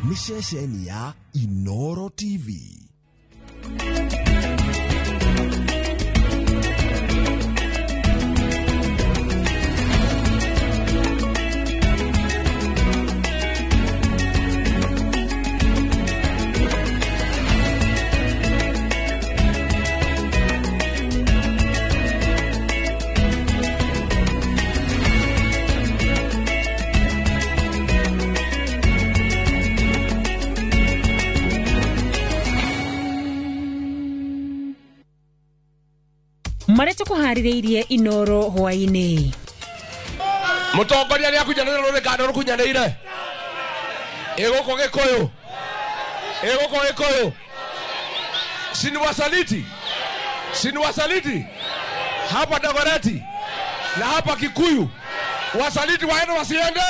Nĩ ceceni ya Inoro TV. Marĩa tũkũharĩrĩirie Inoro hwaĩ-inĩ. Mũtongoria nĩ akunyanĩire rũrĩ kana rũkunyanĩire? Ĩ gũkũ Gĩkũyũ, ĩ gũkũ Gĩkũyũ, si ni wasaliti, si ni wasaliti hapa Dagoretti na hapa Kikuyu. Wasaliti waende wasiende?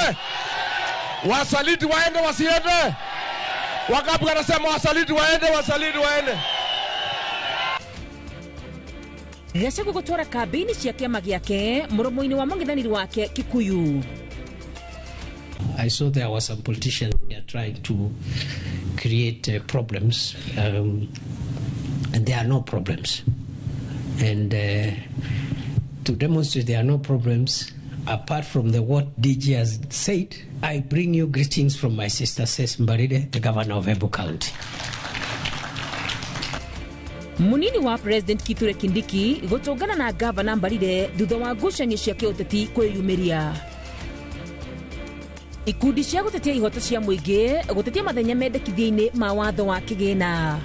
Wasaliti waende wasiende? Wangapi wanasema wasaliti waende, wasaliti waende? Gachagua gũtwara kambĩini cia kĩama gĩake mũromo-inĩ wa mũng'ethanĩri wake Kikuyu. I saw there were some politicians here trying to create problems, and there are no problems. And to demonstrate there are no problems, apart from the what DG has said, I bring you greetings from my sister Cess Mbarire, the governor of Embu County. Munini wa President Kithure Kindiki gũtũngana na Gavana Mbarire thutha wa ngucanio cia kĩũteti kwĩyumĩria. Ikundi cia gũtetia ihoto cia mũingĩ gũtetia mathenya mendekithia-inĩ ma watho wa kĩgĩna.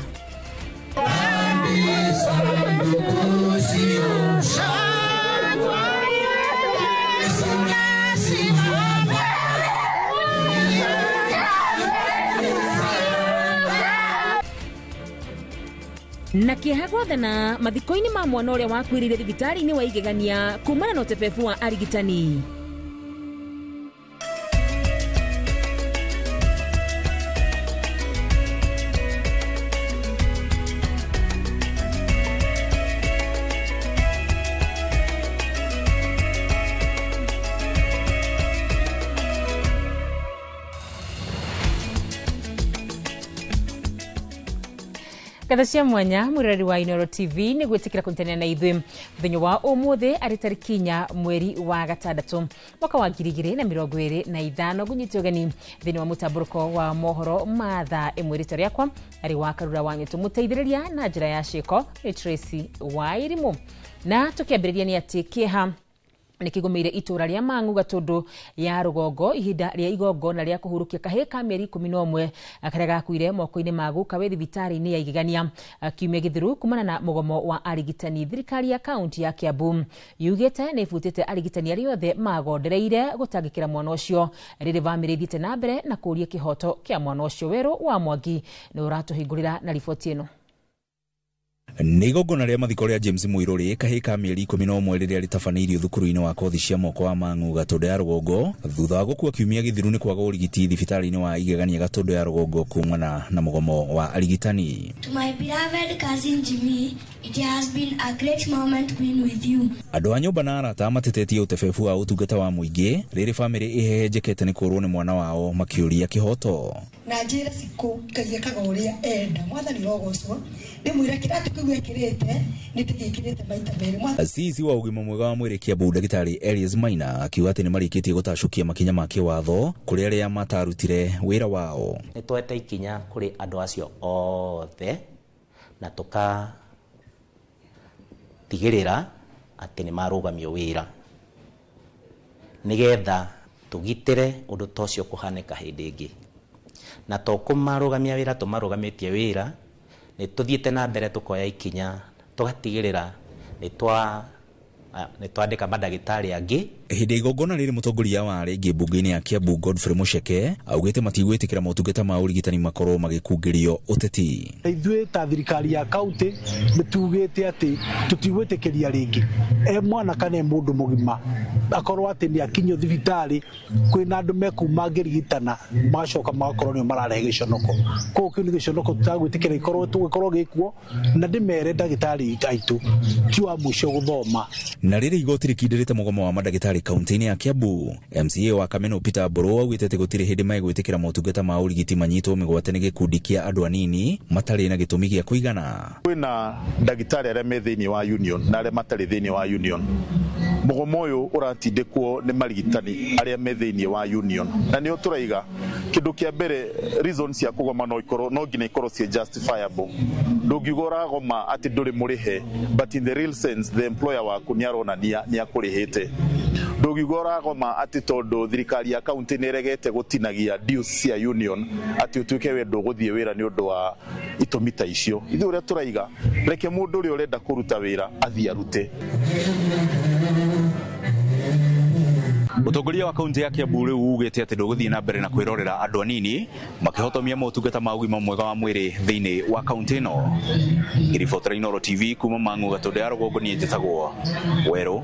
Na kĩeha gwathana mathiko-inĩ ma mwana ũrĩa wakuĩrĩire thibitarĩ-inĩ wa Igegania kumana na ũtebebu wa arigitani. Ngatho cia mwanya mwĩroreri wa Inoro TV nĩ gwĩtĩkĩra kũnyitanĩra na ithuĩ mũthenya wa ũmũthĩ arĩ tarĩki 4 mweri wa gatandatũ mwaka wa 2025. Ngũnyite ũgeni thĩinĩ wa mũtambũrũko wa mohoro ma thaa ĩmwe. Rĩtwa rĩakwa arĩ wa Karura wa Nyũtũ, mũteithĩrĩria na njĩra ya ciĩko nĩ Tracy Wairimũ. Na tũkĩambĩrĩria nĩ atĩ kĩeha nĩ kĩgũmĩire itũra rĩa Mang'u Gatũndũ ya rũgongo ihinda rĩa igongona rĩa kũhurũkia kahĩĩ ka mĩeri 11 karĩa gakuire moko-inĩ ma guka wĩ thibitarĩ-inĩ ya Igegania kiumia gĩthiru kumana na mũgomo wa arigitani. Thirikari ya kaunti ya Kiambu yugĩte nĩ ĩbutĩte arigitani arĩa othe magondereire gũtangĩkĩra mwana ũcio. Rĩrĩ bamĩrĩ ithiĩte na mbere na kũũria kĩhoto kĩa mwana ũcio. Werũ wa Mwangi nĩ ũratũhingũrĩra na riboti ĩno. Nĩ igongona rĩa mathiko rĩa James Muiruri kahĩĩ ka mĩeri 11 rĩrĩa rĩtabanĩirio thukuru-inĩ wa kothi cia moko wa Mang'u Gatũndũ ya rũgongo thutha wa gũkua kiumia gĩthiru nĩ kwaga ũrigiti thibitarĩ-inĩ wa Igegania Gatũndũ ya rũgongo kumana na mũgomo wa arigitani. To my beloved cousin Jimmy, it has been a great moment being with you. Andũ a nyũmba na arata matetetie ũtebebu wa ũtungata wa mũingĩ rĩrĩ bamĩrĩ ĩhehenjekete nĩ kũrwo nĩ mwana wao makĩũria kĩhoto. Na njĩra cikũ Ngai ekaga ũrĩa enda, mwathani rogocwo ndĩmwĩre kĩratũ kĩu ekĩrĩte nĩ ndĩgĩkĩrĩte maita merĩ. CC wa ũgima mwega wa mwĩrĩ Kiambu Ndagĩtarĩ Elias Maina akiuga atĩ nĩ marĩkĩtie gũtacũkia makinya ma kĩwatho kũrĩ arĩa matarutire wĩra wao. Nĩ twete ikinya kũrĩ andũ acio othe na tũkatigĩrĩra atĩ nĩ marũgamio wĩra nĩgetha tũgitĩre ũndũ ta ũcio kũhanĩka hĩndĩ ĩngĩ. Na to kũmarũgamia wĩra tũmarũgamĩtie wĩra, nĩ tũthiĩte na mbere tũkoya ikinya tũgatigĩrĩra nĩ twandĩka mandagĩtarĩ angĩ. Hĩndĩ ya igongona rĩrĩ mũtongoria wa rĩngĩ mbunge-inĩ ya Kiambu Godfrey Mucheke augĩte matigwĩtĩkĩra motungata ma ũrigitani makorwo magĩkungĩrio ũteti. Ithuĩ ta thirikari ya kaunti nĩ tugĩte atĩ tũtigwĩtĩkĩria rĩngĩ e mwana kana e mũndũ mũgima akorwo atĩ nĩ akinyio thibitarĩ kwĩna andũ mekuma ngĩrigitana magacoka magakorwo nĩo mararehe gĩconoko. Koguo kĩu nĩ gĩconoko tũtagwĩtĩkĩra ikorwo tũgĩkorwo gĩkuo, na ndĩmere ndagĩtarĩ aitũ ti wa mũico gũthoma. Na rĩrĩ igoti rĩkindĩrĩte mũgomo wa mandagĩtarĩ kaunti-inĩ ya Kiambu. MCA wa Kameno Peter Mburu augĩte atĩ gũtirĩ hĩndĩ megwĩtĩkĩra motungata ma ũrigiti manyitwo mĩgwate nĩ gĩkundi kĩa andũ anini matarĩ na gĩtũmi gĩa kũigana. Kwĩna ndagĩtarĩ arĩa me thĩinĩ wa union na arĩa matarĩ thĩinĩ wa union. Mũgomo ũyũ ũratindĩkwo nĩ marigitani arĩa me thĩinĩ wa union, na nĩo tũraiga kĩndũ kĩa mbere, reason cia kũgoma no ikorwo no nginya ikorwo ciĩ justifiable. Ndũngiuga ũragoma atĩ ndũrĩ mũrĩhe, but in the real sense the employer waku nĩ aronania nĩ akũrĩhĩte. Ndũngiuga ũragoma atĩ tondũ thirikari ya kaunti nĩ ĩregete gũtinagia dues cia union atĩ ũtuĩke we ndũgũthiĩ wĩra nĩ ũndũ wa itũmi ta icio. Ithuĩ ũrĩa tũraiga, reke mũndũ ũrĩa ũrenda kũruta wĩra athiĩ arute. Mũtongoria wa kaunti ya Kiambu rĩu ugĩte atĩ ndũgũthiĩ na mbere na kwĩrorera andũ anini makĩhotomia motungata ma ũgima mwega wa mwĩrĩ thĩinĩ wa kaunti ĩno. Ngĩribotera Inooro TV kuma Mang'u Gatũndũ ya rũgongo, niĩ njĩtagwo Werũ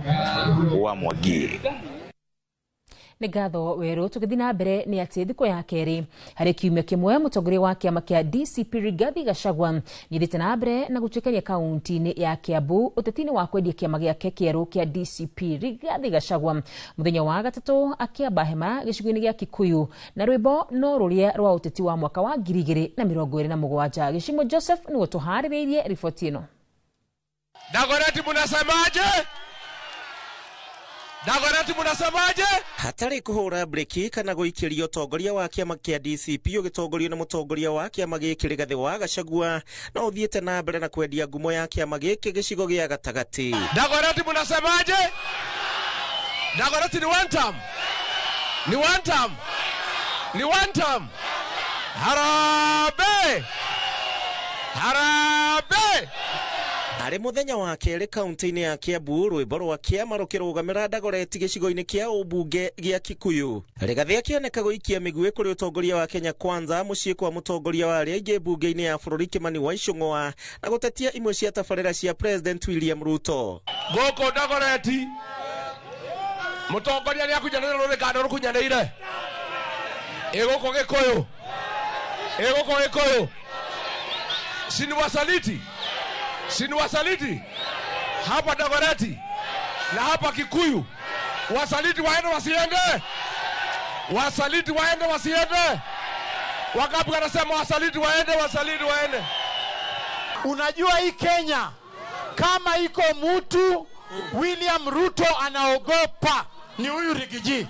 wa Mwangi. Nĩ ngatho Werũ. Tũgĩthiĩ na mbere nĩ atĩ thikũ ya kerĩ harĩ kiumia kĩmwe, mũtongoria wa kĩama kĩa DCP Rigathi Gachagua nĩathiĩte na mbere na gũtuĩkania kaunti-inĩ ya Kiambu ũteti-inĩ wa kwendia kĩama gĩake kĩerũ kĩa DCP. Rigathi Gachagua mũthenya wa gatatũ akĩamba hema gĩcigo-inĩ gĩa Kikuyu na rwĩmbo no rũrĩa rwa ũteti wa mwaka wa 2027. Gĩcimo Joseph nĩwe tũharĩrĩirie riboti ĩno. Dagoretti munasemaje? Dagoretti munasemaje? Hatarĩ kũhũra breki kana gũikĩria, ũtongoria wa kĩama kĩa DCP ũgĩtongorio nĩ mũtongoria wa kĩama gĩkĩ Rigathĩ wa Gachagua no ũthiĩte na mbere na kwendia ngumo ya kĩama gĩkĩ gĩcigo gĩa gatagatĩ. Dagoretti munasemaje? Dagoretti ni one term. Ni one term. Ni one term. Harambee! Harambee! Arĩ mũthenya wa kerĩ kaunti-inĩ ya Kiambu, rwĩmbo rwa kĩama rũkĩrũgamĩra Dagoretti gĩcigo-inĩ kĩa ũmbunge gĩa Kikuyu. Rigathĩ akĩoneka gũikia mĩguĩ kũrĩ ũtongoria wa Kenya Kwanza mũciĩ kwa mũtongoria wa arĩa aingĩ mbunge-inĩ ya bũrũri Kimani wa Ichung'wa na gũtetia imwe cia tabarĩra cia President William Ruto. Gũkũ Dagoretti mũtongoria nĩ akunyanĩire rũrĩkando rũkunyanĩire ĩ gũkũ Gĩkũyũ, ĩ gũkũ Gĩkũyũ, si ni wasaliti, si ni wasaliti hapa Dagoretti na hapa Kikuyu. Wasaliti waende wasiende? Wasaliti waende wasiende? Wangapi wanasema wasaliti waende, wasaliti waende? Unajua hii Kenya kama iko mtu William Ruto anaogopa ni huyu Rigiji.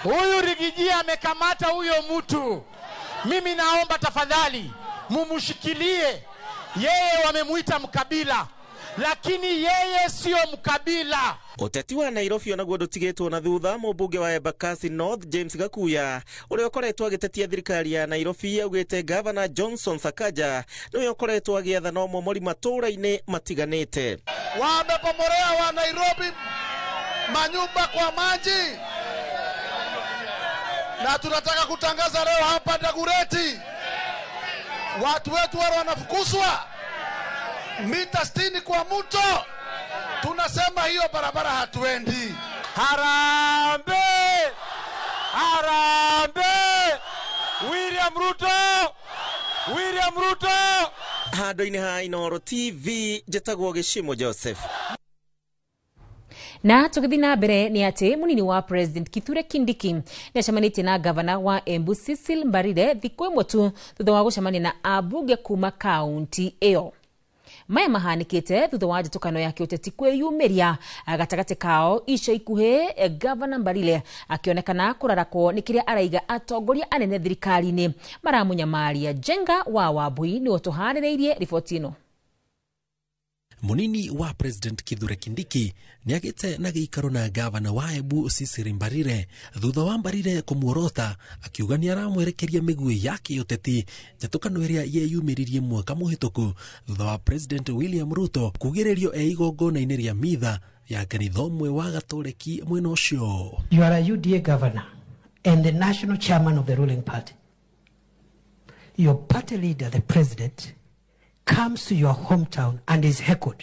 Huyu Rigiji amekamata huyo mtu. Mimi naomba tafadhali mumushikilie. Yeye wamemuita mkabila, lakini yeye sio mkabila. Ũteti wa Nairobi onaguo ndũtigĩtwo na thutha. Mũmbunge wa Embakasi North James Gakuya ũrĩa ũkoretwo agĩtetia thirikari ya Nairobi augĩte Gavana Johnson Sakaja nĩwe ũkoretwo agĩathana ũmomori matũũra-inĩ matiganĩte. Wamepomorea wa Nairobi manyumba kwa maji, na tunataka kutangaza leo hapa Dagoretti watu wetu wale wanafukuzwa mita 60 kwa mto. Tunasema hiyo barabara hatuendi. Harambee! Harambee! William Ruto! William Ruto! Handũ-inĩ ha Inooro TV njĩtagwo Gĩcimo Joseph. Na tũgĩthiĩ na mbere nĩ atĩ mũnini wa President Kithure Kindiki nĩ acemanĩtie na gavana wa Embu Cecil Mbarire thikũ ĩmwe tu thutha wa gũcemania na ambunge kuma kaunti ĩyo. Maya mahanĩkĩte thutha wa njatũkano ya kĩũteti kwĩyumĩria gatagatĩ kao ica ikuhĩ, gavana Mbarile akĩonekana kũrarakwo nĩ kĩrĩa araiga atongoria anene thirikari-inĩ maramũnyamaria. Jenga wa Wambui nĩwe tũharĩrĩirie riboti ĩno. Munini wa President Kithure Kindiki nĩagĩte na gĩikaro na gavana wa Embu Cecil Mbarire thutha wa Mbarire kũmuorota akiuga nĩaramwerekeria mĩguĩ ya kĩũteti njatũkano ĩrĩa yeyumĩririe mwaka mũhĩtũku thutha wa President William Ruto kugĩrĩrio e igongona-inĩ rĩa mitha ya kanitha ũmwe wa Gatoreki mwena ũcio. You are a UDA governor and the national chairman of the ruling party. Your party leader, the president, comes to your hometown and is heckled.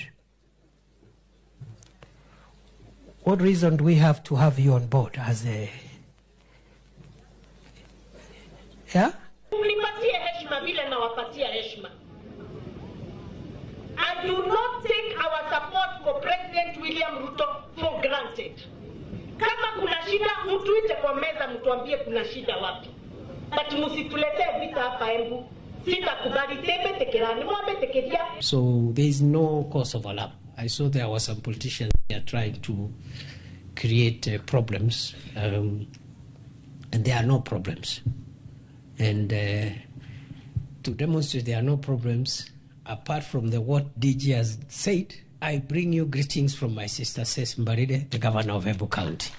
What reason do we have to have you on board as a... Yeah? Mnipatie heshima vile nawapatia heshima. And do not take our support for President William Ruto for granted. Kama kuna shida, mtuite kwa meza, mtuambie kuna shida wapi, but msituletee vita hapa Embu. Sitakubali tembe tekerani mwambe tekeria. So there is no cause of alarm. I saw there were some politicians here trying to create problems, and there are no problems. And to demonstrate there are no problems, apart from the what DG has said, I bring you greetings from my sister Cess Mbarire, the governor of Embu County.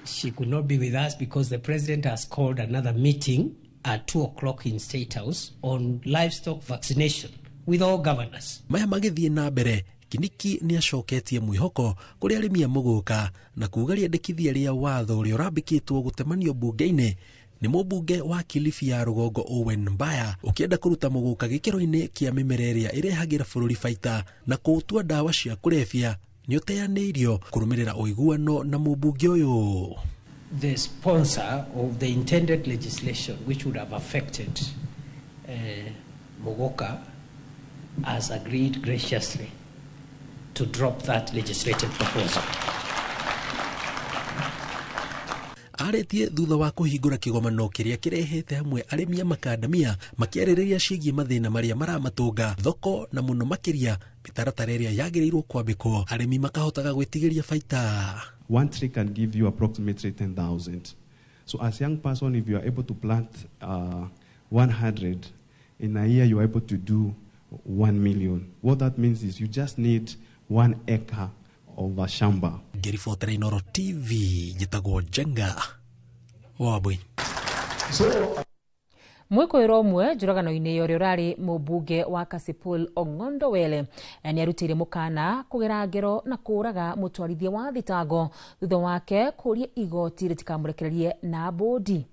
She could not be with us because the president has called another meeting at 2 o'clock in State House on livestock vaccination with all governors. Maya magĩthiĩ na mbere, Kindiki nĩ acoketie mwĩhoko kũrĩ arĩmi a mũgũka na kuga rĩendekithia rĩa watho ũrĩa ũrambĩkĩtwo gũtemanio mbunge-inĩ nĩ mũmbunge wa Kilifi ya rũgongo Owen Mbaya ũkĩenda kũruta mũgũka gĩkĩro-inĩ kĩa mĩmera ĩrĩa ĩrehagĩra bũrũri baita na kũũtua ndawa cia kũrebia nĩ ũteanĩirio kũrũmĩrĩra ũiguano na mũmbunge ũyũ. The sponsor of the intended legislation which would have affected Muguka has agreed graciously to drop that legislative proposal. Arĩtie thutha wa kũhingũra kĩgomano kĩrĩa kĩrehete hamwe arĩmi a makandamia makĩarĩrĩria ciĩgiĩ mathĩna marĩa maramatũnga thoko na mũno makĩria mĩtaratara ĩrĩa yagĩrĩirwo kwambĩkwo arĩmi makahotaga gwĩtigĩria baita. One tree can give you approximately 10,000. So as a young person, if you are able to plant 100 in a year, you are able to do 1 million. What that means is you just need 1 acre of a shamba. Ngĩribotera Inooro TV njĩtagwo Njenga Wambui. Mwĩkũĩrwo ũmwe njũragano-inĩ ũrĩa ũrarĩ mũmbunge wa Kasipul Ong'ondo Wele nĩarutĩire mũkana kũgera ngero na kũũraga mũtwarithia wa thitango thutha wake kũũria igoti rĩtikamũrekererie na bũndi.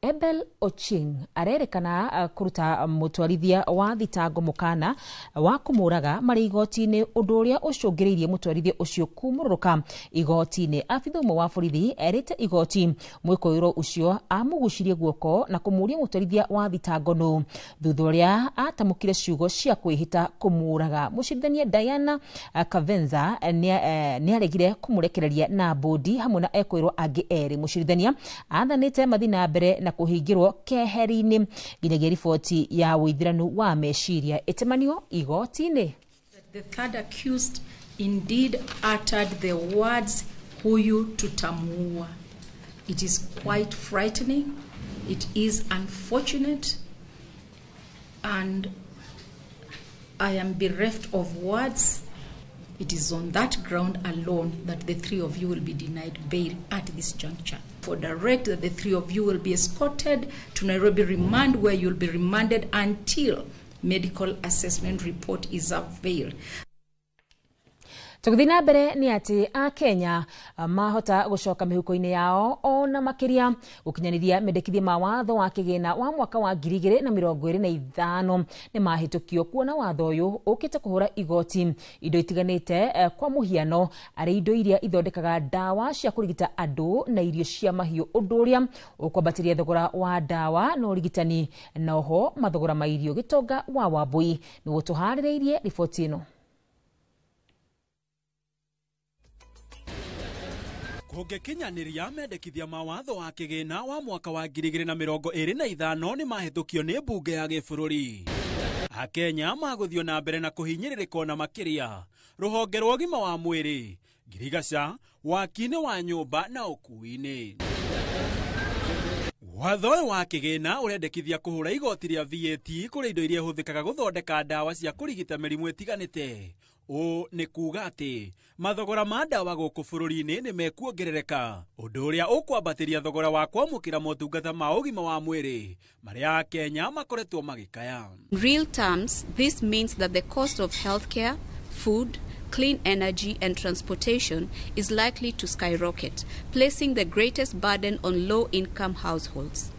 Abel Oching arerĩkana kũruta mũtwarithia wa thitango mũkana wa kũmũraga marĩ igoti-inĩ, ũndũ ũrĩa ũcũngĩrĩirie mũtwarithia ũcio kumũrũrũka igoti-inĩ. Abitha ũmwe wa borithi erĩte igoti mwĩkũĩrwo ũcio amũgucirie guoko na kũmũria mũtwarithia wa thitango nũ thutha ũrĩa atamũkire ciugo cia kwĩhĩta kũmũraga. Mũcirithania Diana Kavenza nĩaregire kũmũrekereria na bũndi hamwe na ekwĩrwo angĩ erĩ. Mũcirithania athanĩte mathiĩ na mbere na kũhingĩrwo keheri-inĩ nginyagia riboti ya ũithĩranu wa meciria ĩtemanio igoti-inĩ. The third accused indeed uttered the words huyu tutamuua. It is quite frightening. It is unfortunate, and I am bereft of words. It is on that ground alone that the three of you will be denied bail at this juncture. For direct that the three of you will be escorted to Nairobi remand, where you'll be remanded until medical assessment report is availed. Tũgĩthiĩ na mbere nĩ atĩ a Kenya mahota gũcoka mĩhuko-inĩ yao ona makĩria gũkinyanĩria mendekithia ma watho wa kĩgĩna wa mwaka wa 2025 nĩ mahĩtũkio, kuona watho ũyũ ũkĩte kũhũra igoti indo itiganĩte, kwa mũhiano arĩ indo iria ithondekaga ndawa cia kũrigita andũ na irio cia mahiũ, ũndũ ũrĩa ũkwambatĩria thogora wa ndawa na ũrigitani na oho mathogora ma irio. Gĩtonga wa Wambui nĩguo tũharĩrĩirie riboti ĩno. Kũngĩkinyanĩria mendekithia ma watho wa kĩgĩna wa mwaka wa 2025 nĩ mahĩtũkio nĩ mbunge ya gĩbũrũri. Akenya magũthiĩ na mbere na kũhinyĩrĩrĩka ona makĩria rũhonge rwa ũgima wa mwĩrĩ, ngirigaca, waki-inĩ wa nyũmba na ũkuui-inĩ. Watho ũyũ wa kĩgĩna ũrendekithia kũhũra igoti rĩa VAT kũrĩ indo iria ihũthĩkaga gũthondeka ndawa cia kũrigita mĩrimũ ĩtiganĩte. Ũũ nĩ kuuga atĩ mathogora ma ndawa gũkũ bũrũri-inĩ nĩ mekuongerereka, ũndũ ũrĩa ũkwambatĩria thogora wa kwamũkĩra motungata ma ũgima wa mwĩrĩ marĩa Akenya makoretwo magĩkaya. In real terms, this means that the cost of healthcare, food, clean energy and transportation is likely to skyrocket, placing the greatest burden on low-income households.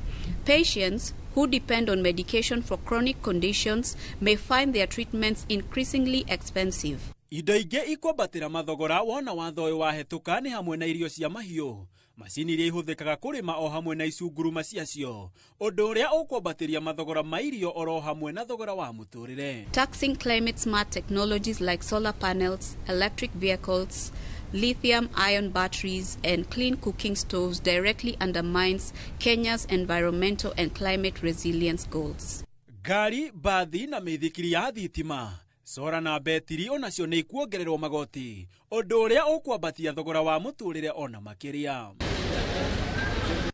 Patients who depend on medication for chronic conditions may find their treatments increasingly expensive. Indo ingĩ ikwambatĩra mathogora wona watho ũyũ wahĩtũka nĩ hamwe na irio cia mahiũ, macini iria ihũthĩkaga kũrĩma o hamwe na icunguruma ciacio, ũndũ ũrĩa ũkwambatĩria mathogora ma irio oro hamwe na thogora wa mũtũrĩre. Taxing climate smart technologies like solar panels, electric vehicles, lithium ion batteries, and clean cooking stoves directly undermines Kenya's environmental and climate resilience goals. Ngari, mbathi na mĩithikiri ya thitima, sora na betiri onacio nĩ ikuongererwo magoti, ũndũ ũrĩa ũkwambatia thogora wa mũtũrĩre ona makĩria.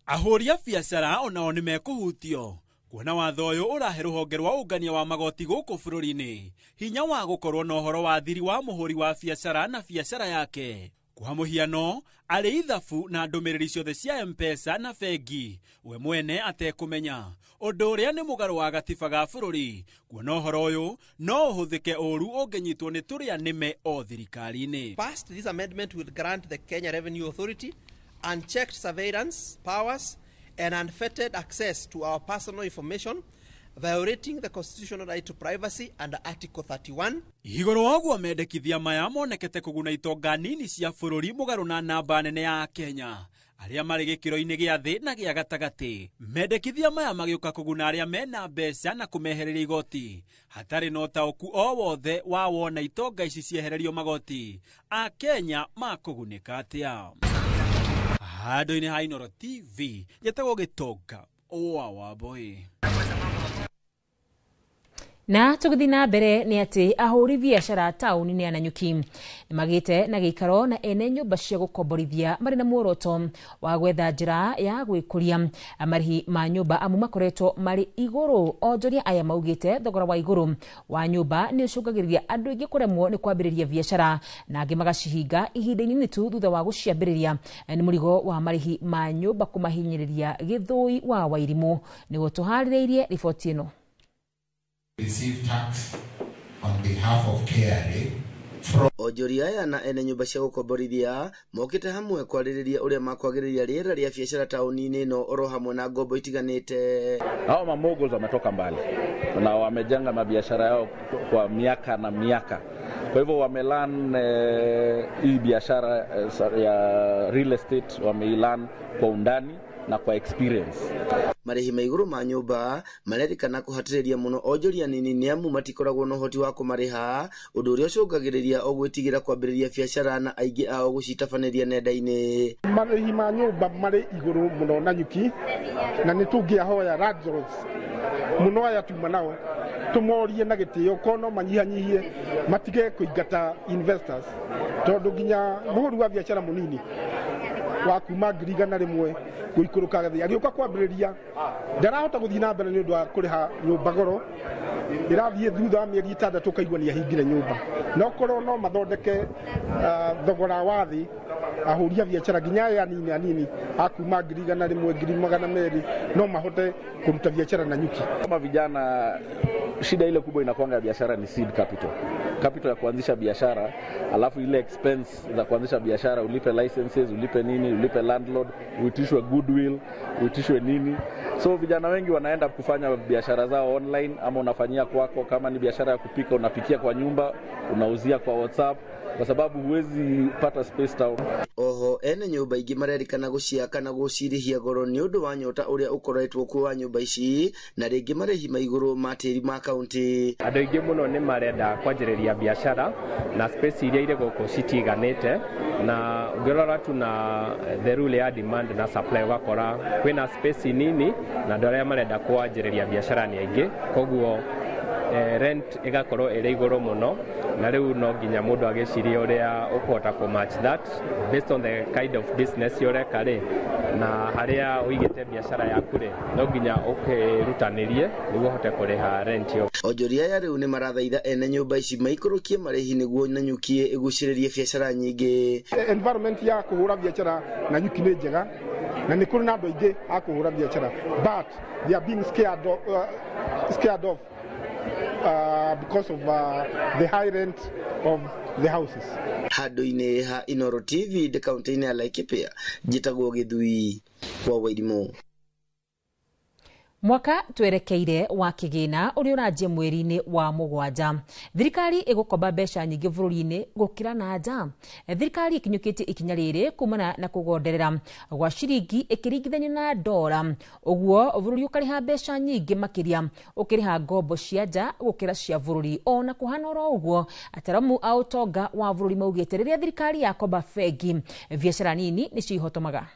Ahũri a biacara onao nĩ mekũhutio kuona watho ũyũ ũrahe rũhonge rwa ũngania wa magoti gũkũ bũrũri-inĩ hinya wa gũkorwo na ũhoro wa thiri wa mũhũri wa biacara na biacara yake. Kwa mũhiano, arĩ ithabu na ndũmĩrĩri ciothe cia M-Pesa na bengi we mwene atekũmenya, ũndũ ũrĩa nĩ mũgarũ wa gatiba ga bũrũri. Kuona ũhoro ũyũ no ũhũthĩke ũru ũngĩnyitwo nĩ tũrĩa nĩme o thirikari-inĩ. First, this amendment will grant the Kenya Revenue Authority unchecked surveillance powers and unfettered access to our personal information, violating the constitutional right to privacy under Article 31. Igũrũ wa ũguo, mendekithia maya monekete kũguna itonga nini cia bũrũri mũgarũ na namba nene ya Kenya arĩa marĩ gĩkĩro-inĩ gĩa thĩ na gĩa gatagatĩ. Mendekithia maya magĩũka kũguna arĩa mena mbeca na kũmehereria igoti hatarĩ na ũtaũku o wothe wa wona itonga ici ciehererio magoti, Akenya makũgunĩka atĩa? Handũ-inĩ ha Inooro TV njetagwo Gĩtonga wa Wambui. Na tũgĩthiĩ na mbere nĩ atĩ ahũri biacara taũni-inĩ ya Nanyuki nĩ magĩte na gĩikaro na ene nyũmba cia gũkomborithia marĩ na muoroto wa gwetha njĩra ya gwĩkũria marĩhi ma nyũmba amu makoretwo marĩ igũrũ. Onjoria aya maugĩte thogora wa igũrũ wa nyũmba nĩ ũcũngagĩrĩria andũ aingĩ kũremwo nĩ kwambĩrĩria biacara na angĩ magacihinga ihinda inini tu thutha wa gũciambĩrĩria nĩ mũrigo wa marĩhi ma nyũmba kũmahinyĩrĩria. Gĩthũi wa Wairimũ nĩguo tũharĩrĩirie riboti ĩno. Receive tax on behalf of KRA from Onjoria aya na ene nyũmba cia gũkomborithia mokĩte hamwe kwarĩrĩria ũrĩa makwagĩrĩria rĩera rĩa biacara taũni-inĩ ĩno oro hamwe na ngombo itiganĩte. Hao mamoguls wametoka mbali na wamejenga mabiashara yao kwa miaka na miaka, kwa hivyo wamelearn hii biashara ya real estate, wameilearn kwa undani na kwa experience. Marĩhi ma igũrũ ma nyũmba marerĩkana kũhatĩrĩria mũno onjoria nini nĩ amu matikoragwo na ũhoti wa kũmarĩha, ũndũ ũrĩa ũcũngagĩrĩria o gwĩtigĩra kwambĩrĩria biacara na aingĩ ao gũcitabanĩria nenda-inĩ. Marĩhi ma nyũmba marĩ igũrũ mũno Nanyuki, na nĩ tũngĩahoya landlords mũno aya tuma nao tũmorie na gĩtĩo ko no manyihanyihie matige kũingata investors, tondũ nginya mũhũri wa biacara mũnini wa kuma 100,000 gũikũrũka thĩ agĩũka kwambĩrĩria ndarahota gũthiĩ na mbere nĩ ũndũ wa kũrĩha nyũmba goro, ĩrathiĩ thutha wa mĩeri 6 ũkaigua nĩ ahingire nyũmba. No korwo no mathondeke thogora wa thĩ, ahũri a biacara nginya aya anini anini a kuma 100,000 200,000 no mahote kũruta biacara Nanyuki. Kama vijana, shida ile kubwa inakuanga ya biashara ni seed capital. Capital ya kuanzisha biashara, alafu ile expense za kuanzisha biashara, ulipe licenses, ulipe nini, ulipe landlord, uitishwe goodwill, uitishwe nini. So vijana wengi wanaenda kufanya biashara zao online, ama unafanyia kwako. Kama ni biashara ya kupika unapikia kwa nyumba, unauzia kwa WhatsApp, kwa sababu huwezi pata space town. Oho ene nyũmba ingĩ marerĩkana gũciaka na gũcirĩhia goro nĩ ũndũ wa nyota ũrĩa ũkoretwo kuo wa nyũmba ici na rĩngĩ marĩhi ma igũrũ ma tĩri ma kaũntĩ. Andũ aingĩ mũno nĩ marenda kwanjĩrĩria biacara na space iria irĩ gũkũ citiganĩte, na ũngĩrora tu na the rule ya demand na supply ũgakora kwĩna space nini na andũ arĩa marenda kwanjĩrĩria biacara nĩ aingĩ, koguo rent ĩgakorwo ĩrĩ igũrũ mũno, na rĩu no nginya mũndũ agĩcirie ũrĩa ũkũhota kũ match that based on the kind of business ũreka rĩ, na harĩa ũigĩte biacara yaku rĩ, no nginya ũkĩrutanĩrie nĩguo ũhote kũrĩha rent ĩyo. Onjoria aya rĩu nĩ marathaitha ene nyũmba ici maikũrũkie marĩhi nĩguo Nanyuki ĩgucĩrĩrie biacara nyingĩ. Environment ya kũhũra biacara Nanyuki nĩ njega na nĩ kũrĩ na andũ aingĩ a kũhũra biacara, but they are being scared off because of the high rent of the houses. Handũ-inĩ ha Inooro TV ndĩ kaũntĩ-inĩ ya Laikipia, njĩtagwo Gĩthui wa Wairimũ. Mwaka twerekeire wa kĩgĩna ũrĩa ũranjia mweri-inĩ wa 7, thirikari ĩgũkomba mbeca nyingĩ bũrũri-inĩ gũkĩra na nja. Thirikari ĩkinyũkĩtie ikinya rĩrĩ kumana na kũgonderera gwa ciringi ĩkĩringithanio na ndora, ũguo bũrũri ũkarĩha mbeca nyingĩ makĩria ũkĩrĩha ngombo cia nja gũkĩra cia bũrũri. Ona kũhana oro ũguo, ataramu a ũtonga wa bũrũri maugĩte rĩrĩa thirikari yakomba bengi, biacara nini nĩcio ihotomaga.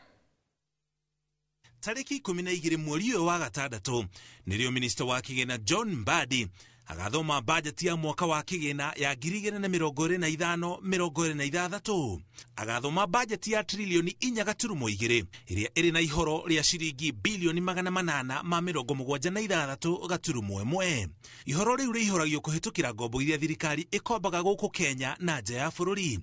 Tariki 12 mweri ũyũ wa 6 nĩrĩo minista wa kĩgĩna John Mbadi agathoma bajeti ya mwaka wa kĩgĩna ya 2025-2026. Agathoma bajeti ya trilioni 4.2 ĩrĩa ĩrĩ na ihoro rĩa ciringi bilioni 876.1. Ihoro rĩu rĩihoragio kũhĩtũkĩra ngombo iria thirikari ĩkombaga gũkũ Kenya na nja ya bũrũri.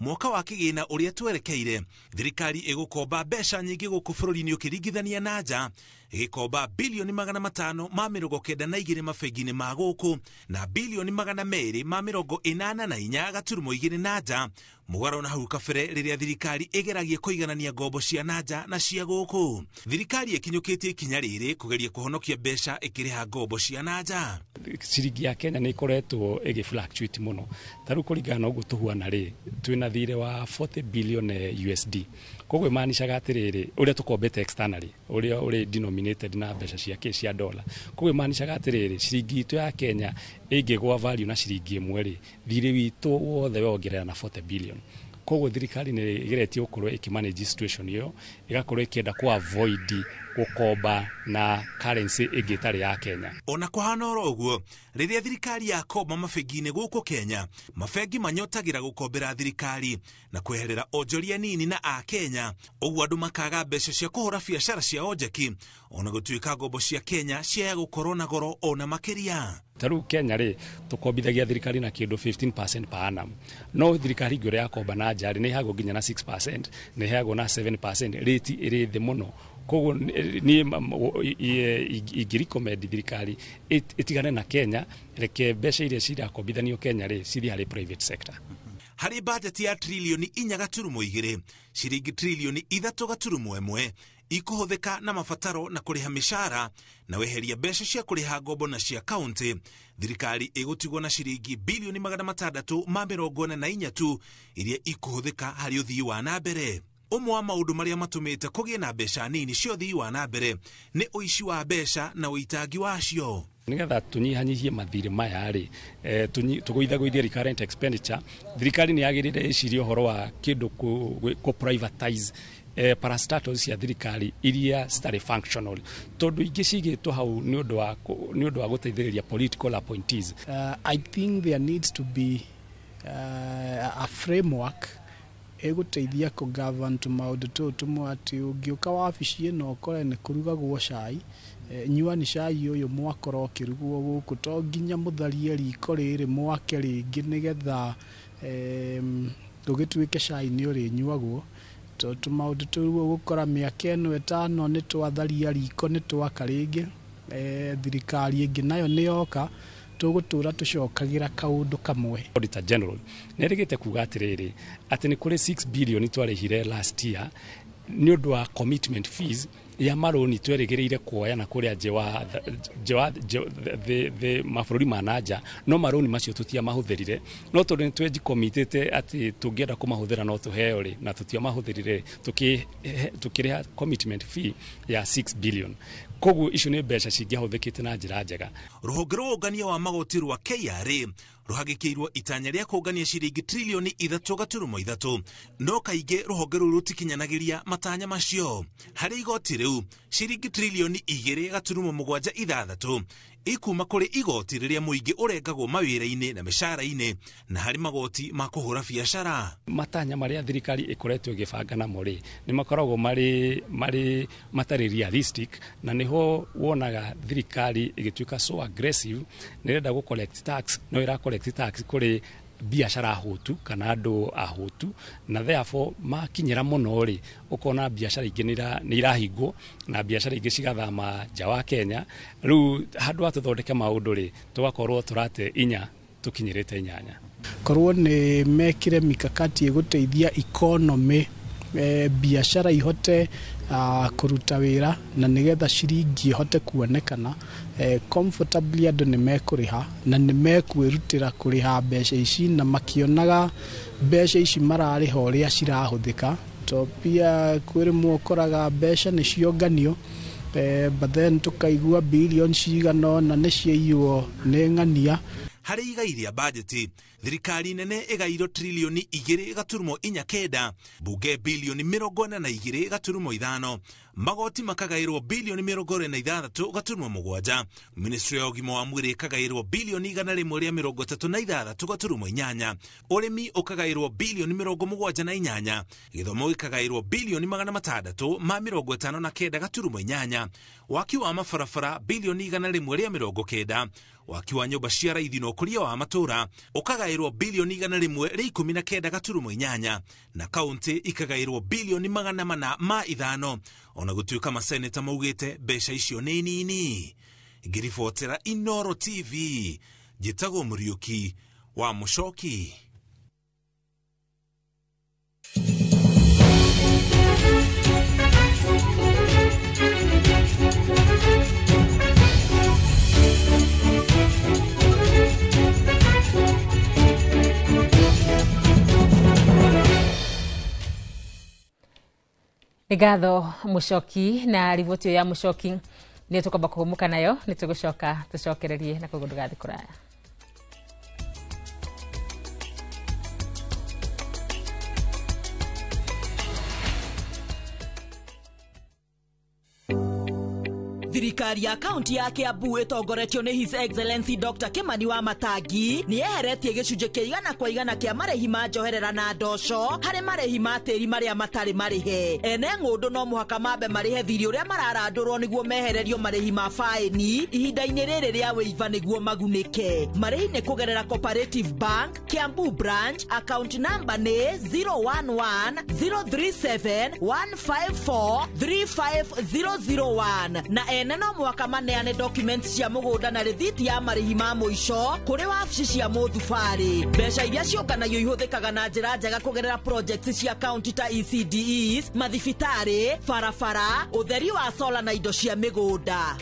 Mwaka wa kĩgĩna ũrĩa twerekeire, thirikari ĩgũkomba mbeca nyingĩ gũkũ bũrũri-inĩ ũkĩringithania na nja, ĩgĩkomba bilioni 592 mabengi-inĩ ma gũkũ na bilioni 284.2 na nja, mũgarũ na hau kabere rĩrĩa thirikari ĩgeragia kũiganania ngombo cia na nja na cia gũkũ. Thirikari ĩkinyũkĩtie ikinya rĩrĩ kũgeria kũhonokia mbeca ĩkĩrĩha ngombo cia na nja. Ciringi ya Kenya nĩ ĩkoretwo ĩgĩ fluctuate mũno, ta rĩu kũringana na ũguo tũhuana rĩ, twĩna thirĩ wa 40 billion USD. Koguo ĩmaanishaga atĩrĩrĩ, ũrĩa tũkombete externally, ũrĩa ũrĩ denominated na mbeca cia kĩ cia dollar. Koguo ĩmaanishaga atĩrĩrĩ, ciringi itũ ya Kenya ĩngĩgwa value na ciringi ĩmwe rĩ, thirĩ witũ wothe wongerera na 40 billion. Koguo thirikari nĩ ĩgeretie gũkorwo ĩkĩmanage situation ĩyo, ĩgakorwo ĩkĩenda kũ avoid gũkomba na currency ĩngĩ ĩtarĩ ya Kenya. Ona kũhana oro ũguo, rĩrĩa thirikari yakomba mabengi-inĩ gũkũ Kenya, mabengi manyotagĩra gũkombera thirikari na kweherera onjoria nini na a Kenya, ũguo andũ makaga mbeca cia kũhũra biacara cia onjeki, ona gũtuĩka ngombo cia Kenya ciaya gũkorwo na goro ona makĩria. Ta rĩu Kenya rĩ, tũkombithagia thirikari na kĩndũ 15% per annum, no thirikari ĩngĩ ũrĩa yakomba na nja rĩ, nĩ ĩheagwo nginya na 6%, nĩ ĩheagwo na 7%, rate ĩrĩ thĩ mũno. Koguo niĩ ingĩ-recommend thirikari ĩtigane na Kenya, reke mbeca iria cirakombithanio Kenya rĩ, cithiĩ harĩ private sector. Harĩ bajeti ya trilioni 4.2, ciringi trilioni 3.1 ikũhũthĩka na mabataro na kũrĩha mĩcara na weheria mbeca cia kũrĩha ngombo na cia kaunti. Thirikari ĩgũtigwo na ciringi bilioni 644 tu iria ikũhũthĩka harĩ ũthii wa na mbere. Ũmwe wa maũndũ marĩa matũmĩte kũgĩe na mbeca nini cia ũthii wa na mbere nĩ ũici wa mbeca na ũitangi wacio. Nĩgetha tũnyihanyihie mathirĩ maya rĩ, tũgũithagũithie recurrent expenditure, thirikari nĩ yagĩrĩire ĩcirie ũhoro wa kĩndũ kũ privatize parastatals cia thirikari iria citarĩ functional, tondũ ingĩ cigĩtwo hau nĩ ũndũ wa gũteithĩrĩria political appointees. I think there needs to be a framework ĩgũteithia kũ govern tũmaũndũ tũũ tũmwe, atĩ ũngĩũka wabici ĩno ũkore nĩ kũrugagwo cai, nyua nĩ cai ũyũ mwakora ũkĩrugwo gũkũ, to nginya mũtharie riko rĩrĩ mwake rĩngĩ nĩgetha gũgĩtuĩke cai nĩ ũrĩnyuagwo. Tondũ tũmaũndũ tũu ũgũkora mĩaka ĩno 5 nĩ twatharia riko nĩ twaka rĩngĩ, thirikari ĩngĩ nayo nĩ yoka, tũgũtũra tũcokagĩra kaũndũ kamwe. Auditor General nĩ erĩgĩte kuga atĩrĩrĩ, atĩ nĩ kũrĩ 6 billion twarĩhire last year nĩ ũndũ wa commitment fees ya marũni twerĩgĩrĩire kuoya na kũrĩa nje wa mabũrũri ma na nja, no marũni macio tũtiamahũthĩrire, no tondũ nĩ tweji-commitĩte atĩ tũngĩenda kũmahũthĩra no tũheo rĩ, na tũtiamahũthĩrire, tũkĩrĩha commitment fee ya 6 billion. Koguo icio nĩ mbeca cingĩahũthĩkĩte na njĩra njega. Rũhonge rwa ũngania wa magoti rwa KRA rũhagĩkĩirwo itanya rĩa kũngania ciringi trilioni 3.3, no kaingĩ rũhonge rũu rũtikinyanagĩria matanya macio. Harĩ igoti rĩu, ciringi trilioni 2.76 ikuma kũrĩ igoti rĩrĩa mũingĩ ũrengagwo mawĩra-inĩ na mĩcara-inĩ na harĩ magoti ma kũhũra biacara. Matanya marĩa thirikari ĩkoretwo ĩgĩbanga namo rĩ, nĩ makoragwo marĩ matarĩ realistic, na nĩho wonaga thirikari ĩgĩtuĩka so aggressive, nĩ ĩrenda gũ collect tax, no ĩra collect tax kũrĩ biacara ahũtu kana andũ ahũtu, na therefore makinyĩra mũno rĩ, ũkona biacara ingĩ nĩ irahingwo na biacara ingĩ cigathama nja wa Kenya. Rĩu handũ ha tũthondeke maũndũ rĩ, tũgakorwo tũrate inya tũkinyĩrĩte inyanya. Korwo nĩ mekire mikakati ĩgũteithia economy Biacara ihote kũruta wĩra na nĩgetha ciringi ihote kuonekana comfortably, andũ nĩ mekũrĩha na nĩ mekwĩrutĩra kũrĩha mbeca ici na makĩonaga mbeca ici mararĩha ũrĩa cirahũthĩka. To pia kwĩ rĩmwe ũkoraga mbeca nĩ cionganio, but then tũkaigua bilioni cigana ũna nĩ ciaiywo nĩ ng'ania. Harĩ igai rĩa bajeti, thirikari nene ĩgairwo trilioni 2.49, mbunge bilioni 42.5, magoti makagaĩrwo bilioni 26.7, ministry ya ũgima wa mwĩrĩ ĩkagaĩrwo bilioni 136.8, ũrĩmi ũkagaĩrwo bilioni 78, gĩthomo gĩkagaĩrwo bilioni 659.8, waki wa mabarabara bilioni 190, waki wa nyũmba cia raithi na ũkũria wa matũra ũkagaĩrwo bilioni 119.8, na kaunti ikagaĩrwo bilioni 405, ona gũtuĩka maseneta maugĩte mbeca icio nĩ nini. Ngĩribotera Inoro TV, njĩtagwo Mũriũki wa Mũcoki. Nĩ ngatho Mũcoki, na riboti ĩyo ya Mũcoki nĩ tũkwamba kũhũmũka nayo, nĩ tũgũcoka tũcokererie na koguo ndũgathiĩ kũraya. Thirikari ya kaunti ya Kiambu ĩtongoretio nĩ His Excellency Dr. Kimani wa Matangi nĩ yeheretie gĩcunjĩ kĩa 100% kĩa marĩhi ma njoherera na ndoco harĩ marĩhi ma tĩri marĩa matarĩ marĩhe. Ene ng'ũndũ no mũhaka mambe marĩhe thirĩ ũrĩa mararandũrwo nĩguo mehererio marĩhi ma faĩni ihinda-inĩ rĩrĩ rĩa wĩiva nĩguo magunĩke. Marĩhi nĩ kũgerera Cooperative Bank, Kiambu Branch, account number nĩ 011 037 154 35001 na ene no mwaka maneane documents cia mũgũnda na rĩthiti ya marĩhi ma mũico kũrĩ wabici cia mũthubarĩ. Mbeca iria ciũnganagio ihũthĩkaga na njĩra njega kũgerera projects cia county ta ECDEs, mathibitarĩ, barabara, ũtheri wa sola na indo cia mĩgũnda.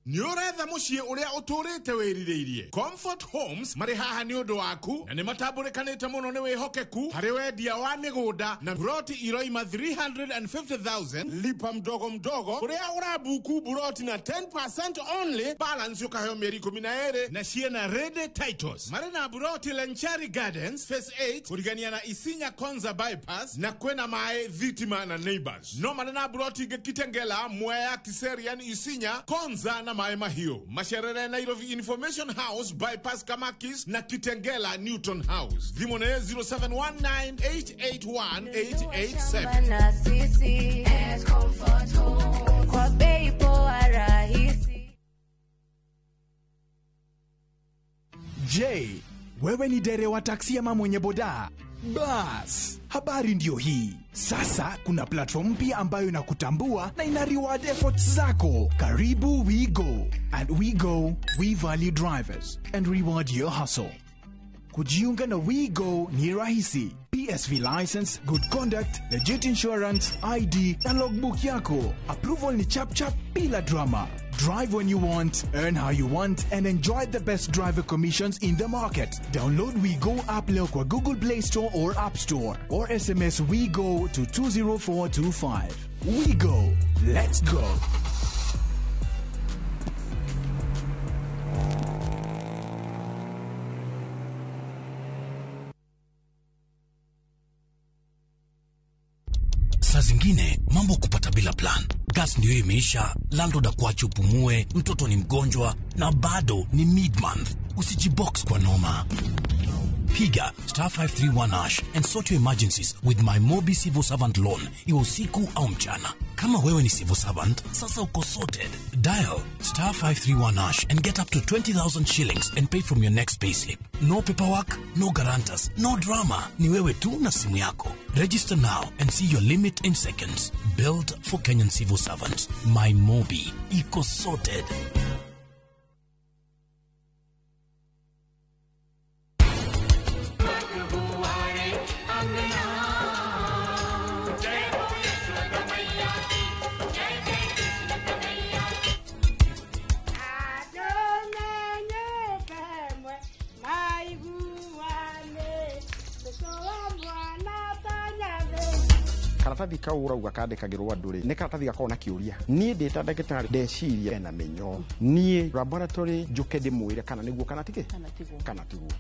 Nĩ ũretha mũciĩ ũrĩa ũtũrĩte wĩrirĩirie. Comfort Homes marĩ haha nĩ ũndũ waku na nĩ matambũrĩkanĩte mũno nĩ wĩhokeku harĩ wendia wa mĩgũnda na buroti iroima 350,000 lipa mdogo mdogo, kũrĩa ũrabuku buroti na 10% only, balance ũkaheo mĩeri 12 na ciĩna ready titles. Marĩ na buroti Lenchari Gardens Phase 8 kũrigania na Isinya Konza Bypass na kwĩna maĩ, thitima na neighbors. No marĩ na buroti ingĩ Kitengela, Mwea, Kiserian, Isinya, Konza na Maĩ Mahiũ, Macerere, Nairobi Information House Bypass Kamakis na Kitengela Newton House. Thimũ nĩ 0719881887. Na sisi Comfort Home kwa bei poa rahisi. Je, wewe ni dereva wa taksi ama mwenye boda? Bas, habari ndio hii. Sasa kuna platform mpya ambayo inakutambua na ina reward efforts zako. Karibu WeGo. At WeGo, we value drivers and reward your hustle. Kujiunga na WeGo ni rahisi. PSV license, good conduct, legit insurance, ID na logbook yako. Approval ni chap chap bila drama. Drive when you want, earn how you want, and enjoy the best driver commissions in the market. Download WeGo app leo kwa Google Play Store or App Store, or SMS WeGo to 20425. WeGo. Let's go. Saa zingine mambo kupata bila plan. Gas ndio imeisha, landlord akuache upumue, mtoto ni mgonjwa na bado ni mid-month. Usijibox kwa noma. Piga star 531 hash and sort your emergencies with my Mobi Civil Servant Loan, iwe usiku au mchana. Kama wewe ni civil servant, sasa uko sorted. Dial star 531 hash and get up to 20,000 shillings and pay from your next payslip. No paperwork, no guarantors, no drama. Ni wewe tu na simu yako. Register now and see your limit in seconds. Built for Kenyan civil servants. My Mobi. Iko sorted. Karatathi kau ũrauga kandĩkagĩrwo andũ rĩ, nĩ karatathi gakoragwo na kĩũria. Niĩ ndĩ ta ndagĩtarĩ ndeciria ena mĩnyoo, niĩ laboratory njũke ndĩmwĩre kana nĩguo kana tigĩ kana tiguo.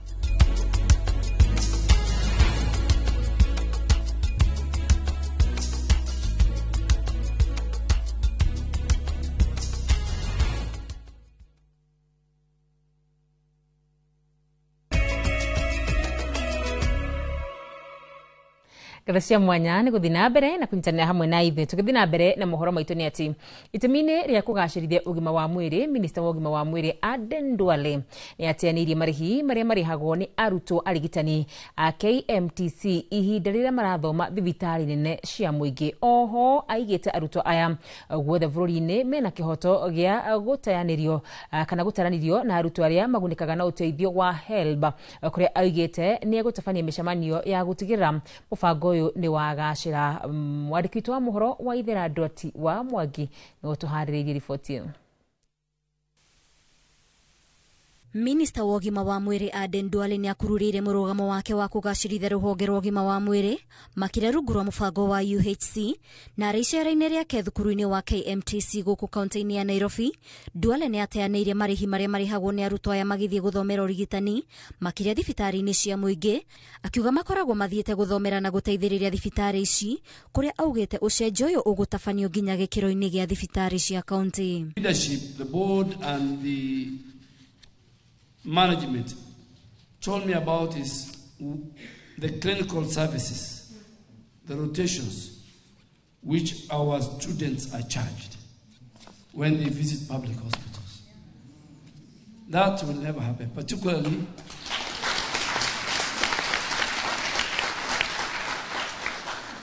Ngatho cia mwanya nĩ gũthiĩ na mbere na kũnyitanĩra hamwe na ithuĩ. Tũgĩthiĩ na mbere na mohoro maitũ nĩ atĩ itemi-inĩ rĩa kũgacĩrithia ũgima wa mwĩrĩ, minista wa ũgima wa mwĩrĩ Aden Duale nĩ ateanĩirie marĩhi marĩa marĩhagwo nĩ arutwo arigitani a KMTC ihinda rĩrĩa marathoma thibitarĩ nene cia mũingĩ. Oho aigĩte arutwo aya guothe bũrũri-inĩ mena kĩhoto gĩa gũteanĩrio kana gũtaranĩrio na arutwo arĩa magunĩkaga na ũteithio wa HELB, kũrĩa aigĩte nĩ egũtabania mĩcemanio ya gũtigĩrĩra mũbango ũyũ nĩ wagacĩra. Mwandĩki witũ wa mohoro wa Ithera Ndwati wa Mwangi nĩwe ũtũharĩrĩirie riboti ĩno. Minista wa ũgima wa mwĩrĩ Aden Duale nĩ akururĩire mũrũgamo wake wa kũgacĩrithia rũhonge rwa ũgima wa mwĩrĩ makĩria rungu rwa mũbango wa UHC, na arĩ icera-inĩ rĩake thukuru-inĩ wa KMTC gũkũ kaunti-inĩ ya Nairobi. Duale nĩ ateanĩirie marĩhi marĩa marĩhagwo nĩ arutwo aya magĩthiĩ gũthomera ũrigitani makĩria thibitarĩ-inĩ cia mũingĩ, akiuga makoragwo mathiĩte gũthomera na gũteithĩrĩria thibitarĩ ici, kũrĩa augĩte ũcenjio ũyũ ũgũtabanio nginya gĩkĩro-inĩ gĩa thibitarĩ cia kaunti. Leadership, the board and the management told me about is the clinical services, the rotations which our students are charged when they visit public hospitals. That will never happen, particularly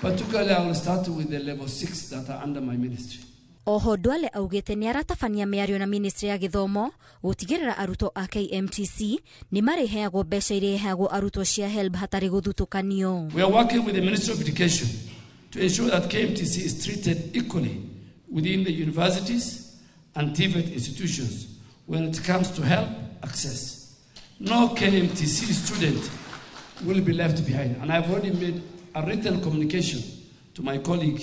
I will start with the level 6 that are under my ministry. Oho Duale augĩte nĩ aratabania mĩario na ministry ya gĩthomo gũtigĩrĩra arutwo a KMTC nĩ marĩheagwo mbeca iria iheagwo arutwo cia HELB hatarĩ gũthutũkanio. We are working with the Ministry of Education to ensure that KMTC is treated equally within the universities and TVET institutions when it comes to HELB access. No KMTC student will be left behind, and I've already made a written communication to my colleague,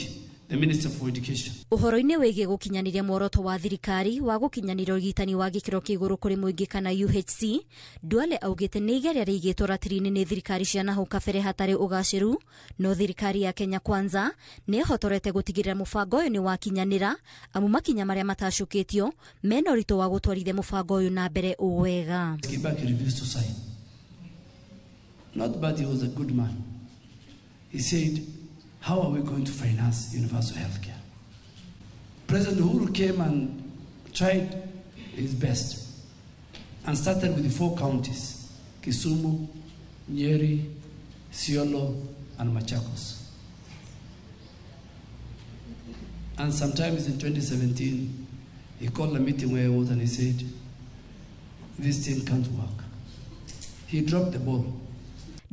the Minister for Education. Ũhoro-inĩ wĩgiĩ gũkinyanĩria muoroto wa thirikari wa gũkinyanĩria ũrigitani wa gĩkĩro kĩa igũrũ kũrĩ mũingĩ kana UHC, Duale augĩte nĩ igeria rĩigĩtwo ratiri-inĩ nĩ thirikari cia nahau kabere hatarĩ ũgacĩru, no thirikari ya Kenya Kwanza nĩ ĩhotorete gũtigĩrĩra mũbango ũyũ nĩ wakinyanĩra, amu makinya marĩa matacũkĩtio mena ũritũ wa gũtwarithia mũbango ũyũ na mbere o wega. Kibaki refused to sign. Not but he was a good man. He said, how are we going to finance universal health care? President Uhuru came and tried his best and started with the 4 counties, Kisumu, Nyeri, Isiolo, and Machakos. And sometimes in 2017, he called a meeting where he was and he said, this thing can't work. He dropped the ball.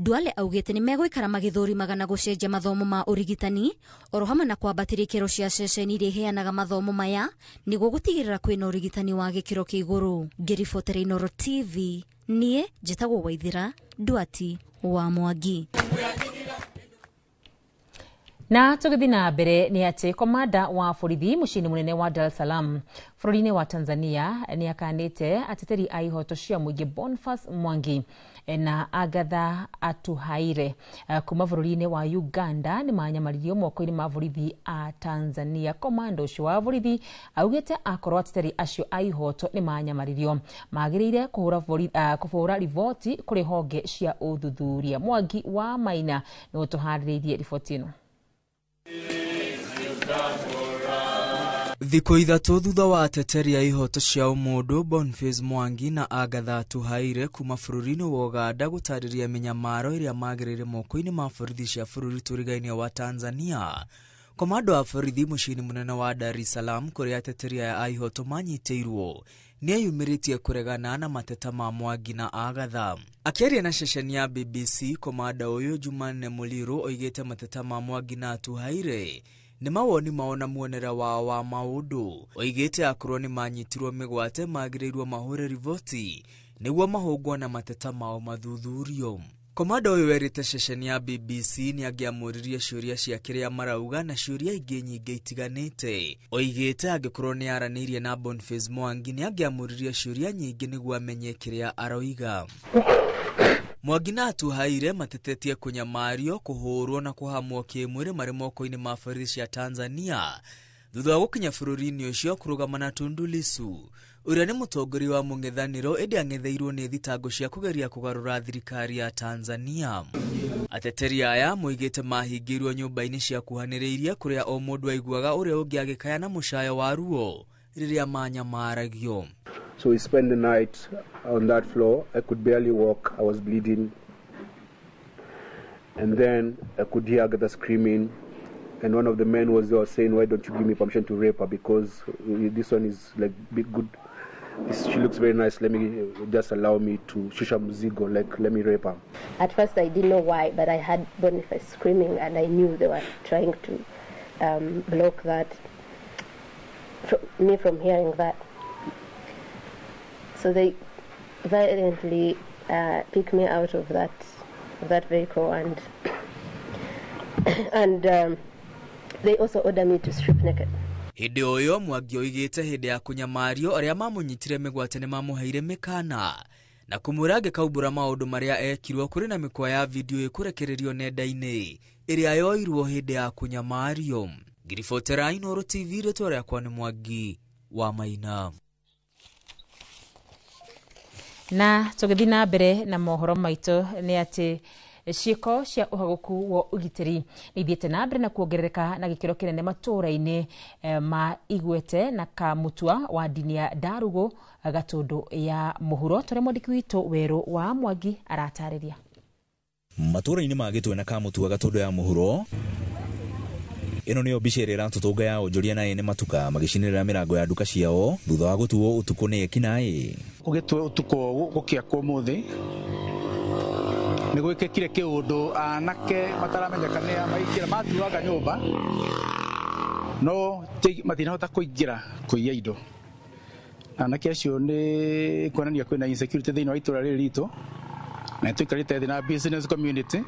Duale augĩte nĩ megũikara magĩthũrimaga na gũcenjia mathomo ma ũrigitani oro hamwe na kwambatĩria ikĩro cia ceceni iria iheanaga mathomo maya nĩguo gũtigĩrĩra kwĩna ũrigitani wa gĩkĩro kĩa igũrũ. Ngĩribotera Inooro TV, niĩ njĩtagwo Waithira Ndwati wa Mwangi. Na tũgĩthiĩ na mbere nĩ atĩ komanda wa borithi mũciĩ-inĩ mũnene wa Dar es Salaam bũrũri-inĩ wa Tanzania nĩ akanĩte ateteri a ihoto cia mũingĩ Boniface Mwangi na Agatha Atuhaire kuma bũrũri-inĩ wa Uganda nĩ manyamaririo moko-inĩ ma borithi a Tanzania. Komanda ũcio wa borithi augĩte akorwo ateteri acio a ihoto nĩ manyamaririo magĩrĩire kũhũra riboti kũrĩ honge cia ũthuthuria. Mwangi wa Maina nĩ ũtũharĩrĩirie riboti ĩno. Thikũ ithatũ thutha wa ateteri a ihoto cia ũmũndũ Boniface Mwangi na Agatha Atuhaire kuma bũrũri-inĩ wa Uganda gũtarĩria mĩnyamaro ĩrĩa magereire moko-inĩ ma borithi cia bũrũri tũrigainie wa Tanzania. Komando wa borithi mũciĩ-inĩ mũnene wa Dar es Salaam kũrĩa ateteri aya a ihoto manyitĩirwo nĩeyumĩrĩtie kũregana na mateta ma Mwangi na Agatha. Akĩaria na ceceni ya BBC, komanda ũyũ Jumanne Muliro oigĩte mateta ma Mwangi na Atuhaire nĩ mawoni mao na muonere wao wa maũndũ. Oigĩte akorwo nĩ manyitirwo mĩgwate magĩrĩirwo mahũre riboti nĩguo mahũngwo na mateta mao mathuthurio. Komanda ũyũ werĩte ceceni ya BBC nĩ angĩamũririe ciũria cia kĩrĩa marauga na ciũria ingĩ nyingĩ itiganĩte. Oigĩte angĩkorwo nĩ aranĩirie na Boniface Mwangi nĩ angĩamũririe ciũria nyingĩ nĩguo amenye kĩrĩa aroiga. Mwangi na Atuhaire matetetie kũnyamario, kũhũrwo na kũhamwo kĩmwĩrĩ marĩ moko-inĩ ma borithi cia Tanzania thutha wa gũkinya bũrũri-inĩ ũcio kũrũgama na Tundu Lissu ũrĩa nĩ mũtongoria wa mũng'ethanĩro ĩndĩ ang'etheirwo nĩ thitango cia kũgeria kũgarũra thirikari ya Tanzania. Ateteri aya moigĩte mahingĩirwo nyũmba-inĩ cia kuhanĩrĩirie kũrĩa o mũndũ aiguaga ũrĩa ũngĩ agĩkaya na mũcayo wa ruo rĩrĩa manyamaragio. So we spent the night on that floor. I could barely walk. I was bleeding. And then I could hear Agatha screaming. And one of the men was there saying, why don't you give me permission to rape her? Because this one is like big good. She looks very nice. Let me just allow me to shusha mzigo, like let me rape her. At first I didn't know why, but I had Boniface screaming and I knew they were trying to block that, me from hearing that. So they violently picked me out of that vehicle and they also ordered me to strip naked. Hĩndĩ o ĩyo Mwangi oigĩte hĩndĩ ya kũnyamario arĩa mamũnyitire mĩgwate nĩ mamũheire mĩkana na kũmwĩra angĩkaumbũra maũndũ marĩa ekirwo kũrĩ na mĩkwa ya video ĩkũrekererio nenda-inĩ ĩrĩa yoirwo hĩndĩ ya kũnyamario. Ngiribotera Inooro TV, rĩtwa rĩakwa nĩ Mwangi wa Maina. Na tũgĩthiĩ na mbere na mohoro maitũ nĩ atĩ ciĩko cia ũhagũku wa ũgitĩri nĩ ithiĩte na mbere na kuongerereka na gĩkĩro kĩnene matũũra-inĩ ma Igwete na Kamutua wa ndini ya Ndarugu Gatũndũ ya mũhuro tũrĩa mwandĩki witũ Werũ wa Mwangi aratarĩria. Matũũra-inĩ ma Gĩtwe na Kamutua Gatũndũ ya mũhuro ĩno nĩyo mbica ĩrĩa ĩratũtũnga ya onjoria na ene matuka magĩcinĩrĩra mĩrango ya nduka ciao thutha wa gũtuo ũtukũ nĩ ekinaĩ. Gũgĩtwo ũtukũ gũkĩa kwa ũmũthĩ nĩ gwĩkĩkire kĩũndũ anake mataramenyeka nĩa maingĩra matuaga nyũmba no matinahota kũingĩra kũiya indo. Anake acio nĩ kuonania kwĩna insecurity thĩinĩ wa itũra rĩrĩ ritũ na tũikarĩte thĩ na business community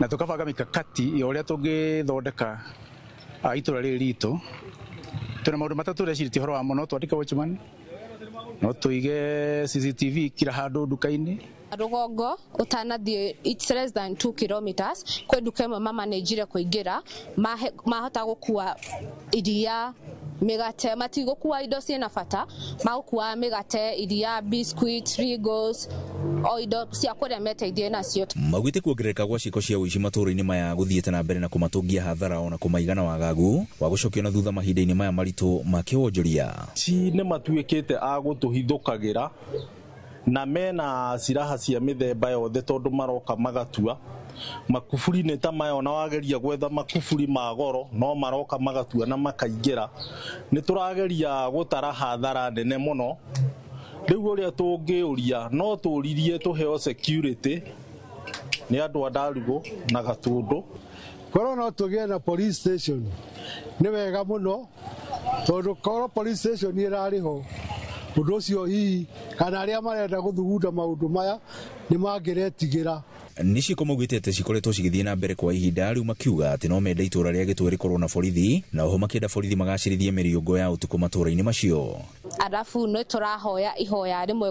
na tũkabanga mikakati ya ũrĩa tũngĩthondeka itũra rĩrĩ ritũ. Twĩna maũndũ matatũ tũrecirĩtie ũhoro wamo, no twandĩke watchman, no tũige CCTV kila handũ nduka-inĩ. Rũgongo ũtanathiĩ it's less than 2 kilometers kwĩ nduka ĩmwe mamanĩnjire kũingĩra mahota gũkua iria mĩgate, matigũkua indo ciĩna bata, magũkua mĩgate, iria, biscuit, Regals, o indo cia kũrĩa meteithie nacio. Maugĩte kuongerereka gwa ciĩko cia ũici matũũra-inĩ maya gũthiĩte na mbere na kũmatũngia hathara ona kũmaigana wagagu wa gũcokio na thutha mahinda-inĩ maya maritũ ma kĩwonjoria. Ci nĩ matuĩkĩte a gũtũhithũkagĩra na mena ciraha cia mĩthemba yothe tondũ maroka magatua makuburi nĩ ta maya, ona wageria gwetha makuburi ma goro no maroka magatua na makaingĩra. Nĩ tũrageria gũtara hathara nene mũno. Rĩu ũrĩa tũngĩũria no tũririe tũheo security nĩ andũ a Ndarugu na Gatũndũ. Korwo no tũgĩe na police station nĩ wega mũno tondũ korwo police station ĩrarĩ ho ũndũ ũcio hihi kana arĩa marenda gũthugunda maũndũ maya nĩ mangĩretigĩra. Nĩ ciĩko maugĩte atĩ cikoretwo cigĩthiĩ na mbere kwa ihinda rĩu makiuga atĩ no mende itũũra rĩa Gĩtwe rĩkorwo na borithi na oho makĩenda borithi magacĩrithie mĩriũngo ya ũtukũ matũũra-inĩ macio. Arabu nĩ tũrahoya ihoya rĩmwe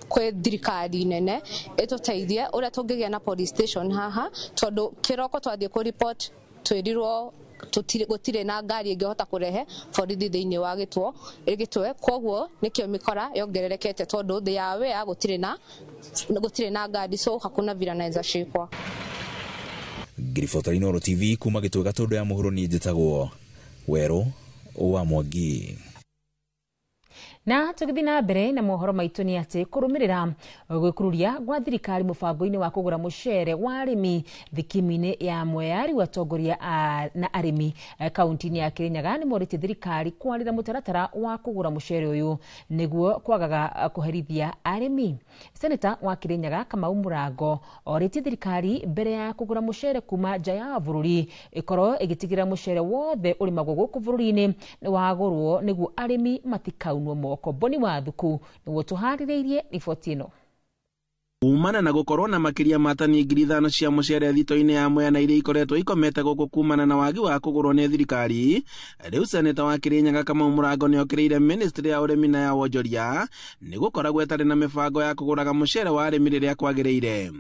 kwĩ thirikari nene ĩtũteithie ũrĩa tũngĩgĩa na police station haha tondũ kĩroko twathiĩ kũ report twĩrirwo gũtirĩ na ngari ĩngĩhota kũrehe borithi thĩinĩ wa Gĩtwe, koguo nĩkĩo mĩkora yongererekete tondũ they are aware gũtirĩ na ngari, so hakuna vile anaweza shikwa. Ngiribota Inooro TV kuma Gĩtwe Gatũndũ ya mũhuro, niĩ njĩtagwo Werũ wa Mwangi. Na tũgĩthiĩ na mbere na mohoro maitũ nĩ atĩ kũrũmĩrĩra gwĩkururia gwa thirikari mũbango-inĩ wa kũgũra mũcere wa arĩmi thikimi-inĩ ya Mwea, rĩu atongoria na arĩmi kaunti-inĩ ya Kirinyaga nĩ morĩtie thirikari kwarĩra mũtaratara wa kũgũra mũcere ũyũ nĩguo kwagaga kũherithia arĩmi. Seneta wa Kirinyaga Kamau Mũrango orĩtie thirikari mbere ya kũgũra mũcere kuma nja ya bũrũri ĩkorwo ĩgĩtigĩrĩra mũcere wothe ũrĩmagwo gũkũ bũrũri-inĩ nĩ wagũrwo nĩguo arĩmi matikaunwo moko. Boni wa Thuku nĩguo tũharĩrĩirie riboti ĩno. Kumana na gũkorwo na makĩria ma tani 5,000 cia mũcere thito-inĩ ya Mwea na iria ikoretwo ikomete gũkũ kumana na wagi wa kũgũrwo nĩ thirikari, rĩu seneta wa Kirinyaga Kamau Mũrango nĩokĩrĩire ministry ya ũrĩmi na ya wonjoria nĩ gũkoragwo ĩtarĩ na mĩbango ya kũgũraga mũcere wa arĩmi rĩrĩa kwagĩrĩire.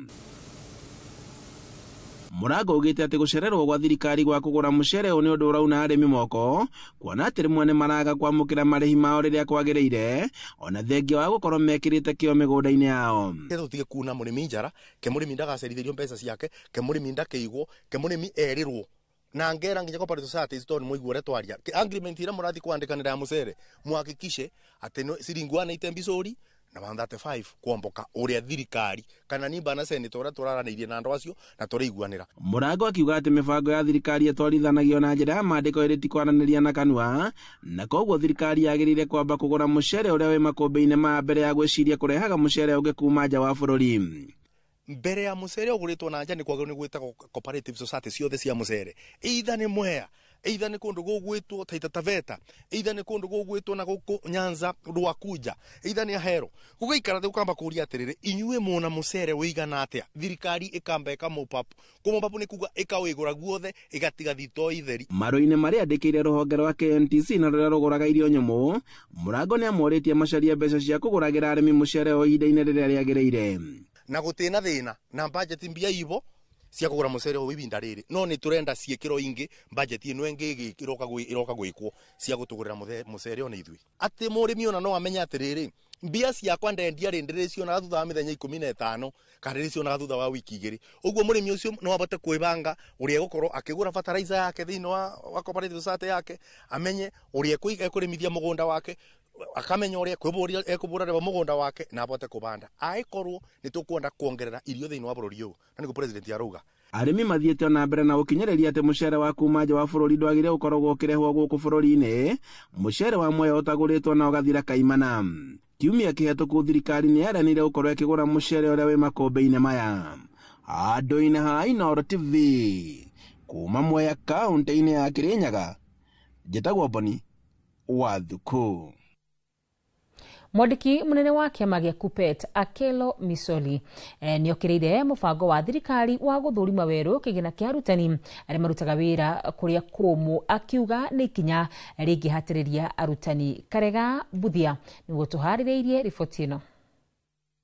Mũrango ugĩte atĩ gũcererwo gwa thirikari gwa kũgũra mũcere ũyũ nĩ ũndũ ũrauna arĩmi moko, kuona atĩ rĩmwe nĩ maraga kwamũkĩra marĩhi mao rĩrĩa kwagĩrĩire, ona thengia wa gũkorwo mekĩrĩte kĩo mĩgũnda-inĩ yao. Tũtige kuna mũrĩmi njara, ke mũrĩmi ndagacerithĩrio mbeca ciake, ke mũrĩmi ndakĩigwo, ke mũrĩmi erirwo na ngera nginya cooperative societies tondũ nĩ mũigua ũrĩa twaria. Agreement ĩrĩa mũrathiĩ kwandĩkanĩra ya mũcere, mũhakikishe atĩ ciringi 180 mbicũri na 135 kuomboka uria thirikari kana nimba na senator uria turaranĩirie na andũ acio na tũraiguanĩra. Mũrango akiuga atĩ mĩbango ya thirikari ĩtwarithanagio na njĩra ya maandĩko ĩrĩ ti kwaranĩria na kanua, na koguo thirikari yagĩrĩire kwamba kũgũra mũcere ũrĩa wĩ makũmbĩ-inĩ ma mbere ya gwĩciria kũrehaga mũcere ũngĩ kuma nja wa bũrũri. Mbere ya mũcere ũgũrĩtwo na nja nĩ kwagĩrĩirwo nĩ gwĩtagwo cooperative society ciothe cia mũcere, either nĩ Mwea, either nĩ kũndũ gũgwĩtwo Taita Taveta, either nĩ kũndũ gũgwĩtwo na gũkũ Nyanza Rwakuja, either nĩ Ahero. Gũgaikara thĩ gũkamba kũria atĩrĩrĩ, inyuĩ mwona mũcere ũigana atĩa? Thirikari ĩkamba ĩkamũpap. Kũmũpap nĩ kuga ĩkawĩgũra guothe ĩgatiga thitoo itheri. Marũa-inĩ marĩa andĩkĩire rũhonge rwa KMTC na rũrĩa rũgũraga irio nyũmũ, Mũrango nĩ amorĩtie macarie mbeca cia kũgũragĩra arĩmi mũcere o ihinda-inĩ rĩrĩa rĩagĩrĩire. Na gũtĩ na thĩna na budget mbia ibo cia kũgũra mũcere ũyũ ibinda rĩrĩ, no nĩ tũrenda ciĩkĩro ingĩ budget ĩno ĩngĩ ĩroka gwĩkwo cia gũtũgũrĩra mũcere ona ithuĩ, atĩ mũrĩmi ona no amenye atĩrĩrĩ, mbia ciakwa ndendia rĩ ndĩrĩcionaga thutha wa mĩthenya 15 kana ndĩrĩcionaga thutha wa wiki 2. Ũguo mũrĩmi ũcio no abote kwĩbanga ũrĩa egũkorwo akĩgũra fertilizer yake thĩinĩ wa cooperative society yake, amenye ũrĩa ekũrĩmithia mũgũnda wake, akamenya ũrĩa ekũbũra mũgũnda wake na abote kũbanda. Angĩkorwo nĩ tũkwenda kuongerera irio thĩinĩ wa bũrũri ũyũ, na nĩguo president arauga. Arĩmi mathiĩte ona mbere na gũkinyĩrĩria atĩ mũcere wa kuma nja wa bũrũri ndwagĩrĩire gũkoragwo ũkĩrehwo gũkũ bũrũri-inĩ, mũcere wa Mwea ũtagũrĩtwo na ũgathira kaimana. Kiumia kĩhetũku thirikari nĩ yaranĩire gũkorwo ĩkĩgũra mũcere ũrĩa wĩ makũmbĩ-inĩ maya. Handũ-inĩ ha Inooro TV kuma Mwea kaũntĩ-inĩ ya Kirinyaga, njĩtagwo Boni wa Thuku. Mwandĩki mũnene wa kĩama gĩa Kuppet Akelo Misoli nĩokĩrĩire mũbango wa thirikari wa gũthũrima werũ kĩgĩna kĩa arutani arĩa marutaga wĩra kũrĩa kũmũ, akiuga nĩ ikinya rĩngĩhatĩrĩria arutani. Karega Mbuthia nĩguo tũharĩrĩirie riboti ĩno.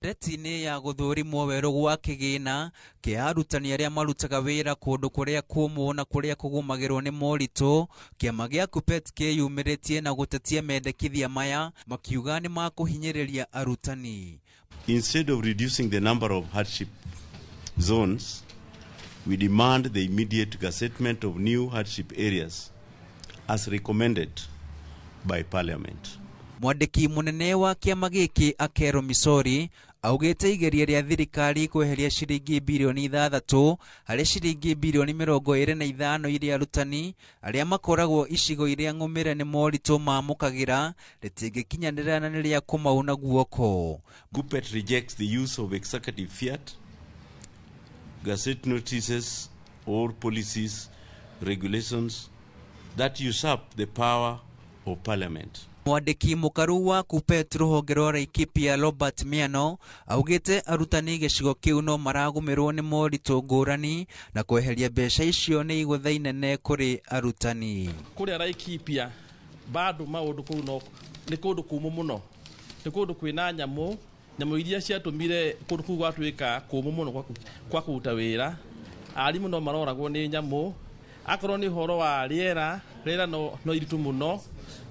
Ndeereti-inĩ ya gũthũrimwo werũ gwa kĩgĩna kĩa arutani arĩa marutaga wĩra kũndũ kũrĩa kũmũ na kũrĩa kũgũmagĩrwo nĩ moritũ, kĩama gĩa Kuppet kĩyumĩrĩtie na gũtetia mendekithia maya makiuga nĩ makũhinyĩrĩria arutani. Instead of reducing the number of hardship zones, we demand the immediate gazettement of new hardship areas as recommended by Parliament. Mwandĩki mũnene wa kĩama gĩkĩ Akero Misori augĩte igeria rĩa thirikari kweheria ciringi birioni 6 harĩ ciringi birioni 25 iria arutani arĩa makoragwo icigo iria ng'ũmĩre nĩ moritũ mamũkagĩra rĩtingĩkinyanĩra na nĩ rĩa kũmauna guoko. Kuppet rejects the use of executive fiat, gazette notices or policies, regulations that usurp the power of Parliament. Mwandĩki mũkaru wa Kuppet rũhonge rwa Laikipia Robert Miano augĩte arutani gĩcigo kĩu no maragũmĩrwo nĩ moritũ ngũrani na kweheria mbeca icio nĩ igũtha inene kũrĩ arutani. Kũrĩa Laikipia bado maũndũ kũu no nĩ kũndũ kũmũ mũno, nĩ kũndũ kwĩna nyamũ, nyamũ iria ciatũmire kũndũ kũu gwatuĩka kũmũ mũno kwa kũruta wĩra. Arimũ no maroragwo nĩ nyamũ, akorwo nĩ ũhoro wa rĩera, rĩera no iritũ mũno.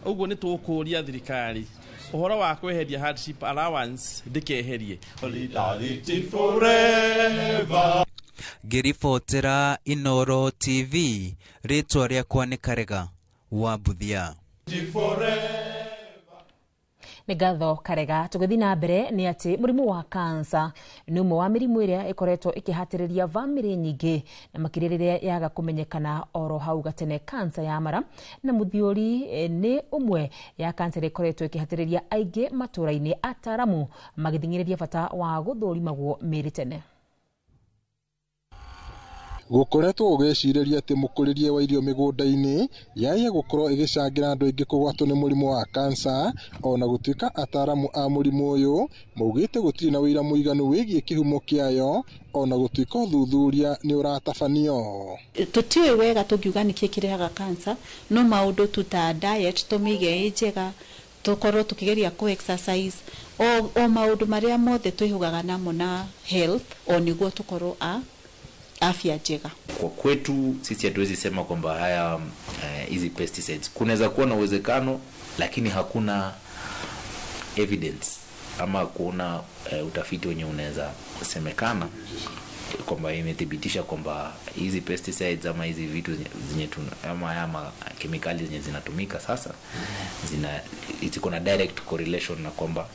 Ũguo nĩ tũkũria thirikari ũhoro wa kweheria hardship allowance ndĩkeherie. Solidarity forever. Ngĩribotera Inooro TV, rĩtwa rĩakwa nĩ Karega wa Mbuthia. Nĩ ngatho Karega. Tũgĩthiĩ na mbere nĩ atĩ mũrimũ wa kansa nĩ ũmwe wa mĩrimũ ĩrĩa ĩkoretwo ĩkĩhatĩrĩria bamĩrĩ nyingĩ, na makĩria rĩrĩa yaga kũmenyekana oro hau gatene. Kansa ya mara na mũthiori nĩ ũmwe ya kansa ĩrĩa ĩkoretwo ĩkĩhatĩrĩria aingĩ matũũra-inĩ, ataaramu magĩthing'ĩrĩria bata wa gũthũrimagwo mĩĩrĩ tene. Gũkoretwo gũgĩcirĩria atĩ mũkũrĩrie wa irio mĩgũnda-inĩ yaĩye gũkorwo ĩgĩcangĩra andũ aingĩ kũgwatwo nĩ mũrimũ wa kansa, ona gũtuĩka ataaramu a mũrimũ ũyũ maugĩte gũtirĩ na ũira mũiganu wĩgiĩ kĩhumo kĩayo, ona gũtuĩka ũthuthuria nĩ ũratabanio. Tũtiũĩ wega tũngiuga nĩkĩ kĩrehaga cancer, no maũndũ tu ta diet tũmĩige ĩ njega, tũkorwo tũkĩgeria kũ exercise, o maũndũ marĩa mothe twĩhũgaga namo na health, o nĩguo tũkorwo a afya njega. Kwa kwetu sisi hatuwezi sema kwamba haya hizi pesticides, kunaweza kuwa na uwezekano, lakini hakuna evidence ama kuona utafiti wenye unaweza semekana kwamba imethibitisha kwamba hizi pesticides ama hizi vitu zenye ama kemikali zenye zinatumika sasa zina ziko na direct correlation na kwamba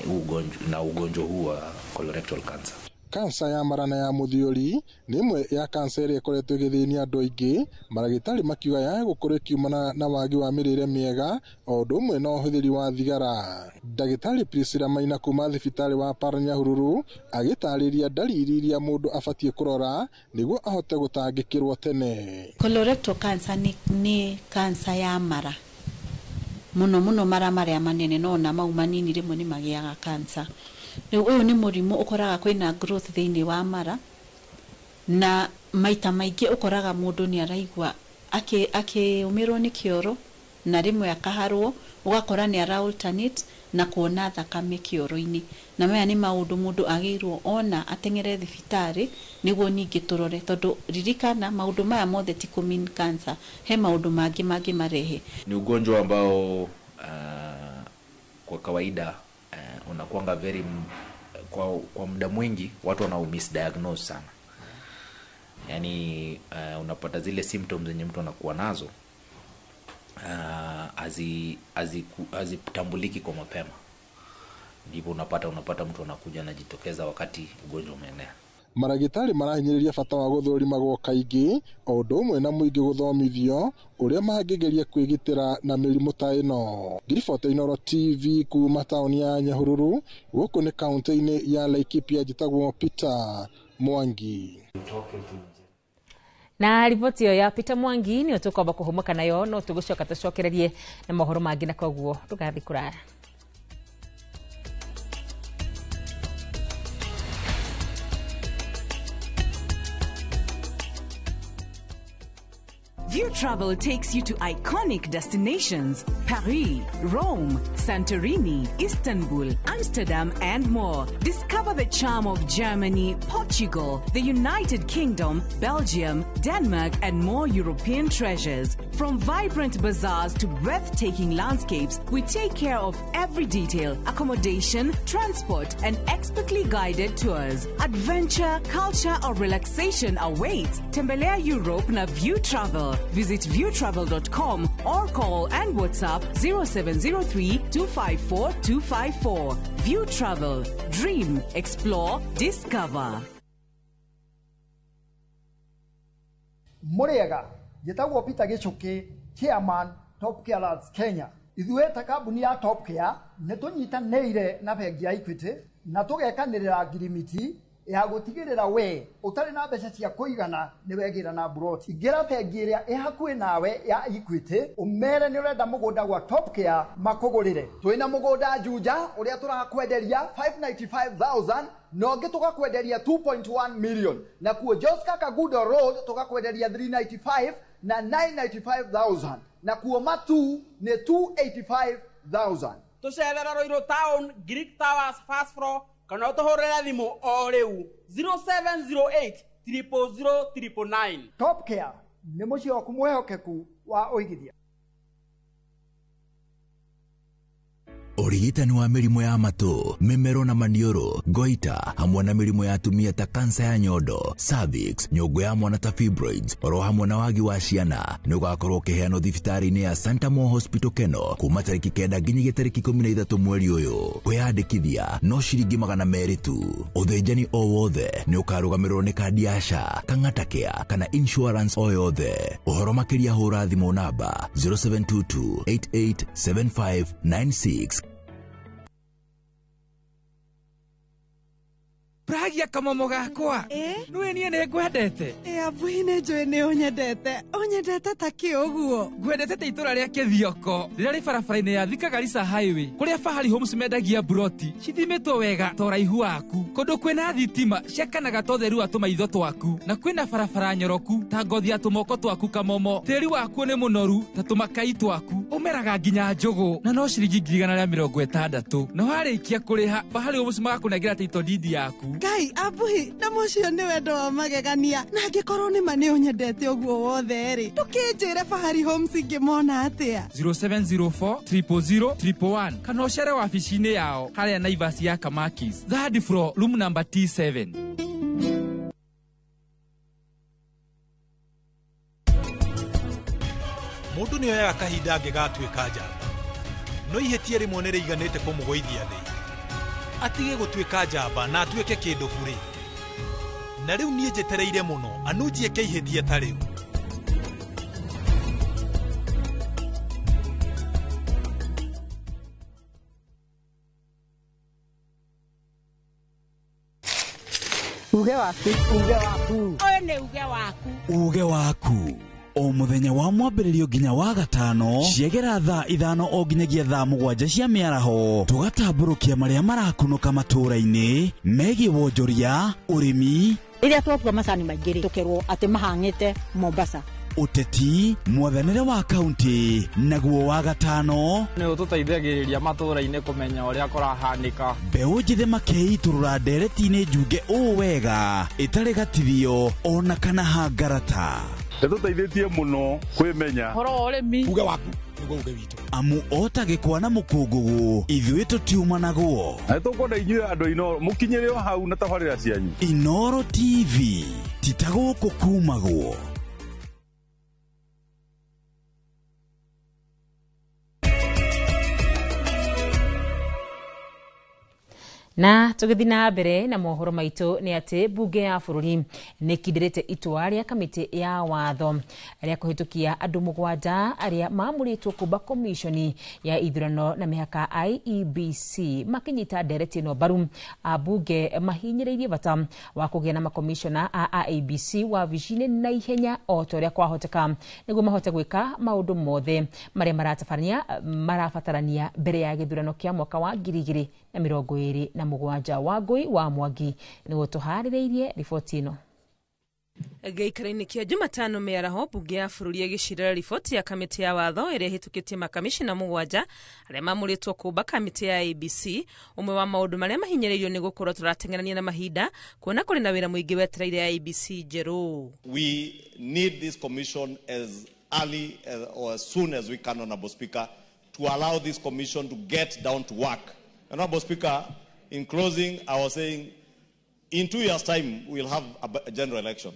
ugonjwa na ugonjwa huu wa colorectal cancer. Kansa ya mara na ya mũthiori nĩ ĩmwe ya kansa ĩrĩa ĩkoretwo ĩgĩthĩnia andũ aingĩ, maragĩtarĩ makiuga yae gũkorwo ĩkiumana na wagi wa mĩrĩre mĩega o ũndũ ũmwe na ũhũthĩri wa thigara. Ndagĩtarĩ Priscilla Maina kuma thibitarĩ wa Par Nyahururu agĩtarĩria ndariri iria mũndũ abatiĩ kũrora nĩguo ahote gũtangĩkĩrwo tene. Colorectal cancer nĩ kansa ya mara, mũno mũno mara marĩa manene, no ona mau manini rĩmwe nĩ magĩaga kansa. Rĩu ũyũ nĩ mũrimũ ũkoraga kwĩna growth thĩinĩ wa mara, na maita maingĩ ũkoraga mũndũ nĩ araigua akĩũmĩrwo nĩ kĩoro na rĩmwe akaharwo, ũgakora nĩ ara alternate na kuona thakame kĩoro-inĩ. Na maya nĩ maũndũ mũndũ agĩrĩirwo ona ateng'ere thibitarĩ nĩguo ningĩ tũrore, tondũ ririkana maũndũ maya mothe ti kũ mean cancer, he maũndũ mangĩ mangĩmarehe. Ni ugonjwa ambao kwa kawaida unakuanga very kwa muda mwingi watu wana misdiagnose sana. Yani unapata zile symptoms zenye mtu anakuwa nazo hazitambuliki kwa mapema. Ndipo unapata mtu anakuja anajitokeza wakati ugonjwa umeenea. Maragĩtarĩ marahinyĩrĩria bata wa gũthũrimagwo kaingĩ o ũndũ ũmwe na mũingĩ gũthomithio ũrĩa mangĩgeria kwĩgitĩra na mĩrimũ ta ĩno. Ngiribota Inooro TV kuma taũni ya Nyahururu, gũkũ nĩ kaũntĩ-inĩ ya Laikipia, njĩtagwo Peter Mwangi. Na riboti ĩyo ya Peter Mwangi nĩyo tũkwamba kũhũmũka nayo, no tũgũcoka tũcokererie na mohoro mangĩ, na koguo ndũgathiĩ kũraya. View Travel takes you to iconic destinations: Paris, Rome, Santorini, Istanbul, Amsterdam, and more. Discover the charm of Germany, Portugal, the United Kingdom, Belgium, Denmark, and more European treasures. From vibrant bazaars to breathtaking landscapes, we take care of every detail: accommodation, transport, and expertly guided tours. Adventure, culture, or relaxation awaits. Tembelea Europe na View Travel. Visit viewtravel.com or call and WhatsApp 0703 254 254. View Travel. Dream, explore, discover. Mũrĩega, njĩtagwo Peter Gĩchũkĩ, Chairman Top Care Lads Kenya. Ithuĩ ta kambuni ya Top Care nĩ tũnyitanĩire na bengi ya Equity na tũgekanĩrĩra ngirimiti ya gũtigĩrĩra we ũtarĩ na mbeca cia kũigana nĩ wegĩra na mburoti. Ingĩra bengi ĩrĩa ĩ hakuhĩ nawe ya Equity ũmere nĩ ũrenda mũgũnda gwa Top Care makũgũrĩre. Twĩna mũgũnda Juja ũrĩa tũrakwenderia 595,000 na ũngĩ tũgakwenderia 2.1 million, na kuo Joska Kagudo Road tũgakwenderia 395 na 995,000, na kuo Matu nĩ 285,000. Tũcerera Ruiru Town, Greek Towers first floor, kana ũtũhũrĩre thimũ o rĩu 0708 000 999. Top Care nĩ mũciĩ waku mwĩhokeku wa ũigithia. Ũrigitani wa mĩrimũ ya matũ, mĩmero na maniũrũ, goita, hamwe na mĩrimũ ya atumia ta kansa ya nyondo, cervix, nyũngũ ya mwana ta fibroids, oro hamwe na wagi wa ciana, nĩ ũgakorwo ũkĩheanwo thibitarĩ-inĩ ya Santa Mo Hospital Keno kuma tarĩki 9 nginyagia tarĩki 13 mweri ũyũ. Kwĩyandĩkithia no ciringi 200 tu. Ũthĩnjani o wothe nĩ ũkarũgamĩrĩrwo nĩ kandi ya SHA, Kang'ata Care kana insurance o yothe. Ũhoro makĩria hũra thimũ namba 0722 887596. Pragia kamomo gakwa. Nĩũĩ niĩ nĩ ngwendete. Ĩ abuhi nĩ njũĩ nĩ ũnyendete. Ũnyendete ta kĩ ũguo? Ngwendete ta itũra rĩa Kĩthioko rĩrĩa rĩ barabara-inĩ ya Thika Garissa Highway kũrĩa Fahari Homes mendagia mburoti cithimĩtwo wega ta ũraihu waku, kũndũ kwĩna thitima ciakanaga ta ũtheru wa tũmaitho twaku, na kwĩna barabara nyoroku ta ngothi ya tũmoko twaku kamomo. Tĩri wakuo nĩ mũnoru ta tũmakai twaku, ũmeraga nginya njũgũ na no ciringi 160,000, na warĩkia kũrĩha Fahari Homes magakũnengera title deed yaku. Ngai abuhi na mũcio nĩ wendo wa magegania, na angĩkorwo nĩ ma nĩ ũnyendete ũguo wothe rĩ, ndũkĩnjĩre Fahari Homes ingĩmona atĩa? 0704 000 111 kana ũcere wabici-inĩ yao harĩa Naivas ya Kamakis, third floor, room number T7. Mũndũ nĩ oyaga kahinda angĩgatuĩka njamba, no ihĩtia rĩmwe nĩ rĩiganĩte kũmũgũithia thĩ, atige gũtuĩka njamba na atuĩke kĩndũ burĩ. Na rĩu niĩ njetereire mũno anunjiĩke ihĩtia ta rĩu. Uge waku, uge waku. Ũyũ nĩ uge waku. Uge waku o muthenya wa mwambĩrĩrio nginya wa gatano ciegera thaa 5 o nginyagia thaa 7 cia mĩaraho, tũgatambũrũkia marĩa marakunũka matũũra-inĩ megiĩ wonjoria, ũrĩmi. Rĩrĩa twatua macani maingĩ rĩ, tũkerwo atĩ mahang'ĩte Mombasa. Ũteti, mwathanĩre wa kaunti, naguo wa gatano nĩ ũtũteithagĩrĩria matũũra-inĩ kũmenya ũrĩa kũrahanĩka. Mbeũ njĩthĩ makeitũrũra ndereti-inĩ njunge ũũ wega ĩtarĩ gatithio ona kana hangarata. Nĩtũteithĩtie mũno kwĩmenya ũhoro wa ũrĩmi. Uge waku nĩguo uge witũ. Amu ota gĩkwa na mũkũngũgũ ithuĩ tũtiumanagwo. Na nĩtũkwenda inyuĩ andũ a Inooro mũkinyĩre o hau na tabarĩra cianyu. Inooro TV ti ta gũkũ kumagwo. Na tũgĩthiĩ na mbere na mohoro maitũ nĩ atĩ mbunge ya bũrũri nĩ ĩkindĩrĩte itua rĩa kamĩtĩ ya watho rĩa kũhĩtũkia andũ 7 arĩa maamũrĩtwo kumba komishoni ya ithurano na mĩhaka IEBC makĩnyita ndereti ĩno mbaru. Ambunge mahinyĩrĩirie bata wa kũgĩa na makomishona a IEBC wabici-inĩ na ihenya o ta ũrĩa kwahoteka nĩguo mahote gwĩka maũndũ mothe marĩa marabatarania mbere ya gĩthurano kĩa mwaka wa 2027. Wangũi wa Mwangi nĩguo tũharĩrĩirie riboti ĩno. Gĩikaro-inĩ kĩa Jumatano mĩaraho, mbunge ya bũrũri ĩgĩcirĩra riboti ya kamĩtĩ ya watho ĩrĩa ĩhĩtũkĩtie makamishina 7 arĩa maamũrĩtwo kũmba kamĩtĩ ya IEBC. Ũmwe wa maũndũ marĩa mahinyĩrĩirio nĩ gũkorwo tũrateng'erania na mahinda, kuona kũrĩ na wĩra mũingĩ wetereire IEBC njerũ. We need this commission as early or as soon as we can, Honorable Speaker, to allow this commission to get down to work. Honorable Speaker, in closing, I was saying, in 2 years' time, we'll have a general election,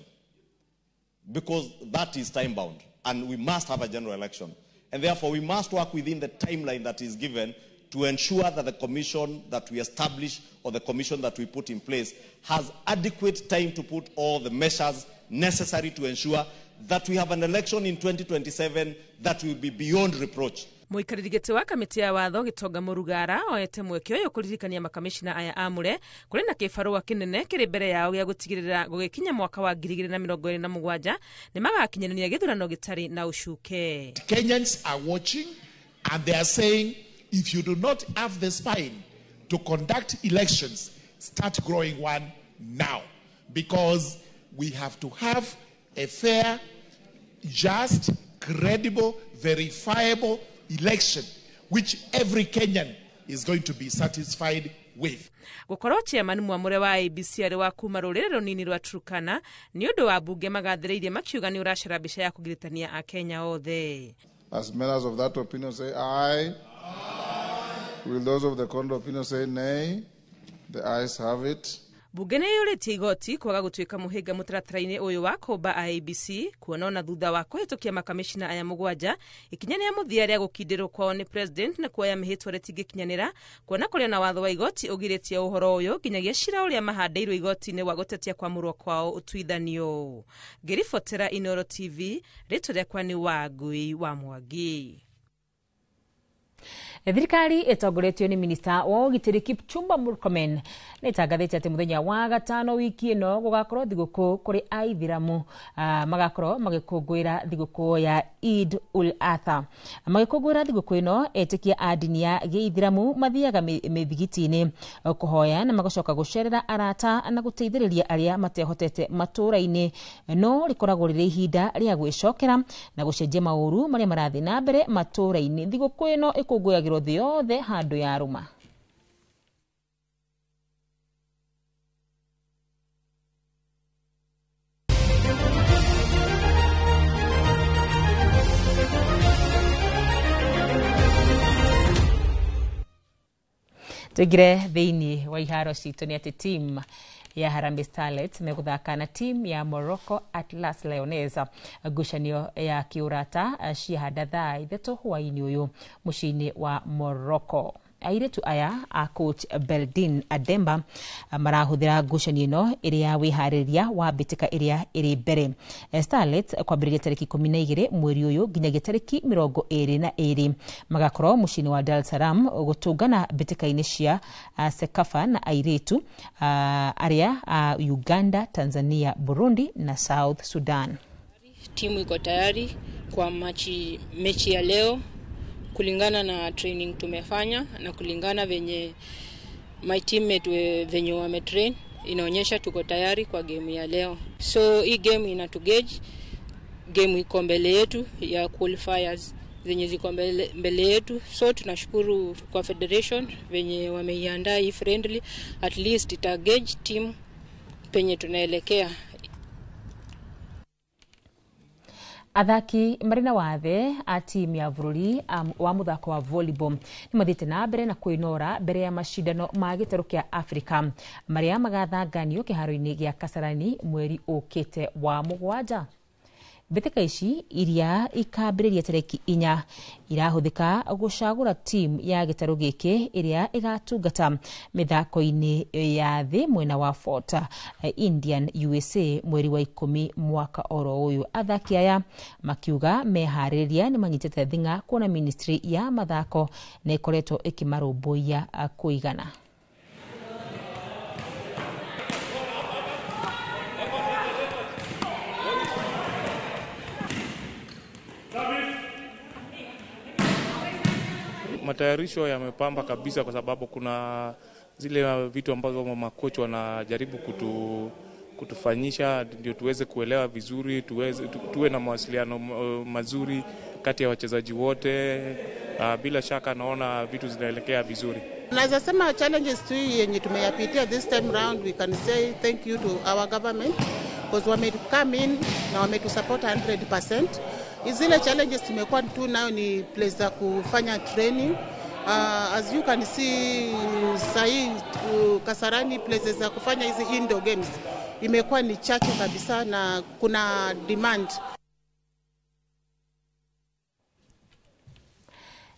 because that is time-bound, and we must have a general election. And therefore, we must work within the timeline that is given to ensure that the commission that we establish or the commission that we put in place has adequate time to put all the measures necessary to ensure that we have an election in 2027 that will be beyond reproach. Mũikarĩri gĩtĩ wa kamĩtĩ ya watho Gĩtonga Mũrugara oete mweke ũyũ kũririkania makamishina aya amũre kũrĩ na kĩbarũa kĩnene kĩrĩ mbere yao gĩa gũtigĩrĩra gũgĩkinya mwaka wa 2027 nĩ magakinyanĩria gĩthurano gĩtarĩ na ũcuke. Kenyans are watching and they are saying, if you do not have the spine to conduct elections, start growing one now, because we have to have a fair, just, credible, verifiable election which every Kenyan is going to be satisfied with. Gũkorwo chairman mwamũre wa IEBC arĩ wa kuma rũrĩrĩ rũnini rwa Turkana nĩ ũndũ wa mbunge magathĩrĩirie makiuga nĩ ũracora mbica ya kũgiritania Akenya othe. As members of that opinion say aye. Aye. Will those of the contrary opinion say nay? The ayes have it. Bunge nĩ yũrĩtie igoti kwaga gũtuĩka mũhĩnga mũtaratara-inĩ ũyũ wa kũmba IEBC, kuona ona thutha wa kũhĩtũkia makamishina aya 7 ikinya rĩa mũthia rĩa gũkindĩrwo kwao nĩ president na kuoya mĩhĩtwa rĩtingĩkinyanĩra, kuona kũrĩ na watho wa igoti ũgirĩtie ũhoro ũyũ nginyagia cira ũrĩa mahandĩirwo igoti-inĩ wa gũtetia kwamũrwo kwao ũtuithanio. Ngĩribotera Inooro TV, rĩtwa rĩakwa nĩ Wangui wa Mwangi. Thirikari ĩtongoretio nĩ minista wa ũgitĩri Kipchumba Murkomen nĩ ĩtangathĩte atĩ mũthenya wa gatano wiki ĩno gũgakorwo thigũkũ kũrĩ aithĩramu, magakorwo magĩkũngũĩra thigũkũ ya Eid ul Adha. Magĩkũngũĩra thigũkũ ĩno, etĩkia a ndini ya gĩithĩramu mathiaga mĩthigiti-inĩ kũhoya na magacoka gũcerera arata na gũteithĩrĩria arĩa matehotete matũũra-inĩ, no rĩkoragwo rĩrĩ ihinda rĩa gwĩcokera na gũcenjia maũru marĩa marathiĩ na mbere matũũra-inĩ. Thigũkũ ĩno ĩkũngũyagĩrwo thĩ yothe handũ ya rũma. Tũingĩre thĩinĩ wa iharo citũ nĩ atĩ team ya Harambee Starlets megũthaka na team ya Morocco Atlas Lionesses ngucanio ya kĩũrata ciahanda thaa 3 hwaĩ-inĩ ũyũ mũciĩ-inĩ wa Morocco. Airĩtu aya a coach Beldin Ademba marahũthĩra ngucanio ĩno ĩrĩ ya wĩharĩrĩria wa mbĩtĩka ĩrĩa ĩrĩ mbere. Starlets kwambĩrĩria tarĩki 12 mweri ũyũ nginyagia tarĩki 22 magakorwo mũciĩ-inĩ wa Dar es Salaam gũtũngana mbĩtĩka-inĩ cia CECAFA na airĩtu arĩa a Uganda, Tanzania, Burundi na South Sudan. Timu iko tayari kwa mechi ya leo kulingana na training tumefanya na kulingana venye my teammate venye wametrain, inaonyesha tuko tayari kwa game ya leo. So hii game inatugauge, game iko mbele yetu ya qualifiers zenye ziko mbele yetu. So tunashukuru kwa federation venye wameiandaa hii friendly, at least ita gauge team penye tunaelekea. Athaki marĩ na wathe a timu ya bũrũri wa mũthako wa volleyball nĩ mathiĩte na mbere na kwĩnora mbere ya macindano ma gĩtarũ kĩa Africa marĩa magathanganio kĩharo-inĩ gĩa Kasarani mweri ũkĩte wa 7. Mbĩtĩka ici iria ikambĩrĩria tarĩki 4 irahũthĩka gũcagũra timu ya gĩtarũ gĩkĩ ĩrĩa ĩgatungata mĩthako-inĩ ya thĩ mwena wa Fort Indian USA mweri wa 10 mwaka oro ũyũ. Athaki aya makiuga meharĩrĩria nĩ manyitĩte thing'a kuona ministry ya mathako nĩ ĩkoretwo ĩkĩmarũmbũiya kũigana. Matayarisho yamepamba kabisa kwa sababu kuna zile vitu ambazo makocha wanajaribu kutufanyisha ndio tuweze kuelewa vizuri, tuwe na mawasiliano mazuri kati ya wachezaji wote. Bila shaka naona vitu zinaelekea vizuri. Naweza sema challenges tu yenye tumeyapitia this time round, we can say thank you to our government because wame come in na wametusupport 100%. Zile challenges tumekuwa tu nayo ni place za kufanya training. As you can see sahi Kasarani places za kufanya hizi indoor games imekuwa ni chache kabisa na kuna demand.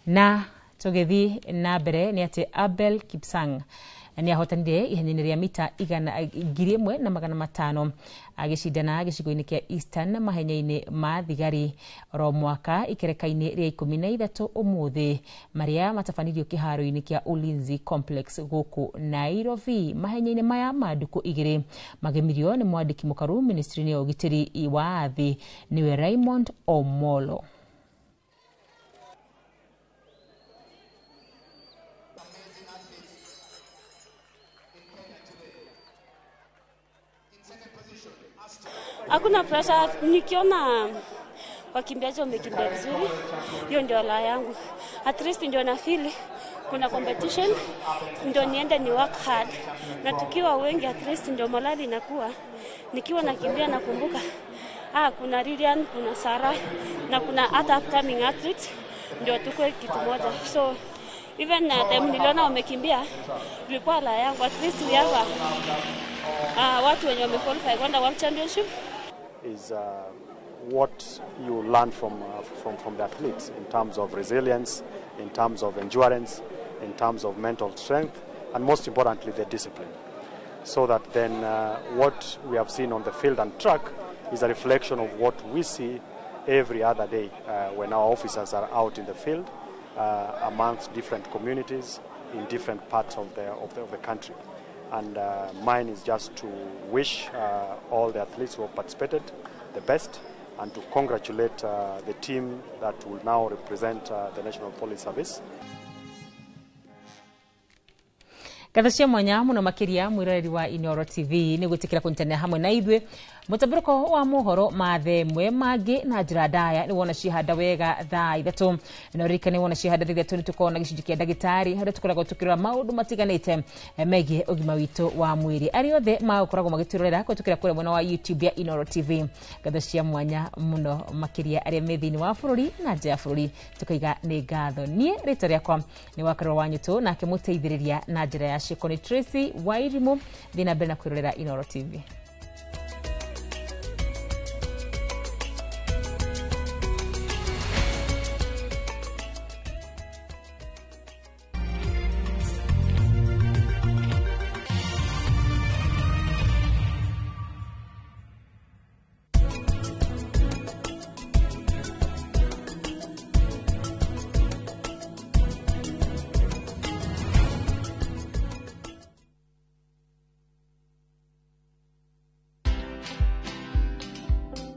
Na tugethi na mbere ni ati Abel Kipsang ni ahotanire ihenya-inĩ rĩa mita 1500 agĩcindana gĩcigo-inĩ kĩa Eastern mahenya-inĩ ma thigari oro mwaka ikereka-inĩ rĩa 13 ũmũthĩ marĩa matabanirio kĩharo-inĩ kĩa Ulinzi Complex gũkũ Nairobi. Mahenya-inĩ maya ma ndukũ 2 magemirio nĩ mwandĩki mũkaru ministry-inĩ ya ũgitĩri wa thĩ nĩwe Raymond Omolo. Hakuna pressure, nikiona wakimbiaji wamekimbia vizuri, hiyo ndio la yangu. At least ndio na feel kuna competition, ndio niende ni work hard. Na tukiwa wengi at least ndio morali inakuwa. Nikiwa nakimbia nakumbuka kuna Lilian, kuna Sarah na kuna other upcoming athletes, ndio tukue kitu moja. So even time niliona wamekimbia ilikuwa la yangu. At least we have watu wenye wamequalify kwenda World Championship. Is what you learn from the athletes in terms of resilience, in terms of endurance, in terms of mental strength, and most importantly the discipline. So that then what we have seen on the field and track is a reflection of what we see every other day when our officers are out in the field amongst different communities in different parts of the country. And mine is just to wish all the athletes who have participated the best, and to congratulate the team that will now represent the National Police Service. Ngatho cia mwanya muno makiria mwiroreri wa Inooro TV ni gwitikira kunyitanira hamwe na ithuĩ mũtambũrũko wa mohoro ma themwe mangĩ na njĩra ndaya nĩ wona cihanda wega thaa 3 na ũririkane wona cihanda thaa 3 nĩ tũkoragwo na gĩcunjĩ kĩa ndagĩtarĩ harĩa tũkoragwo tũkĩrora maũndũ matiganĩte megiĩ ũgima witũ wa mwĩrĩ. Arĩa othe magũkoragwo magĩtwĩrorera kũhĩtũkĩra kũrĩa mwena wa YouTube ya Inooro TV, ngatho cia mwanya mũno makĩria arĩa me thĩinĩ wa bũrũri na nja ya bũrũri tũkaiga nĩ ngatho. Niĩ rĩtwa rĩakwa nĩ Wakarũra wa Nyũtũ, nake mũteithĩrĩria na njĩra ya ciĩko nĩ Tracy Wairimu. Thiĩ na mbere na kwĩrorera Inooro TV.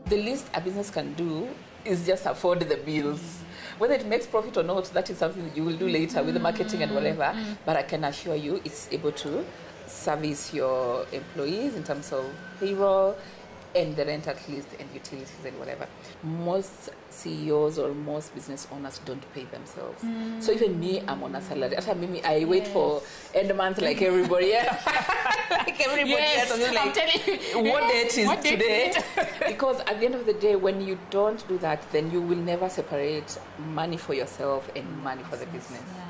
The least a business can do is just afford the bills. Whether it makes profit or not, that is something that you will do later with the marketing and whatever. But I can assure you it's able to service your employees in terms of payroll and the rent at least and utilities and whatever. Most CEOs or most business owners don't pay themselves. So even me, I'm on a salary. After me, I wait for end month like everybody else. Like everybody else. I'm like, I'm telling you, what date is today? Because at the end of the day, when you don't do that, then you will never separate money for yourself and money for the business. Yeah.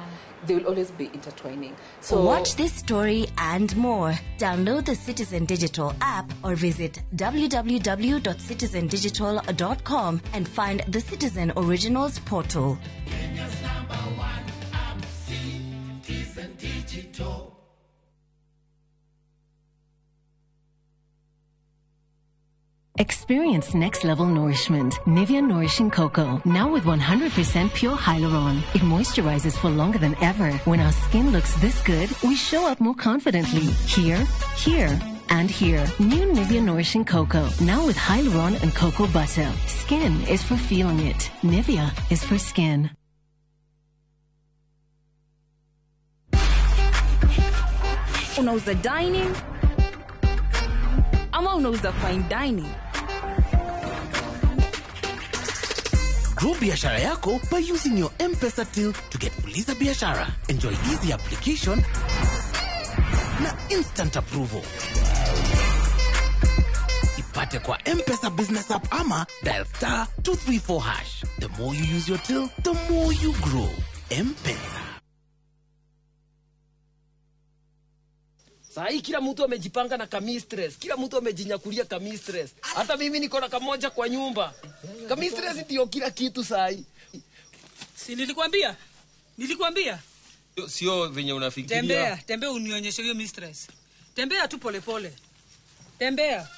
They will always be intertwining. So watch this story and more. Download the Citizen Digital app or visit www.citizendigital.com and find the Citizen Originals portal. Kenya's #1 app, Citizen Digital. Experience next level nourishment. Nivea Nourishing Cocoa. Now with 100% pure hyaluron. It moisturizes for longer than ever. When our skin looks this good, we show up more confidently. Here, here, and here. New Nivea Nourishing Cocoa. Now with hyaluron and cocoa butter. Skin is for feeling it. Nivea is for skin. Unauza dining? Ama unauza fine dining? Grow biashara yako by using your M-Pesa till to get Fuliza Biashara. Enjoy easy application na instant approval. Ipate kwa M-Pesa Business App ama dial *234#. The more you use your till, the more you grow. M-Pesa. Sahi kila mtu amejipanga na kamistress, kila mtu amejinyakulia kamistress. Hata mimi niko na kamoja kwa nyumba. Kamistress ndio kila kitu sahi. Si nilikwambia? Nilikwambia? Sio venye unafikiria. Tembea, tembea unionyeshe hiyo mistress. Tembea tu pole pole. Tembea.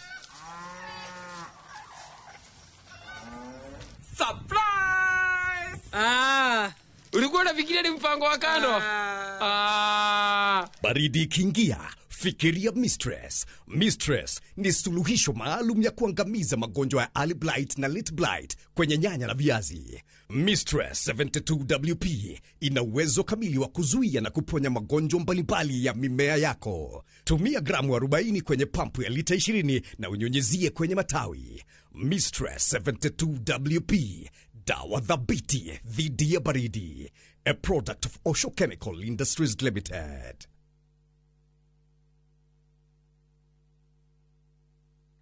Surprise! Ah! Ulikuwa unafikiria ni mpango wa kando? Ah. Baridi ikiingia, fikiria Mistress. Mistress ni suluhisho maalum ya kuangamiza magonjwa ya early blight na late blight kwenye nyanya na viazi. Mistress 72WP ina uwezo kamili wa kuzuia na kuponya magonjwa mbalimbali ya mimea yako. Tumia gramu 40 kwenye pampu ya lita 20 na unyunyizie kwenye matawi. Mistress 72WP, dawa thabiti dhidi ya baridi. A product of Osho Chemical Industries Limited.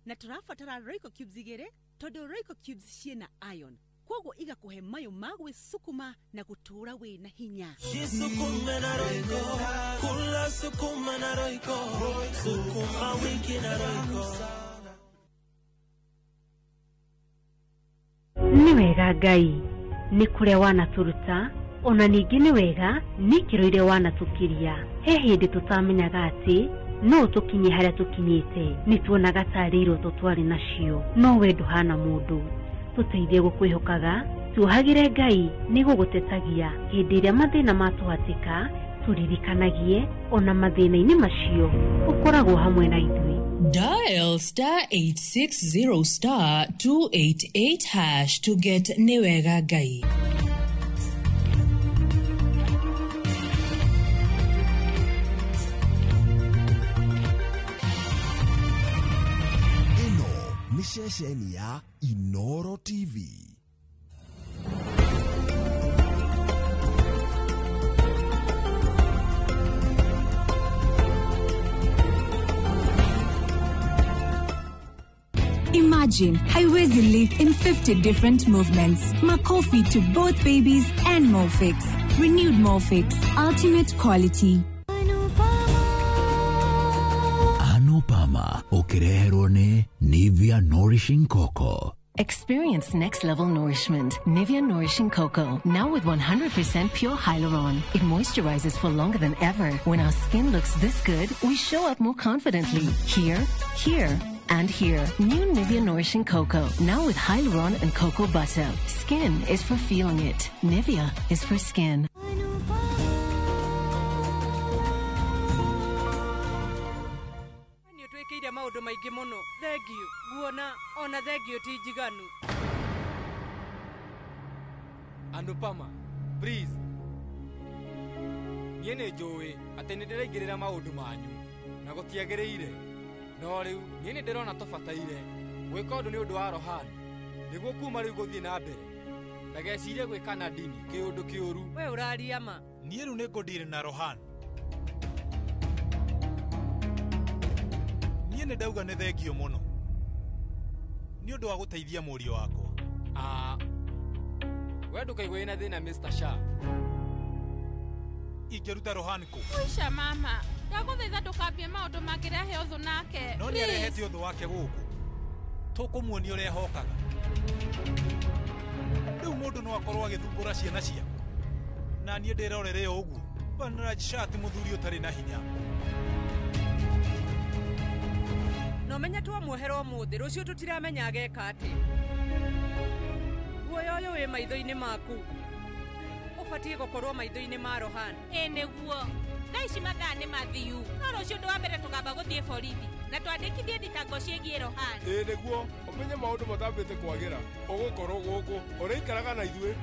Na tũrabatara Royco cubes igĩrĩ tondũ Royco cubes ciĩna iron koguo igakũhe mayũ ma gwĩsukuma na gũtũũra wĩna hinya. Jisukume na Royco, kula sukuma na Royco, sukuma wiki na Royco. Nĩ wega Ngai nĩ kũrĩa wanatũruta ona ningĩ nĩ wega nĩ ikĩro iria wanatũkiria. He hĩndĩ tũtamenyaga atĩ no tũkinye harĩa tũkinyĩte, nĩ tuonaga tarĩ iroto twarĩ nacio, no we ndũhana mũndũ. Tũteithie gũkwĩhokaga, tuohagĩre Ngai nĩ gũgũtetagia hĩndĩ ĩrĩa mathĩna matũhatĩka, tũririkanagie ona mathĩna-inĩ macio ũkoragwo hamwe na ithuĩ. Dial star 860 star 288 hash to get Nĩwega Ngai. Ĩno nĩ ceceni ya Inoro TV. Imagine Haiwezi live in 50 different movements. Makofi to both babies and Molfix. Renewed Molfix. Ultimate quality. Anupama ũkĩreherwo nĩ Nivea Nourishing Cocoa. Experience next level nourishment. Nivea Nourishing Cocoa, now with 100% pure hyaluron. It moisturizes for longer than ever. When our skin looks this good, we show up more confidently. Here, here, and here. New Nivea Nourishing Cocoa, now with hyaluron and cocoa butter. Skin is for feeling it. Nivea is for skin. Nĩ ũtwĩkĩire maũndũ maingĩ mũno. Thengiũ. Guona ona thengiũ ti njiganu. Anupama, please. Niĩ nĩ njũĩ atĩ nĩ ndĩraingĩrĩra maũndũ manyu na gũtiagĩrĩire, no rĩu niĩ nĩ ndĩrona tũbataire gwĩka ũndũ nĩ ũndũ wa Rohan, nĩguo kuma rĩu gũthiĩ na mbere ndagecirie gwĩka na ndini kĩũndũ kĩũru. We ũraria ma. Niĩ rĩu nĩ ngũndiri na Rohan. Niĩ nĩ ndauga nĩ thengio mũno nĩ ũndũ wa gũteithia mũriũ wakwa. Ah, we ndũkaigua wĩna thĩna Mr. Shah. Ingĩruta Rohan kũ? Uisha mama, ndagũthaitha ndũkambie maũndũ mangĩrehe ũthũ nake. No nĩarehete ũthũ wake gũkũ. Tũkũmuonia ũrĩa ahokaga. Rĩu mũndũ no akorwo agĩthumbũra ciana ciakwa na niĩ ndĩrorere o ũguo. Vanraj Shah ti mũthuri ũtarĩ na hinya. No menye twamuohera ũmũthĩ, rũciũ tũtiramenya ageka atĩa. Guoya ũyũ wĩ maitho-inĩ maku ũbatiĩ gũkorwo maitho-inĩ ma Rohan. Ĩ nĩguo. Thaa ici mathaa nĩ mathiu. No rũciũ ũndũ wa mbere tũkamba gũthiĩ borithi na twandĩkithie thitango ciĩgiĩ Rohan. Ĩ nĩguo, ũmenye maũndũ matambĩte kwagĩra. Ũgũkorwo gũkũ, ũrĩikaraga na ithuĩ.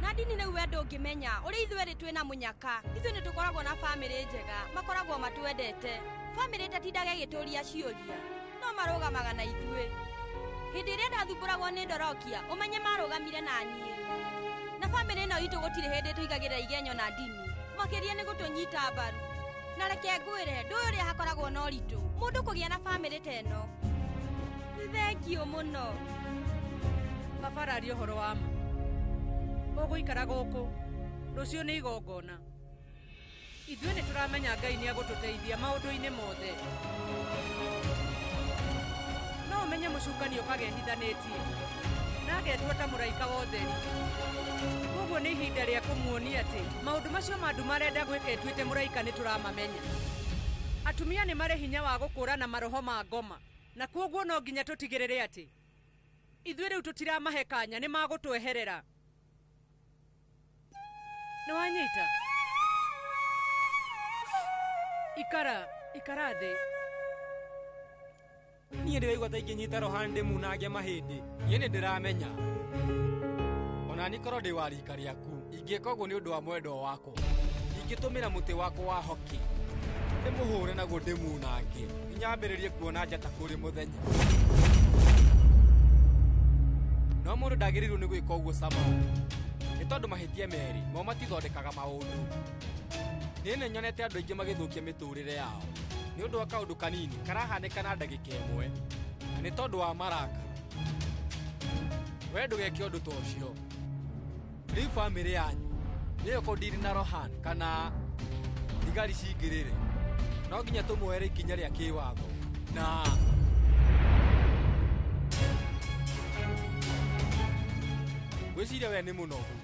Nadini nĩ we ndũngĩmenya ũrĩa ithuĩ erĩ twĩna mũnyaka. Ithuĩ nĩ tũkoragwo na bamĩrĩ njega, makoragwo matwendete. Bamĩrĩ ĩtatindaga ĩgĩtũria ciũria, no marũgamaga na ithuĩ. Hĩndĩ ĩrĩa ndathumbũragwo nĩ Ndorokia, ũmenye marũgamire na niĩ. Na bamĩrĩ ĩno itũ gũtirĩ hĩndĩ tũigagĩrĩra igenyo na ndini, makĩria nĩ gũtũnyita mbaru. Na reke ngwĩre, ndũĩ ũrĩa hakoragwo na ũritũ mũndũ kũgĩa na bamĩrĩ ta ĩno. Nĩ thengiũ mũno. Baba araria ũhoro wa ma. Ũgũikara gũkũ, rũciũ nĩ igongona. Ithuĩ nĩ tũramenya Ngai nĩ agũtũteithia maũndũ-inĩ mothe. No ũmenye mũcukani ũkagehithanĩtie na agetua ta mũraika wa ũtheri. Koguo nĩ ihinda rĩa kũmuonia atĩ maũndũ macio ma andũ marenda gwĩka ĩtuĩte mũraika nĩ tũramamenya. Atumia nĩ marĩ hinya wa gũkũrana maroho ma ngoma, na koguo no nginya tũtigĩrĩre atĩ ithuĩ rĩu tũtiramahe kanya, nĩ magũtweherera. Nĩ wanyita? Ikara, ikara thĩ. Niĩ ndĩraigua ta ingĩnyita Rohan ndĩmunange mahĩndĩ. Niĩ nĩ ndĩramenya ona niĩ korwo ndĩ wa rika rĩaku, ingĩka ũguo nĩ ũndũ wa mwendwa wakwa. Ingĩtũmĩra mũtĩ wakwa wa hockey ndĩmũhũre naguo ndĩmunange nginya ambĩrĩrie kuona njata kũrĩ mũthenya. No mũndũ ndagĩrĩirwo nĩ gwĩka ũguo Sama, nĩ tondũ mahĩtia merĩ mo matithondekaga maũndũ. Niĩ nĩ nyonete andũ aingĩ magĩthũkia mĩtũrĩre yao nĩ ũndũ wa kaũndũ kanini karahanĩka na ndagĩka ĩmwe, na nĩ tondũ wa marakara. We ndũgeke ũndũ ta ũcio. Rĩu bamĩrĩ yanyu nĩyo kũndiri na Rohan kana thigari cingĩrĩre, no nginya tũmuoere ikinya rĩa kĩwatho na ngwĩciria we nĩ mũnogu,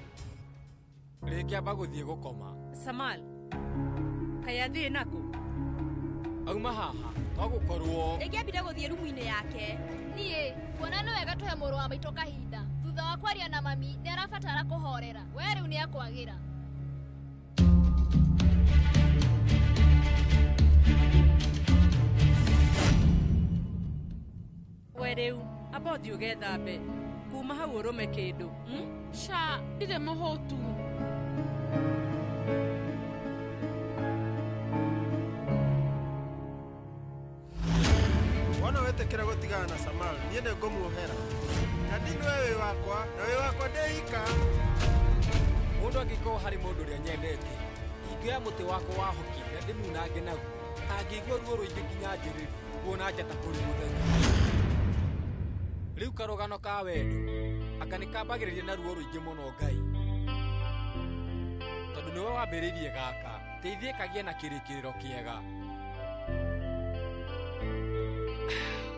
rĩngĩamba gũthiĩ gũkoma. Samal, kaĩ athiĩ nakũ? Auma haha twagũkorwo Ndĩngĩambire gũthiĩ rumu-inĩ yake. Niĩ kuona nĩ wega tũhe mũrũ wa maitũ kahinda. Thutha wa kwaria na mami nĩ arabatara kũhorera. We rĩu nĩ akwagĩra. We rĩu amba ũthiĩ ũgethambe kuma hau ũrũme kĩndũ. Ca ndirĩ mũhũtu. Wona wetĩkĩra gũtigana na Samal, niĩ nĩ ngũmuohera. Na ndini we wĩ wakwa, na wĩ wakwa ndĩika. Mũndũ angĩkorwo harĩ mũndũ ũrĩa nyendete, ingĩoya mũtĩ wakwa wa hoki na ndĩmunange naguo, angĩigua ruo rũingĩ nginya njĩrĩrie, kuona njata kũrĩ mũthenya. Rĩu karũgano ka wendo, anga nĩ kambagĩrĩria na ruo rũingĩ mũno Ngai. Tondũ nĩwe wambĩrĩirie gaka, teithie kagĩe na kĩrĩkĩrĩro kĩega.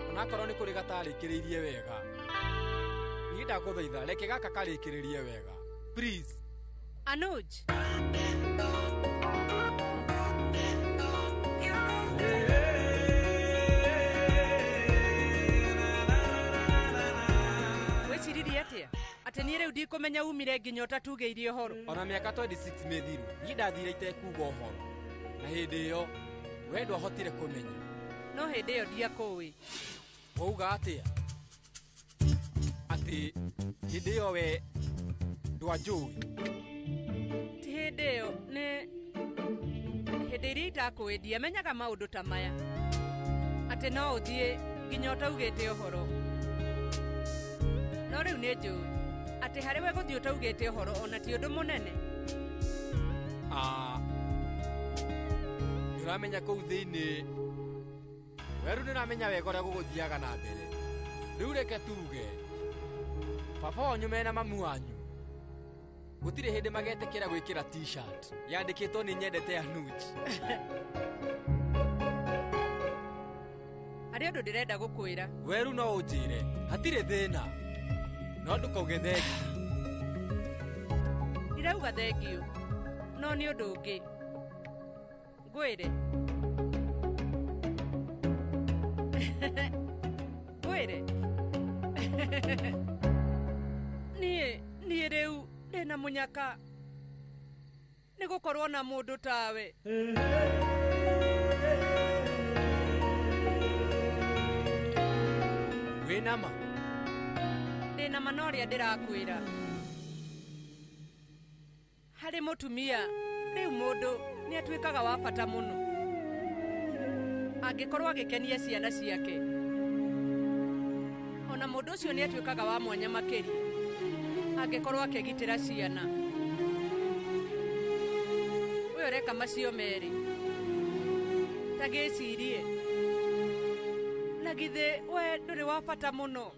Onakorwo nĩ kũrĩ gatarĩkĩrĩirie wega, niĩ ndagũthaitha reke gaka karĩkĩrĩrie wega. Please. Anuj. Wĩciririe atĩa? Atĩ niĩ rĩu ndikũmenya umire nginya ũtatugĩirie ũhoro. Ona mĩaka 26 mĩthiru, niĩ ndathire itekuga ũhoro. Na hĩndĩ ĩyo, we ndwahotire kũmenya. No hĩndĩ ĩyo ndiakũĩ. Wauga atĩa? Atĩ hĩndĩ ĩyo we ndwanjũĩ. Ti hĩndĩ ĩyo, nĩ hĩndĩ ĩrĩa itakũĩ ndiamenyaga maũndũ ta maya. Atĩ no ũthiĩ nginya ũtaugĩte ũhoro. No rĩu nĩ njũĩ atĩ harĩ we gũthiĩ ũtaugĩte ũhoro ona ti ũndũ mũnene. Nĩ ũramenya kũu thĩinĩ weru nĩ ũramenya wega ũrĩa gũgũthiaga na mbere. Rĩu reke tuge baba wanyu mena mamu wanyu gũtirĩ hĩndĩ magetĩkĩra gwĩkĩra t-shirt yandĩkĩtwo nĩ nyendete Anuj. Harĩ ũndũ ndĩrenda gũkwĩra. Weru no ũnjĩre, hatirĩ thĩna. No ndũkauge thengiũ. Ndirauga thengiũ, no nĩ ũndũ ũngĩ. Ngwĩre. Ngwĩre. Niĩ rĩu ndĩna mũnyaka nĩ gũkorwo na mũndũ tawe. Wĩna ma? Ndĩna ma no ũrĩa ndĩrakwĩra. Harĩ mũtumia rĩu mũndũ nĩ atuĩkaga wa bata mũno angĩkorwo agĩkenia ciana ciake. Ona mũndũ ũcio nĩ atuĩkaga wa mwanya makĩria angĩkorwo akĩgitĩra ciana. Ũyũ ũreka macio merĩ ta gĩcirie, na githĩ we ndũrĩ wa bata mũno.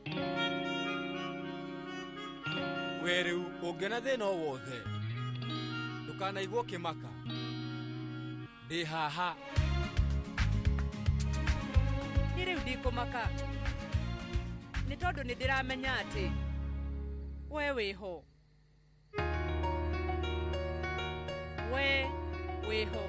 We rĩu ũngĩona thĩna o wothe ndũkanaigwo kĩmaka, ndĩ haha. Niĩ rĩu ndikũmaka nĩ tondũ nĩ ndĩramenya atĩ we wĩho. We wĩho.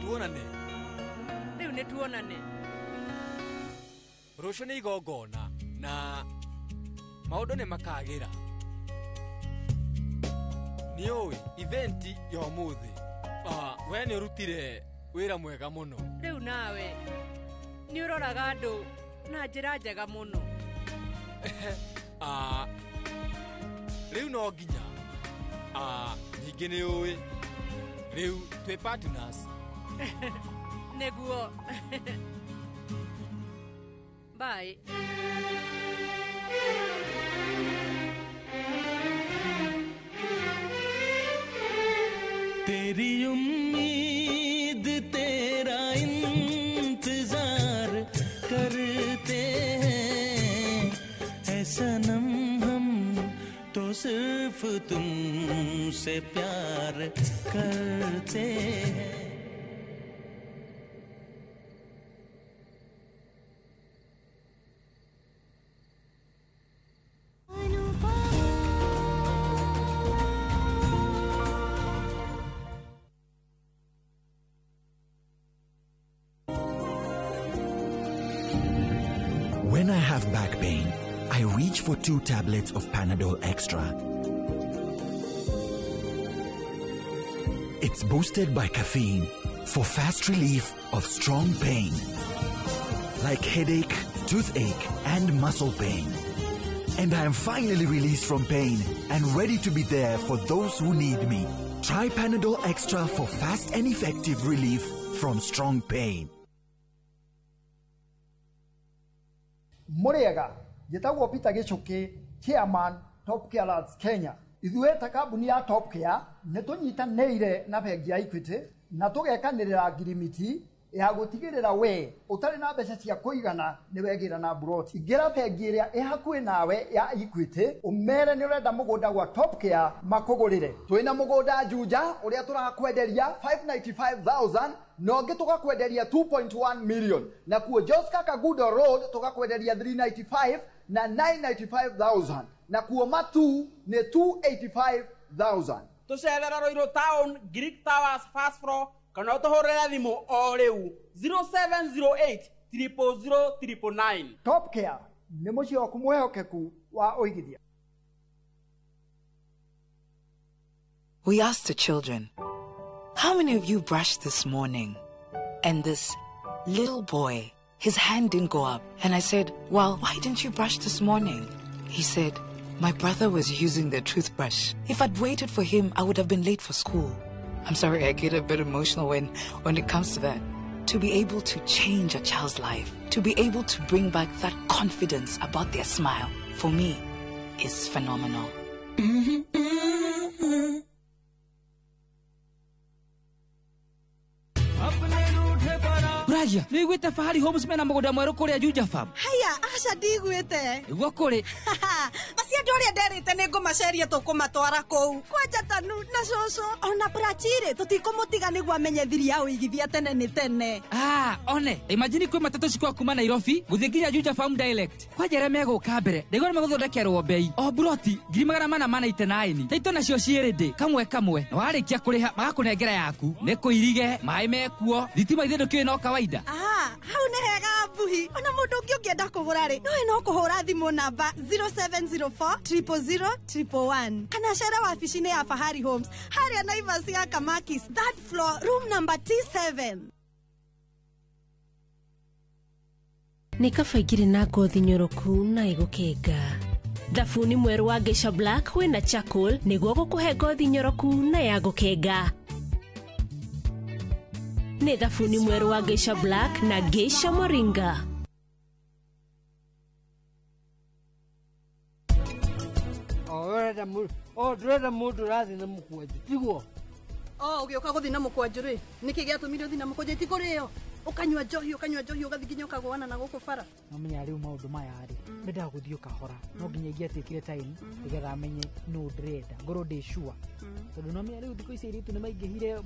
Tuonane. Rĩu nĩ tuonane. Rũciũ nĩ igongona na maũndũ nĩ makagĩra. Nĩ ũĩ eventi ya ũmũthĩ, we nĩ ũrutire wĩra mwega mũno. Rĩu nawe nĩ ũroraga andũ na njĩra njega mũno. Rĩu no nginya ningĩ nĩ ũĩ rĩu twĩ partners. Nĩguo. Bye. तेरी उम्मीद तेरा इंतजार करते हैं, ऐ सनम हम तो सिर्फ तुमसे प्यार करते हैं। When I have back pain, I reach for 2 tablets of Panadol Extra. It's boosted by caffeine for fast relief of strong pain, like headache, toothache, and muscle pain. And I am finally released from pain and ready to be there for those who need me. Try Panadol Extra for fast and effective relief from strong pain. Muriega, njĩtagwo Peter Gĩchũkĩ, chairman Top Care Lads Kenya. Ithuĩ ta kambuni ya Top Care nĩ tũnyitanĩire na bengi ya Equity na tũgekanĩrĩra ngirimiti ya gũtigĩrĩra we ũtarĩ na mbeca cia kũigana nĩ wegĩra na mburoti. Ingĩra bengi ĩrĩa ĩ hakuhĩ nawe ya Equity ũmere nĩ ũrenda mũgũnda gwa Top Care makũgũrĩre. Twĩna mũgũnda Juja ũrĩa tũrakwenderia 595,000 na ũngĩ tũgakwenderia 2.1 million, na kuo Joska Kagudo Road tũgakwenderia 395 na 995,000, na kuo Matu nĩ 285,000. Tũcerera Ruiru Town, Greek Towers first floor, kana ũtũhũrĩre thimũ o rĩu 0708 000 999. Top Care nĩ mũciĩ waku mwĩhokeku wa ũigithia. We asked the children, how many of you brushed this morning? And this little boy, his hand didn't go up. And I said, well, why didn't you brush this morning? He said, my brother was using the toothbrush. If I'd waited for him, I would have been late for school. I'm sorry, I get a bit emotional when it comes to that. To be able to change a child's life, to be able to bring back that confidence about their smile, for me, is phenomenal. Ragia, nĩ iguĩte Fahari Homes mena mũgũnda mwerũ kũrĩa Juja Farm? Haya, aca ndiguĩte. Nĩguo kũrĩ. Macio andũ arĩa nderĩte nĩ ngũmaceria tũkũmatwara kũu. Kwanja Tanu na cũcũ ona Prachire tũtikũmũtiga nĩguo amenye thiri ya ũigithia tene nĩ tene. Ah, one, imagine kwĩ matatũ cikwa kuma Nairobi gũthiĩ nginya Juja Farm direct. Kwanja arĩa megũka mbere, ndaigua nĩ megũthondekerwo bei. O buroti 499. Taito nacio ciĩ ready kamwe kamwe. Na warĩkia kũrĩha magakũnengera yaku. Nĩ kũirige, maĩ mekuo, thitima ithe ndũkĩũĩ no kawaida. Ah, hau nĩ hega mbuhi. Ona mũndũ ũngĩ ũngĩenda kũgũra rĩ, nowe no kũhũra thimũ namba 0704 000 111 kana cere wabici-inĩ ya Fahari Homes harĩa Naivas ya Kamakis, third floor, room number T7. Nĩ kaba ingĩrĩ na ngothi nyoroku na ĩgũkenga. Thabuni mwerũ wa Geisha Black wĩna charcoal nĩguo gũkũhe ngothi nyoroku na ya gũkenga. Nĩ thabuni mwerũ wa Geisha Black na Geisha Moringa. Ndĩrenda mũndũ ũrathiĩ na mũkwanjũ tiguo? Ũgĩũka gũthiĩ na mũkwanjũ rĩ, nĩkĩ gĩatũmire ũthiĩ na mũkwanjũ? Ti kũrĩo ũkanyua njohi ũgathiĩ nginya ũkagũana na gũkũ bara. Mamenya rĩu maũndũ maya rĩ, mendaga gũthiĩ ũkahora, no nginya ingĩatuĩkire time nĩgetha amenye nũ ndĩrenda, ngorwo ndĩ sure. Tondũ no menya rĩu thikũ ici airĩtu nĩ maingĩhire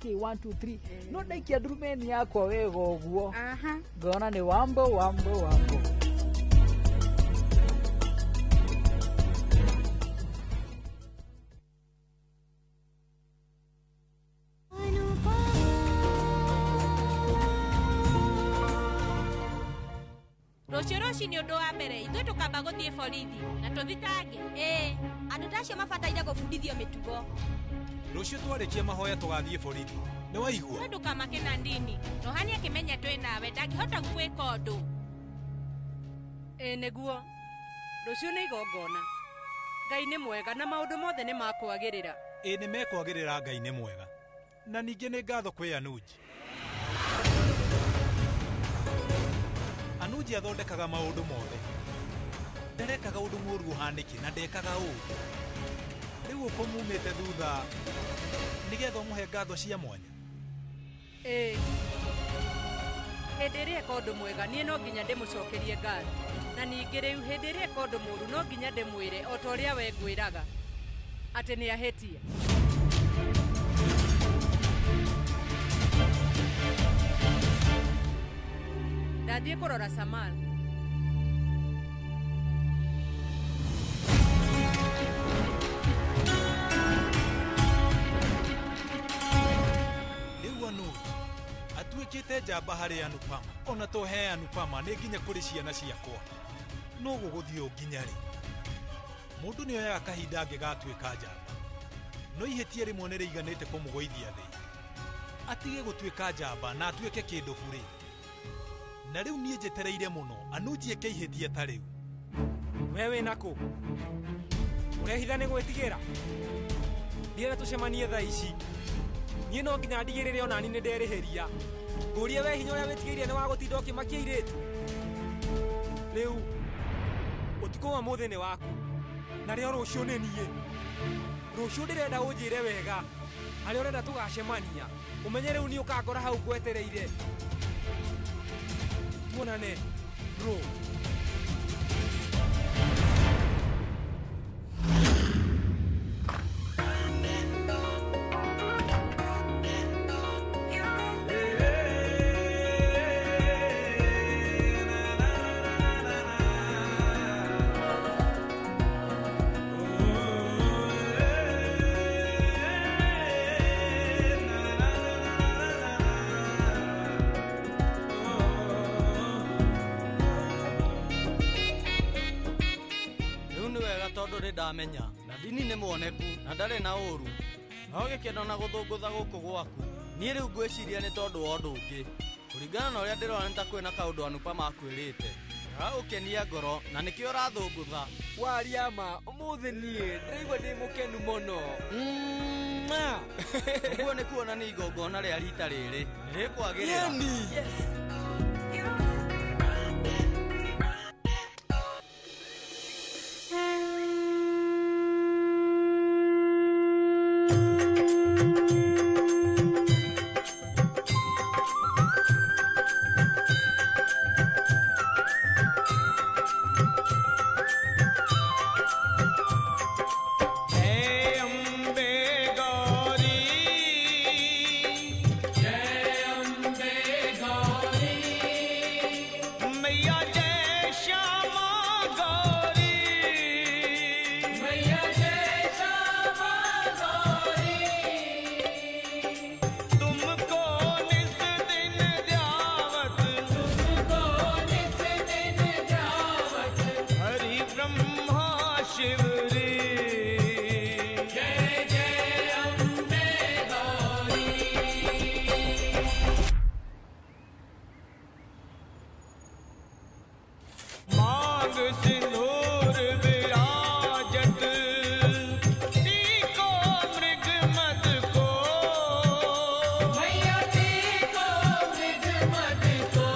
kĩ 1 2 3, no ndaikia ndurumeni yakwa wega ũguo ngona nĩ wambo wambo wambo. Rũciũ rũcinĩ ũndũ wa mbere ithuĩ tũkamba gũthiĩ borithi na tũthitange. Ĩĩ, andũ ta acio mabataire gũbundithio mĩtugo. Rũciũ twarĩkia mahoya tũgathiĩ borithi. Nĩ waigua? We ndũkamake na ndini. Rohani akĩmenya twĩ nawe ndangĩhota gwĩka ũndũ. Ĩĩ nĩguo. Rũciũ nĩ igongona. Ngai nĩ mwega na maũndũ mothe nĩ makwagĩrĩra. Ĩĩ nĩ mekwagĩrĩra, Ngai nĩ mwega. Na ningĩ nĩ ngatho kwĩ Anuji. Anuji athondekaga maũndũ mothe. Ndarekaga ũndũ mũũru ũhanĩke na ndekaga ũũ. Rĩu ũkũmumĩte thutha nĩgetha ũmũhe ngatho cia mwanya. Ĩĩ. Hĩndĩ ĩrĩa eka ũndũ mwega niĩ no nginya ndĩmũcokerie ngatho. Na ningĩ rĩu hĩndĩ ĩrĩa eka ũndũ mũũru no nginya ndĩmwĩre o ta ũrĩa we ngwĩraga atĩ nĩ ahĩtia. Ndathiĩ kũrora Samal. Rĩu Anuji Atuĩkĩte njamba harĩ Anupama. Ona to he Anupama nĩ nginya kũrĩ ciana ciakwa. No gũgũthiĩ ũũ nginya rĩ? Mũndũ nĩ oyaga kahinda angĩgatuĩka njamba. No ihĩtia rĩmwe nĩ rĩiganĩte kũmũgũithia thĩ. Atige gũtuĩka njamba na atuĩke kĩndũ burĩ. Na rĩu niĩ njetereire mũno Anuji eke ihĩtia ta rĩu. We wĩ nakũ? Ũrehitha nĩ gwĩtigĩra? Ndienda tũcemanie thaa ici. Niĩ no nginya ndigĩrĩre onani nĩ nderĩhĩria. Ngũrie we hinya ũrĩa wĩtigĩire nĩ wa gũtinda ũkĩmakia airĩtu. Rĩu ũtukũ wa ũmũthĩ nĩ waku. Narĩo rũciũ nĩ niĩ. Rũciũ ndĩrenda ũnjĩre wega harĩa ũrenda tũgacemania. Ũmenye rĩu nĩ ũkangora hau ngwetereire. Tuonane bro. Rĩu nĩ wega tondũ nĩ ndamenya na ndini nĩ muoneku na ndarĩ na ũru no gĩkeno na gũthũngũtha gũkũ gwaku niĩ rĩu ngwĩciria nĩ tondũ wa ũndũ ũngĩ kũringana na ũrĩa ndĩrona nĩ ta kwĩna kaũndũ Anupama akwĩrĩte gagũkenia ngoro na nĩkĩo ũrathũngũtha. Waria ma ũmũthĩ niĩ ndĩraigua ndĩ mũkenu mũno. Ũguo nĩ kuonania igongona rĩa rita rĩrĩ nĩ rĩkwagĩrĩra. Yeni. Yes. जय अम्बे गौरी जय अम्बे गौरी मैया जय श्यामा गौरी मैया जय श्यामा गौरी तुमको निस दिन ध्यावत तुमको निस दिन ध्यावत हरि ब्रह्मा शिव रे जय जय अम्बे गौरी। मांग सिंदूर विराजत टीको मृग मद को मैया टीको मृग मद को।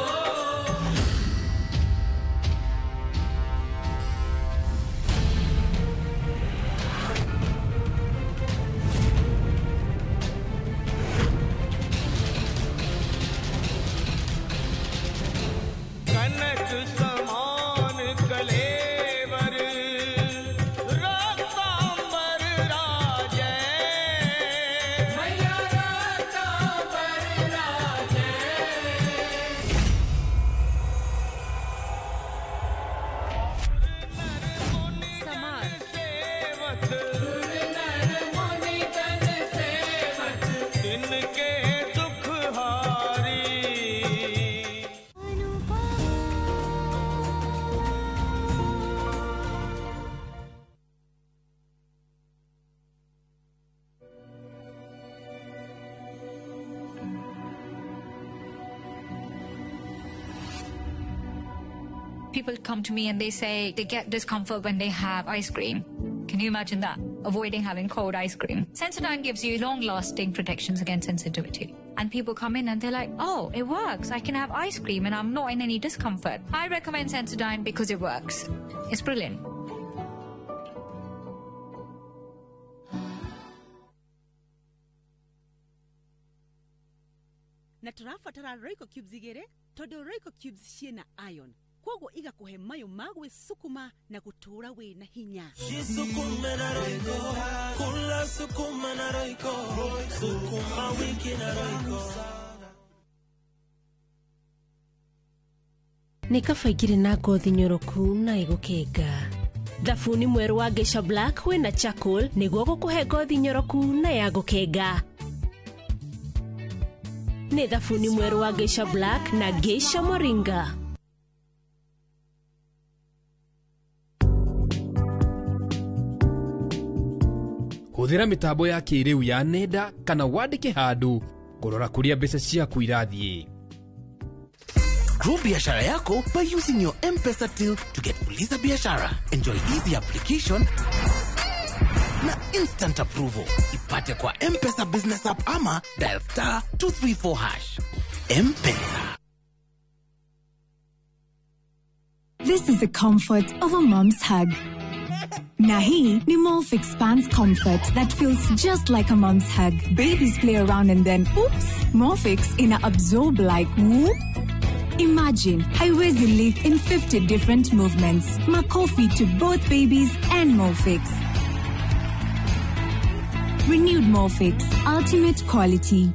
कनक समान कलेवर रक्तांबर राजै मैया रक्तांबर राजै। Samar. सेवत नर मुनि जन सेवत तिनके दुख हारी। People come to me and they say they get discomfort when they have ice cream. Can you imagine that? Avoiding having cold ice cream. Sensodyne gives you long-lasting protections against sensitivity. And people come in and they're like, oh, it works. I can have ice cream and I'm not in any discomfort. I recommend Sensodyne because it works. It's brilliant. Na tũrabatara Royco cubes igĩrĩ tondũ Royco cubes ciĩna iron kwoguo igakũhe mayũ ma gwĩsukuma na gũtũũra wĩna hinya. Jisukume na Royco, kula sukuma na Royco, sukuma wiki na Royco. Nĩ kaba ingĩrĩ na ngothi nyoroku na ĩgũkenga. Thabuni mwerũ wa Geisha Black wĩna charcoal nĩguo gũkũhe ngothi nyoroku na ya gũkenga. Nĩ thabuni mwerũ wa Geisha Black na Geisha Moringa. Hũthĩra mĩtambo ya kĩrĩu ya nenda kana wandĩke handũ kũrora kũrĩa mbeca ciaku irathiĩ. Grow biashara yako by using your M-Pesa till to get Uliza Biashara. Enjoy easy application na instant approval. Ipate kwa M-Pesa Business App ama dial *234#. M-Pesa. This is the comfort of a mom's hug. Na hii ni Molfix Pants Comfort that feels just like a mom's hug. Babies play around and then, oops, Molfix ina absorb like whoop. Imagine haiwezi leak in 50 different movements. Makofi to both babies and Molfix. Renewed Molfix, ultimate quality.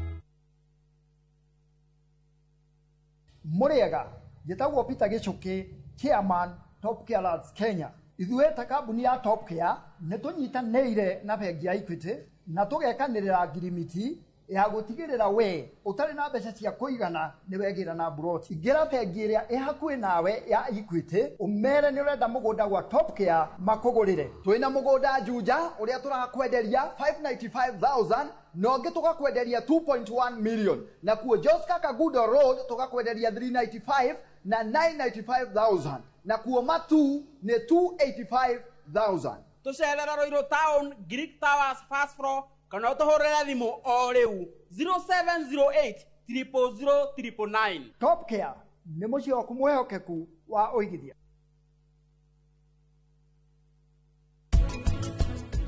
Mũrĩega, njĩtagwo Peter Gĩchũkĩ, chairman Top Care Lads Kenya. Ithuĩ ta kambuni ya Top Care nĩ tũnyitanĩire na bengi ya Equity na tũgekanĩrĩra ngirimiti ya gũtigĩrĩra we ũtarĩ na mbeca cia kũigana nĩ wegĩra na mburoti. Ingĩra bengi ĩrĩa ĩ hakuhĩ nawe ya Equity ũmere nĩ ũrenda mũgũnda gwa Top Care makũgũrĩre. Twĩna mũgũnda Juja ũrĩa tũrakwenderia 595,000 na ũngĩ tũgakwenderia 2.1 million, na kuo Joska Kagudo Road tũgakwenderia 395 na 995,000, na kuo Matu nĩ 285,000. Tũcerera Ruiru Town, Greek Towers first floor, kana ũtũhũrĩre thimũ o rĩu 0708 000 999. Top Care nĩ mũciĩ waku mwĩhokeku wa ũigithia.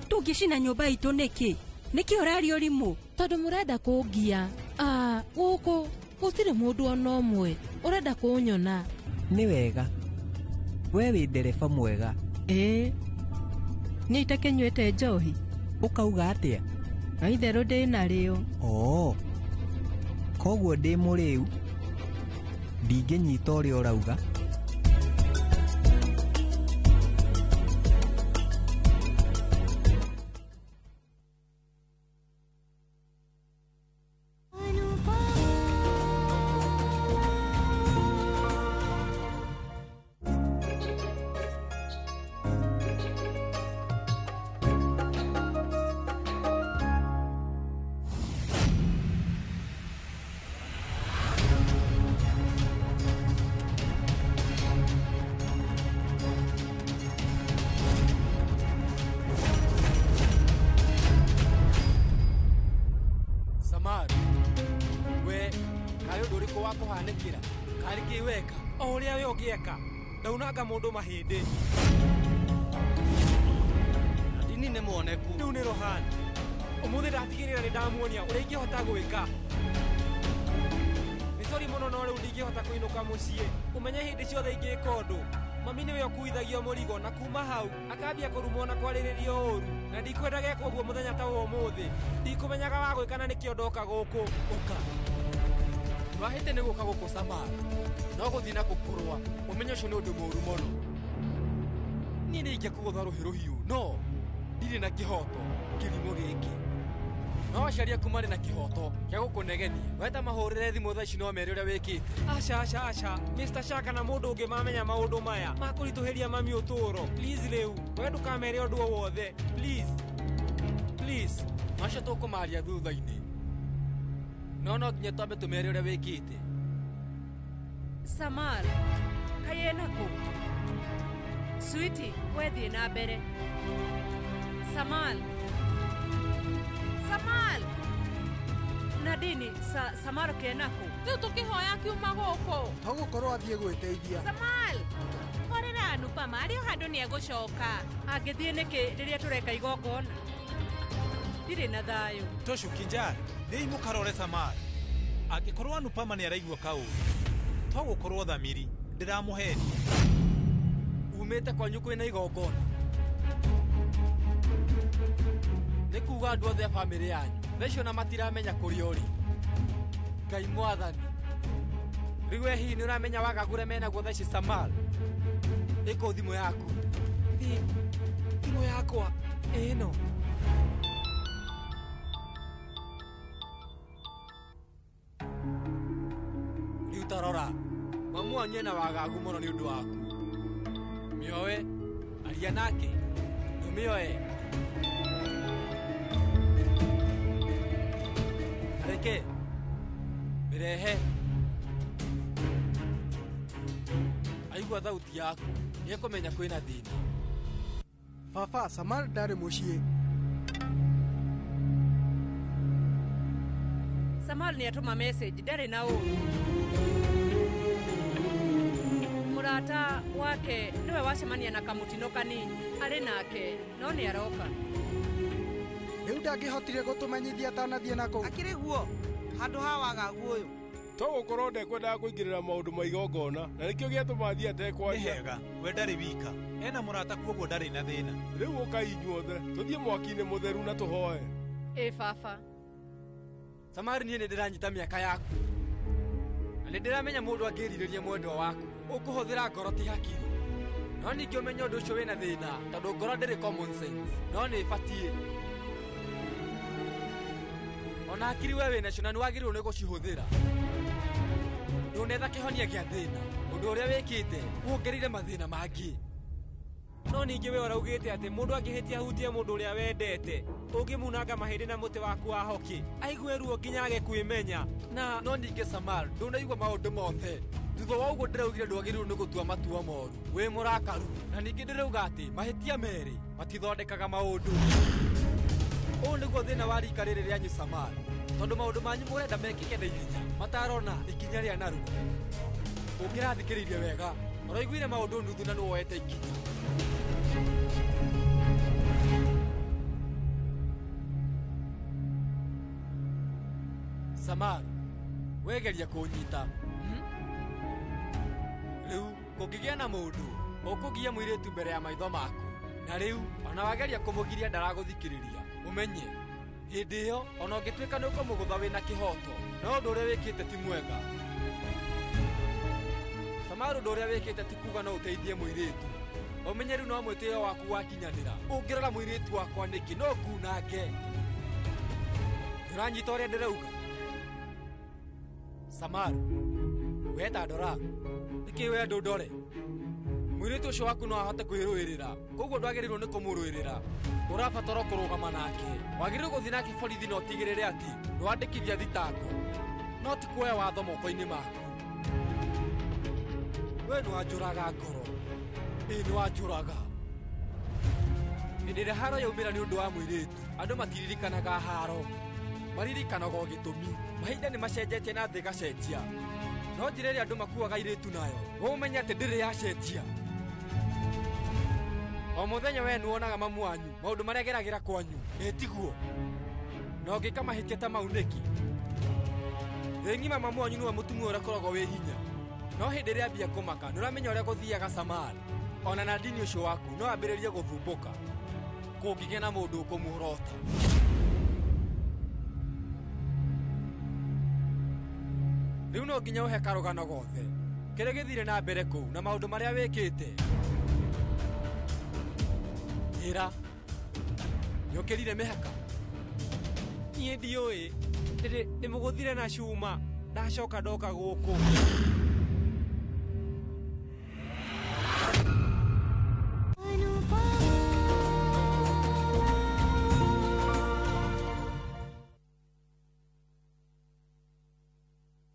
Tũngĩcina nyũmba itũ nĩkĩ? Nĩkĩ ũraria ũrimũ? Tondũ mũrenda kũngia. Gũkũ gũtirĩ mũndũ ona ũmwe ũrenda kũnyona. Nĩ wega, we wĩ ndereba mwega. Ĩĩ, niĩ itakĩnyuĩte njohi. Ũkauga atĩa? No itherũ ndĩ narĩo. Oo, koguo ndĩ mũrĩu, ndingĩnyita ũrĩa ũrauga. Ndaunanga mũndũ mahĩndĩ. Nadini nĩ muoneku. Rĩu nĩ Rohan. Ũmũthĩ ndatigĩrĩra nĩ ndamuonia ũrĩa ingĩhota gwĩka. Nĩ sori mũno no rĩu ndingĩhota kũinũka mũciĩ. Ũmenye hĩndĩ ciothe ingĩka ũndũ. Mami nĩwe ũkuithagio mũrigo na kuma hau akambia kũrumwo na kwarĩrĩrio ũru. Na ndikwenda gekwo ũguo mũthenya ta wa ũmũthĩ. Ndikũmenyaga wa gwĩka na nĩkĩo ndoka gũkũ. Ũka. Wahĩte nĩ gũka gũkũ Samar. No gũthiĩ na kũkũrũa ũmenye ũcio nĩ ũndũ mũũru mũno. Niĩ nĩ ingĩakũgũtha rũhĩ rũhiũ no ndirĩ na kĩhoto kĩrimũ gĩkĩ. No aciari aku marĩ na kĩhoto gĩa gũkũnegenia. We ta mahũrĩre thimũ thaa ici no mere ũrĩa wĩkĩte. Aca aca aca, Mr. Shaka na mũndũ ũngĩ mamenya maũndũ maya makũritũhĩria mami ũtũũro. Please rĩu we ndũkamere ũndũ o wothe. Please. Please. Macio tũkũmaria thutha-inĩ. No no nginya twambe tũmere ũrĩa wĩkĩte. Samal, kaĩ ena kũ? Sweetie, we thiĩ na mbere. Samal. Samal. Nadini, Samal kena kũ? Rĩu tũkĩhoya kiuma gũkũ. Togũkorwo athiĩ gwĩteithia. Samal. Horera Anupama, arĩ o handũ nĩegũcoka. Angĩthiĩ nĩkĩ rĩrĩa tũreka igongona? Ndirĩ na thayũ. Toshu Kinjar, thiĩi mũkarore Samal. Angĩkorwo Anupama nĩaraigua kaũru, togũkorwo thamiri ndĩramũhenia. Umĩte kwanyu kwĩna igongona. Nĩ kuga andũ othe a bamĩrĩ yanyu thaa icio na matiramenya kũrĩa ũrĩ. Ngai mwathani. Rĩu we hihi nĩ ũramenya wagagũre menaguo thaa ici Samal? Ĩkũ thimũ yaku. Thimũ yakwa ĩno. Ta rora, mamu wanyu ena wagagu mũno nĩ ũndũ waku. Mĩoe, aria nake, ndũmĩoe. Reke, mĩrehe. Aigua thauti yaku, nĩekũmenya kwĩna thĩna. Baba, Samar ndarĩ mũciĩ. Samal nĩ atũma message ndarĩ na ũru. Mũrata wake nĩwe wacemania na kamũtino kanini arĩ nake no nĩ aroka. Rĩu ndangĩhotire gũtũmenyithia atanathiĩ na kũu. Akĩrĩ guo handũ ha wagagu ũyũ. To gũkorwo ndekwendaga kũingĩrĩra maũndũ ma igongona na nĩkĩo gĩatũma athiĩ atekwaria. Nĩ hega, we ndarĩ wika. Ena mũrata kuoguo ndarĩ na thĩna. Rĩu ũkai inyuothe tũthiĩ mwaki-inĩ mũtheru na tũhoe. Ĩ baba. Samari niĩ nĩndĩranyita mĩaka yaku. Na nĩndĩramenya mũndũ angĩrirĩria mwendwa waku ũkũhũthĩra ngoro ti hakiri. No ningĩ ũmenye ũndũ ũcio wĩna thĩna tondũ ngoro ndĩrĩ common sense no nĩ ĩbatiĩ. Ona hakiri we wĩnacio na nĩwagĩrĩirwo nĩ gũcihũthĩra. Ndũnetha kĩhonia kĩa thĩna, ũndũ ũrĩa wĩkĩte wongereire mathĩna mangĩ. No ningĩ we ũraugĩte atĩ mũndũ angĩhĩtia ahutie mũndũ ũrĩa wendete ũngĩmunanga mahĩndĩ na mũtĩ waku wa hoki aigue ruo nginya age kwĩmenya. Na no ningĩ Samar ndũnaigua maũndũ mothe. Thutha wa ũguo ndĩraugire ndwagĩrĩirwo nĩ gũtua matua moru wĩ mũrakaru, na ningĩ ndĩrauga atĩ mahĩtia merĩ matithondekaga maũndũ. Ũũ nĩguo thĩna wa rika rĩrĩ rĩanyu Samar, tondũ maũndũ manyu mũrenda mekĩke na ihenya matarona ikinya rĩa narua. Ũngĩrathikĩrĩirie wega ũraiguire maũndũ nuthu na nĩwoete ikinya. Samar, wegeria kũnyita. Rĩu kũngĩgĩa na mũndũ ũkũgia mũirĩtu mbere ya maitho maku, na rĩu ona wageria kũmũgiria ndaragũthikĩrĩria, ũmenye hĩndĩ ĩyo ona ũngĩtuĩka nĩ ũkũmũgũtha wĩna kĩhoto, no ũndũ ũrĩa wĩkĩte ti mwega. Samar, ũndũ ũrĩa wĩkĩte ti kuga no ũteithie mũirĩtu. Ũmenye rĩu no mwĩtĩo waku wakinyanĩra. Ũngĩrora mũirĩtu wakwa nĩkĩ no ngunange. Nĩũranyita ũrĩa ndĩrauga? Samar, we ta ndora, nĩkĩ we ndũndore? Mũirĩtu ũcio waku no ahote kwĩrũĩrĩra, koguo ndwagĩrĩirwo nĩ kũmũrũĩrĩra. Ũrabatara kũrũgama nake. Wagĩrĩirwo gũthiĩ nake borithi na ũtigĩrĩre atĩ nĩwandĩkithia thitango, no ti kuoya watho moko-inĩ maku. We nĩwanjũraga ngoro. Ĩ nĩwanjũraga. Hĩndĩ ĩrĩa haro yaumĩra nĩ ũndũ wa mũirĩtu, andũ matiririkanaga haro, maririkanaga o gĩtũmi. Mahinda nĩ macenjetie na thĩ ĩgacenjia, no njĩra ĩrĩa andũ makuaga airĩtu nayo we ũmenye atĩ ndĩrĩ yacenjia. O mũthenya we nĩwonaga mamu wanyu maũndũ marĩa ageragĩra kwanyu, ĩ tiguo? Na ũngĩka mahĩtia ta mau nĩkĩ? Thĩ ng'ima mamu wanyu nĩwe mũtumia ũrĩa ũkoragwo wĩ hinya, no hĩndĩ ĩrĩa ambia kũmaka nĩũramenya ũrĩa gũthiaga Samar. Ona na ndini ũcio waku no ambĩrĩrie gũthumbũka kũngĩgĩa na mũndũ ũkũmuorota. Rĩu no nginya ũhe karũgano gothe kĩrĩa gĩthire na mbere kũu na maũndũ marĩa wĩkĩte. Ĩra, nĩũkĩrire mĩhaka? Niĩ ndiũĩ, ndĩmũgũthire na cuma ndacoka ndoka gũkũ.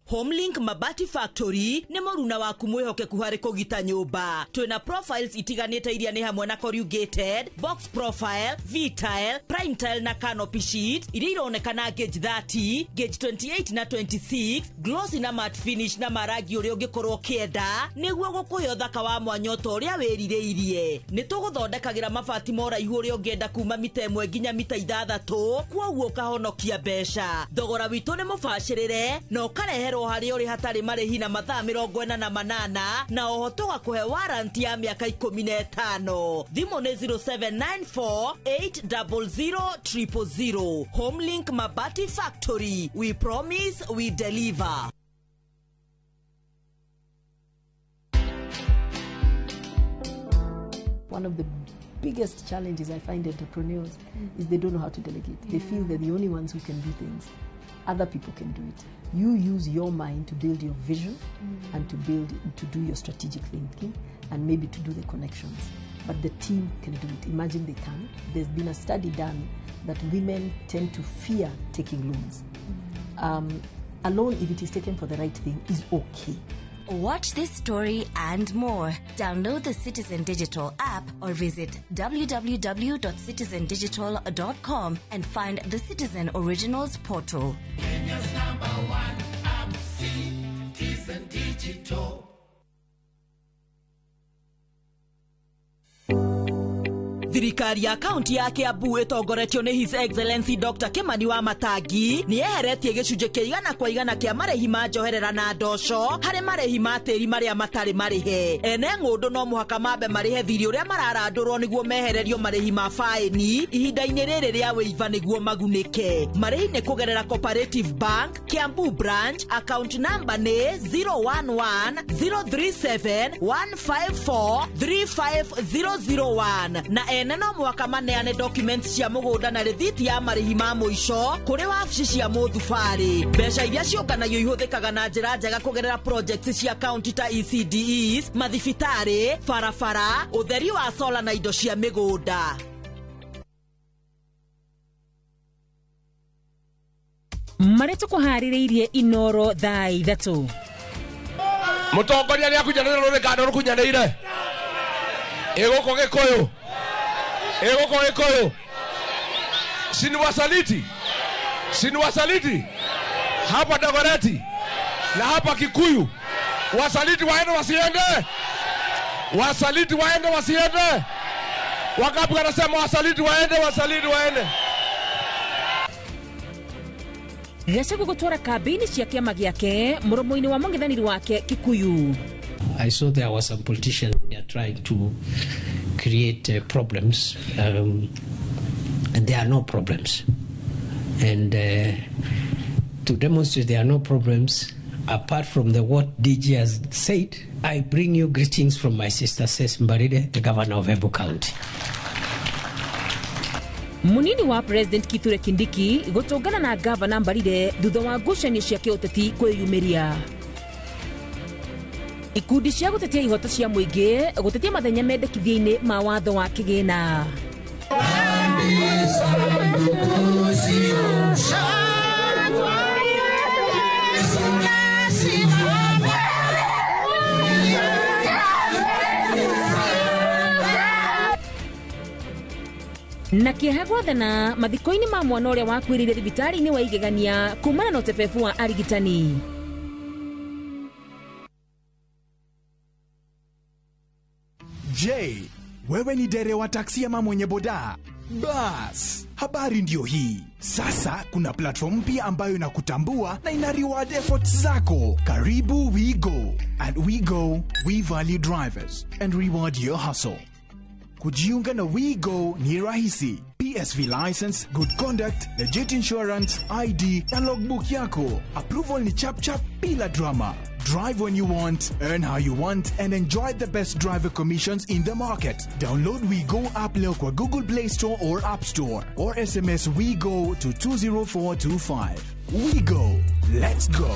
Homelink Mabati Factory nĩ mũruna waku mwĩhokeku harĩ kũgita nyũmba. Twĩna profiles itiganĩte iria nĩ hamwe na corrugated, box profile, V-tile, prime tile na canopy sheet iria ironekana gauge 30, gauge 28 na 26, glossy na matte finish na marangi ũrĩa ũngĩkorwo ũkĩenda nĩguo gũkũhe ũthaka wa mwanya ota ũrĩa wĩrirĩirie. Nĩ tũgũthondekagĩra mabati ma ũraihu ũrĩa ũngĩenda kuma mita 1 nginya mita 6, kwoguo ũkahonokia mbeca. Thogora witũ nĩ mũbacĩrĩre na ũkareherwo harĩa ũrĩ hatarĩ marĩhi na mathaa 48 na oho tũgakũhe warranty ya mĩaka 15. Thimũ nĩ 0794 800 000. Homelink Mabati Factory, we promise we deliver. One of the biggest challenges I find entrepreneurs is they don't know how to delegate. They feel they're the only ones who can do things. Other people can do it. You use your mind to build your vision and to do your strategic thinking and maybe to do the connections. But the team can do it. Imagine they can. There's been a study done that women tend to fear taking loans. A loan, if it is taken for the right thing, is okay. Watch this story and more. Download the Citizen Digital app or visit www.citizendigital.com and find the Citizen Originals portal. Kenya's number one app, Citizen Digital. Thirikari ya kaunti ya Kiambu ĩtongoretio nĩ His Excellency Dr. Kimani wa Matangi nĩ yeheretie gĩcunjĩ kĩa 100% kĩa marĩhi ma njoherera na ndoco harĩ marĩhi ma tĩri marĩa matarĩ marĩhe. Ene ng'ũndũ no mũhaka mambe marĩhe thirĩ ũrĩa mararandũrwo nĩguo mehererio marĩhi ma faĩni ihinda-inĩ rĩrĩ rĩa wĩiva nĩguo magunĩke. Marĩhi nĩ kũgerera Cooperative Bank, Kiambu Branch, account number nĩ 011 037 154 35001 na ene no mwaka maneane documents cia mũgũnda na rĩthiti ya marĩhi ma mũico kũrĩ wabici cia mũthubarĩ. Mbeca iria ciũnganagio ihũthĩkaga na njĩra njega kũgerera projects cia county ta ECDEs, mathibitarĩ, barabara, ũtheri wa sola na indo cia mĩgũnda. Marĩa tũkũharĩrĩirie Inoro thaa 3. Mũtongoria nĩakunyanĩire rũrĩkando rũkunyanĩire ĩgũkũ Gĩkũyũ ĩgũkũ Gĩkũyũ siniwasaliti hapa Dagoretti na hapa Kikuyu. Wasaliti waende wasiende? Wasaliti waende wasiende? Wangapi wanasema wasaliti waende, wasaliti waende? Gachagua gũtwara kambĩini cia kĩama gĩake mũromo-inĩ wa mũng'ethanĩri wake Kikuyu. I saw there were some politicians there trying to create problems, and there are no problems. And to demonstrate there are no problems, apart from what DG has said, I bring you greetings from my sister Ses Mbarire, the governor of Embu County. Munini wa President Kithure Kindiki gũtũngana na Gavana Mbarire thutha wa ngucanio cia kĩũteti kwĩyumĩria. Ikundi cia gũtetia ihoto cia mũingĩ gũtetia mathenya mendekithia-inĩ ma watho wa kĩgĩna. Na kĩeha gwathana mathiko-inĩ ma mwana ũrĩa wakuĩrĩire thibitarĩ-inĩ wa igegania kumana na ũtebebu wa arigitani. Je, wewe ni dereva wa taksi ama mwenye boda? Bas, habari ndio hii. Sasa kuna platform mpya ambayo inakutambua na ina reward efforts zako. Karibu WeGo. At WeGo, we value drivers and reward your hustle. Kujiunga na WeGo ni rahisi. PSV license, good conduct, legit insurance, ID na logbook yako. Approval ni chap chap bila drama. Drive when you want, earn how you want, and enjoy the best driver commissions in the market. Download WeGo app leo kwa Google Play Store or App Store, or SMS WeGo to 20425. WeGo. Let's go.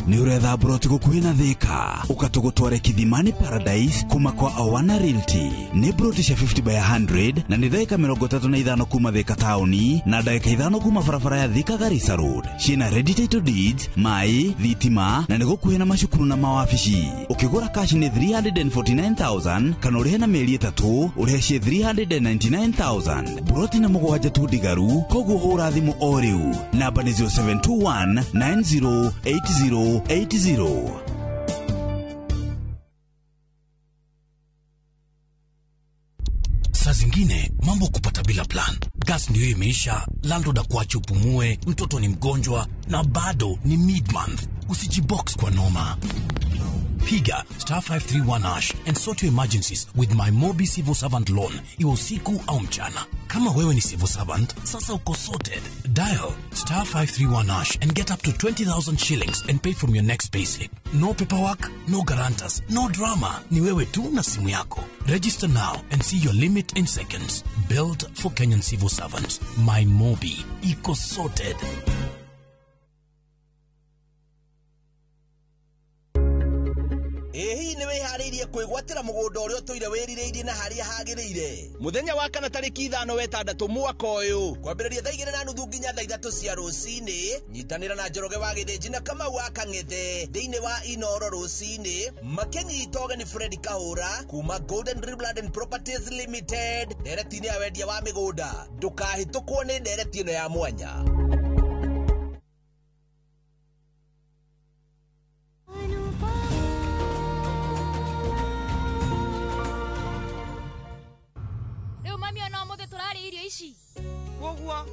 Nĩ ũretha mburoti gũkuhĩ na Thika ũkatũgũtware Kithimani Paradise kuma kwa Awana Realty. Nĩ mburoti cia 50 by 100 na nĩ ndagĩka 35 kuma Thika taũni na ndagĩka 5 kuma barabara ya Thika Garissa Road. Ciĩna ready title deeds, maĩ, thitima na nĩ gũkuhĩ na macukuru na mawabici. Ũkĩgũra cash nĩ 349,000 kana ũrĩhe na mĩeri 3 ũrĩhe ciĩ 399,000. Mburoti na mũgwanja tu ndigaru, koguo hũra thimũ o rĩu. Namba nĩ 0721 9080 80. Saa zingine mambo kupata bila plan. Gas ndio imeisha, landlord akuache upumue, mtoto ni mgonjwa na bado ni mid-month. Usijibox kwa noma. Piga star 531 hash and sort your emergencies with My Mobi Civil Servant Loan, iwe usiku au mchana. Kama wewe ni civil servant, sasa uko sorted. Dial star 531 hash and get up to 20,000 shillings and pay from your next payslip. No paperwork, no guarantors, no drama. Ni wewe tu na simu yako. Register now and see your limit in seconds. Built for Kenyan civil servants. My Mobi. Iko sorted. Ĩ hihi nĩ wĩharĩirie kwĩgwatĩra mũgũnda ũrĩa ũtũire wĩrirĩirie na harĩa hagĩrĩire? Mũthenya wa kana tarĩki 5 wa 6 mwaka ũyũ, kwambĩrĩria thaa 2:30 nginya thaa 3 cia rũcinĩ, nyitanĩra na Njoroge wa Gĩthĩnji na Kamau wa Kang'ethe thĩinĩ wa Inoro rũcinĩ, makĩnyita ũgeni Fred Kahũra kuma Golden Dream Land and Properties Limited ndereti-inĩ ya wendia wa mĩgũnda. Ndũkahĩtũkwo nĩ ndereti ĩno ya mwanya. Rĩu mami ona ũmũthĩ tũrarĩa irio ici. Koguo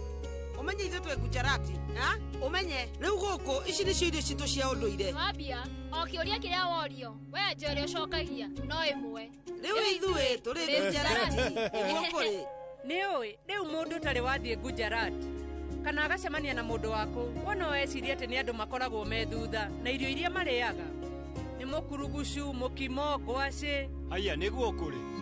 ũmenye ithuĩ twĩ Gujarati, ha? Ũmenye rĩu gũkũ ici nĩcio irio citũ cia ũndũire. Wambia o kĩũria kĩrĩa worio, we anja ũrĩa ũcokagia no ĩmwe. Rĩu ithuĩ tũrĩ Gujarati, nĩguo kũrĩ. Nĩ ũĩ rĩu mũndũ ũtarĩ wathiĩ Gujarat kana agacemania na mũndũ waku, wona weciria atĩ nĩ andũ makoragwo me thutha na irio iria marĩaga nĩ mũkurugucu, mũkimo, ngwacĩ. Haiya, nĩguo kũrĩ.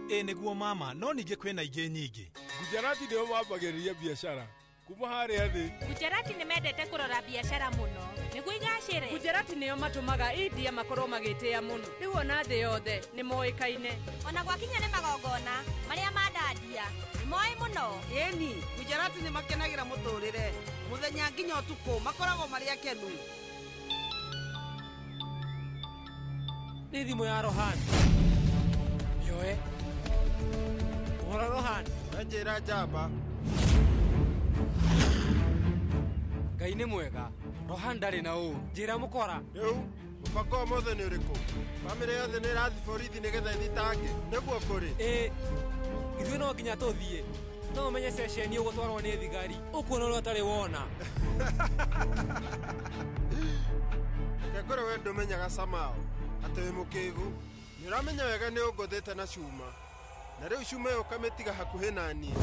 Ĩ nĩguo mama, no ningĩ kwĩna ingĩ nyingĩ. Gujarati nĩo mambagĩrĩria biacara kuma harĩa thĩ. Gujarati nĩ mendete kũrora biacara mũno nĩguo igacĩre. Gujarati nĩo matũmaga India makorwo magĩtĩa mũno. Rĩu ona thĩ yothe nĩ moĩkaine. Ona gwakinya nĩ magongona marĩa mandandia nĩ moĩ mũno. Ĩni, Gujarati nĩ makenagĩra mũtũrĩre mũthenya nginya ũtukũ, makoragwo marĩ akenu. Nĩ thimũ ya Rohan. Yoe. Ũhoro Rohan. Njĩra njamba. Ngai nĩ mwega. Rohan ndarĩ na ũũru. Njĩra mũkora. Rĩu mũbango ũmũthĩ nĩ ũrĩkũ? Bamĩrĩ yothe nĩ ĩrathiĩ borithi nĩgetha ĩthitange. Nĩguo kũrĩ. Ĩ, ithuĩ no nginya tũthiĩ. No ũmenye ceceni ũgũtwarwo nĩ thigari. Ũkuona ũrĩa ũtarĩ wona. Reke ngũre we ndũmenyaga Samao atĩ wĩ mũkĩgu. Nĩ ũramenya wega nĩ ũngũthĩte na cuma. Na rĩu cuma ĩyo ũkamĩtiga hakuhĩ na niĩ.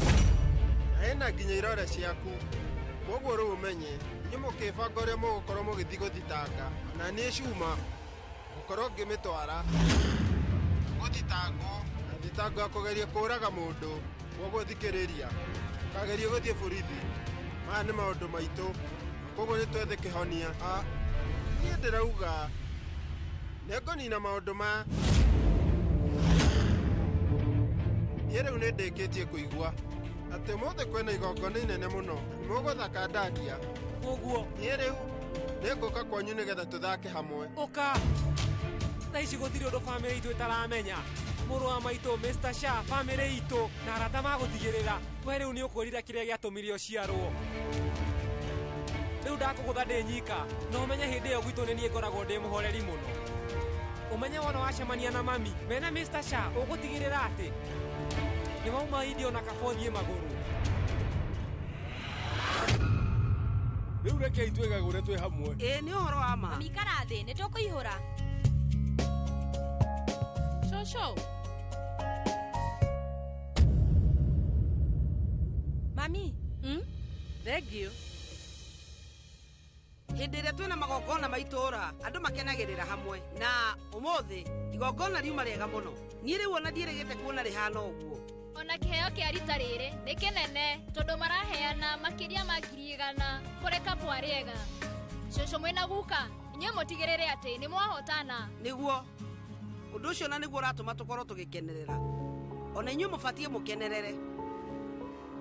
Na ĩna nginya irore ciaku. Koguo rĩu ũmenye, inyuĩ mũkĩbanga ũrĩa mũgũkorwo mũgĩthiĩ gũthitanga, na niĩ cuma ngũkorwo ngĩmĩtwara gũthitangwo na thitango ya kũgeria kũũraga mũndũ. Koguo thikĩrĩria, ndũkagerie gũthiĩ borithi. Maya nĩ maũndũ maitũ, koguo nĩ twethe kĩhonia. Niĩ ndĩrauga nĩngũnina maũndũ maya. Niĩ rĩu nĩndĩkĩtie kũigua atĩ ũmũthĩ kwĩna igongona inene mũno, mũgũthaka ndandia. Ũguo niĩ rĩu nĩngũka kwanyu nĩgetha tũthake hamwe. Ũka. Thaa ici gũtirĩ ũndũ bamĩrĩ itũ ĩtaramenya. Mũrũ wa maitũ Mr. Shah, bamĩrĩ itũ na arata magũtigĩrĩra we rĩu nĩ ũkwĩrira kĩrĩa gĩatũmire ũciarwo. Rĩu ndakũgũtha ndĩ nyika, na ũmenye hĩndĩ ĩyo gwitũ nĩ niĩ ngoragwo ndĩ mũhoreri mũno. Ũmenye wona wacemania na mami mena Mr. Shah, ũgũtigĩrĩra atĩ nĩ wauma India ona kaba ũthiĩ magũrũ. Rĩu rekei twĩgagũre twĩ hamwe. Ĩ nĩ ũhoro wa ma. Mami ikara thĩ, nĩ tũkũihũra. Shosho. Mami. Thank you. Hĩndĩ ĩrĩa twĩna magongona ma itũũra, andũ makenagĩrĩra hamwe. Na ũmũthĩ igongona riuma rĩega mũno. Niĩ rĩu ona ndiĩrĩgĩte kuona rĩhana ũguo. Ona kĩheo kĩa rita rĩrĩ nĩ kĩnene tondũ maraheana makĩria ma 100,000 kũrĩ kapwa rĩega. Cũcũ mwĩna guka, inyuĩ mũtigĩrĩre atĩ nĩ mwahotana. Nĩguo. Ũndũ ũcio na nĩguo ũratũma tũkorwo tũgĩkenerera. Ona inyuĩ mũbatiĩ mũkenerere.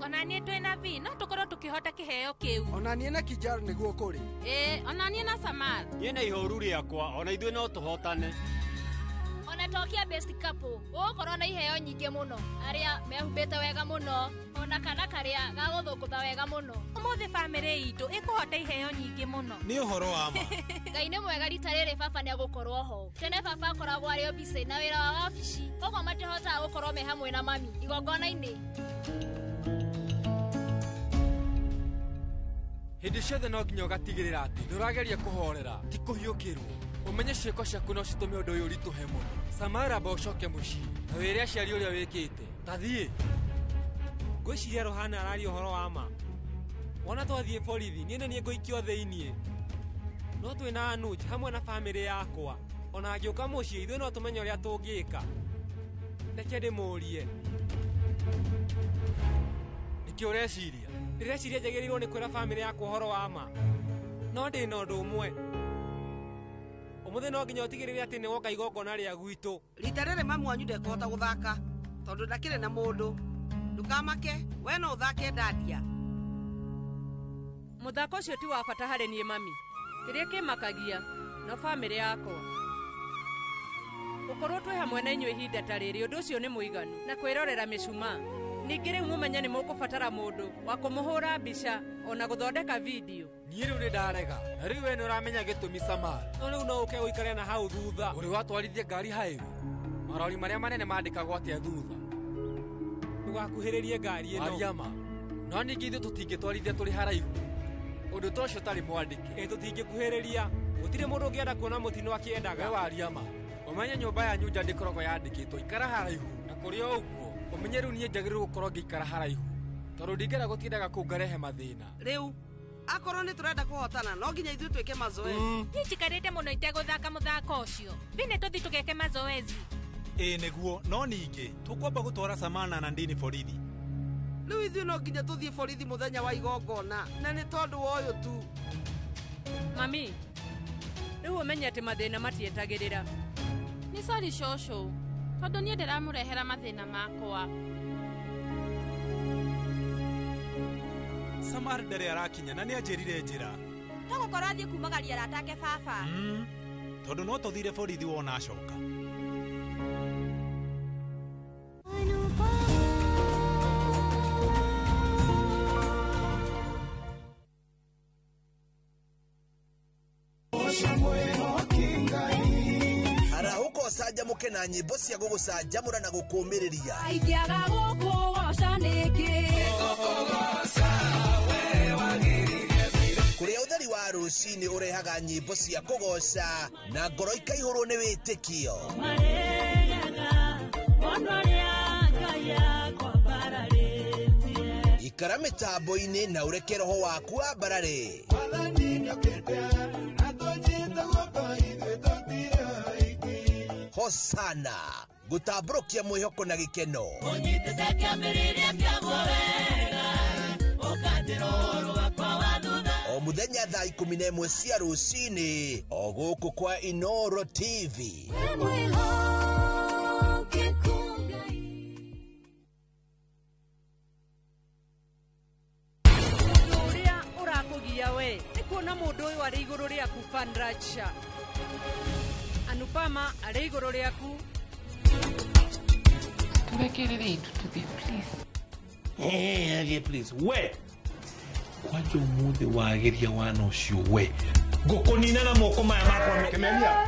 Ona niĩ twĩna V no tũkorwo tũkĩhota kĩheo kĩu. Ona niĩ na Kijar nĩguo kũrĩ. Ĩ, ona niĩ na Samal. Niĩ na ihoru rĩakwa, ona ithuĩ no tũhotane. Ona tokia best couple, ũgũkorwo na iheo nyingĩ mũno. Arĩa mehumbĩte wega mũno, ona kana karĩa gagũthũngũtha wega mũno. Ũmũthĩ bamĩrĩ itũ ĩkũhota iheo nyingĩ mũno. Nĩ ũhoro wa ma. Ngai nĩ mwega rita rĩrĩ baba nĩegũkorwo ho. Tene baba akoragwo arĩ obici na wĩra wa wabici, koguo matihotaga gũkorwo me hamwe na mami igongona-inĩ. Hĩndĩ ciothe no nginya ũgatigĩrĩra atĩ nĩ ũrageria kũhorera, ti kũhiũkĩrwo. Ũmenye ciĩko ciaku no citũme ũndũ ũyũ ũritũhe mũno. Samara amba ũcoke mũciĩ na wĩre aciari ũrĩa wĩkĩte. Ta thiĩ. Ngwĩciria Rohana araria ũhoro wa ma. Wona twathiĩ borithi, niĩ nĩ niĩ ngũikio thĩiniĩ. No twĩna Anuj hamwe na bamĩrĩ yakwa. Ona angĩũka mũciĩ ithuĩ no tũmenye ũrĩa tũngĩka. Reke ndĩmũrie. Nĩkĩ ũreciria? Ndĩreciria njagĩrĩirwo nĩ kwĩra bamĩrĩ yakwa ũhoro wa ma. No ndĩ na ũndũ ũmwe. Ũmũthĩ no nginya ũtigĩrĩre atĩ nĩ woka igongona rĩa gwitũ. Rita rĩrĩ mamu wanyu ndekũhota gũthaka tondũ ndakĩrĩ na mũndũ. Ndũkamake, we no ũthake ndadia. Mũthako ũcio ti wa bata harĩ niĩ mami. Kĩrĩa kĩmakagia no bamĩrĩ yakwa. Gũkorwo twĩ hamwe na inyuĩ ihinda ta rĩrĩ ũndũ ũcio nĩ mũiganu na kwĩrorera mĩcumaa. Ningĩ rĩu mũmenye nĩ mũkũbatara mũndũ wa kũmũhũra mbica ona gũthondeka video. Niĩ rĩu nĩ ndarega. Na rĩu we nĩ ũramenya gĩtũmi Samar. No rĩu no ũke ũikare na hau thutha. Ũrĩ watwarithia ngari highway. Marori marĩa manene mandĩkagwo atĩa thutha? Ndũgakuhĩrĩrie ngari ĩno. Aria ma. No ningĩ ithuĩ tũtingĩtwarithia tũrĩ haraihu. Ũndũ ta ũcio ũtarĩ mwandĩke. Ĩ tũtingĩkuhĩrĩria. Gũtirĩ mũndũ ũngĩenda kuona mũtino akĩendaga. We waria ma. Ũmenye nyũmba yanyu nja ndĩkoragwo yandĩkĩtwo ikara haraihu. Na kũrĩ o ũguo, ũmenye rĩu niĩ njagĩrĩirwo gũkorwo ngĩikara haraihu. Tondũ ndingĩenda gũtindaga kũu ngarehe mathĩna. Rĩu akorwo nĩ tũrenda kũhotana no nginya ithuĩ twĩke mazoezi. Niĩ njikarĩte mũno itegũthaka mũthako ũcio. Bine tũthiĩ tũgeke mazoezi. Ĩĩ nĩguo, no ningĩ tũkwamba gũtwara Samana na Ndini borithi. Rĩu ithuĩ no nginya tũthiĩ borithi mũthenya wa igongona na nĩ tondũ wa ũyũ tu. Mami, rĩu ũmenye atĩ mathĩna matietagĩrĩra. Nĩ sorry cũcũ, tondũ niĩ ndĩramũrehera mathĩna makwa. Samar ndarĩ arakinya na nĩanjĩrire njĩra. Tũgũkorwo athiĩ kumagaria arata ake baba. Tondũ no tũthire borithi wona acoka. Arahũka ũcanjamũke na nyĩmbo cia gũgũcanjamũra na gũkũũmĩrĩria. Ingĩaga gũkũgoca nĩkĩ? Kũrĩa ũtheri wa rũcinĩ ũrehaga nyĩmbo cia kũgoca na ngoro ikaihũrwo nĩ wĩtĩkio. Ikara mĩtambo-inĩ na ũreke roho waku wambarare. Hosana gũtambũrũkia mwĩhoko na gĩkeno. O mũthenya thaa 11 cia rũcinĩ o gũkũ kwa Inoro TV. Ũndũ ũrĩa ũrakũgia we nĩ kuona mũndũ ũyũ arĩ igũrũ rĩaku Vanraj Shah. Anupama arĩ igũrũ rĩaku. Turekerere itu tuthiĩ please. Athiĩ please we kwanja ũmũthĩ wageria wana ũcio we ngũkũnina na moko maya makwa Kĩmenia.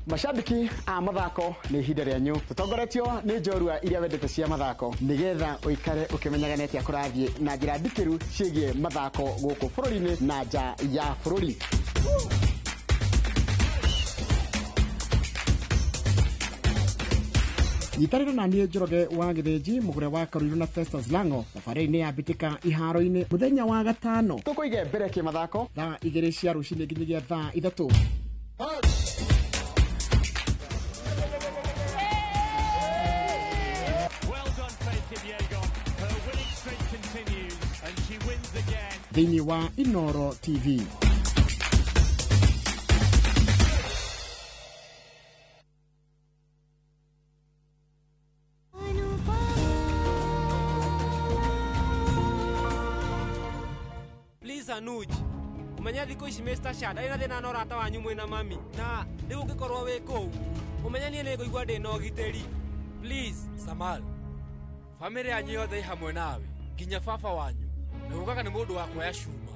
Mashabiki a mathako nĩ ihinda rĩanyu tũtongoretio nĩ njorua iria wendete cia mathako nĩgetha ũikare ũkĩmenyaga nĩ atĩa kũrathiĩ na njĩra ndikĩru ciĩgiĩ mathako gũkũ bũrũri-inĩ na nja ya bũrũri. Nyitanĩra na niĩ Njoroge wa Gĩthĩnji mũgũre wa Karuiru na Festus Lango thabarĩ-inĩ ya mbĩtĩka iharo-inĩ mũthenya wa gatano tũkũige mbere kĩmathako thaa 2 cia rũcinĩ nginyagia thaa 3. Thĩinĩ wa Inoro TV. Please Anuj, ũmenye thikũ ici Mr. Shah ndarĩ na thĩna na ũrata wanyu mwĩna mami na rĩu ũngĩkorwo wĩ kũu ũmenye niĩ nĩngũigua ndĩ na ũgitĩri. Please. Samal, bamĩrĩ yanyu yothe ĩ hamwe nawe. Nginya baba wanyu na ugaga nĩ mũndũ wa kuoya cuma.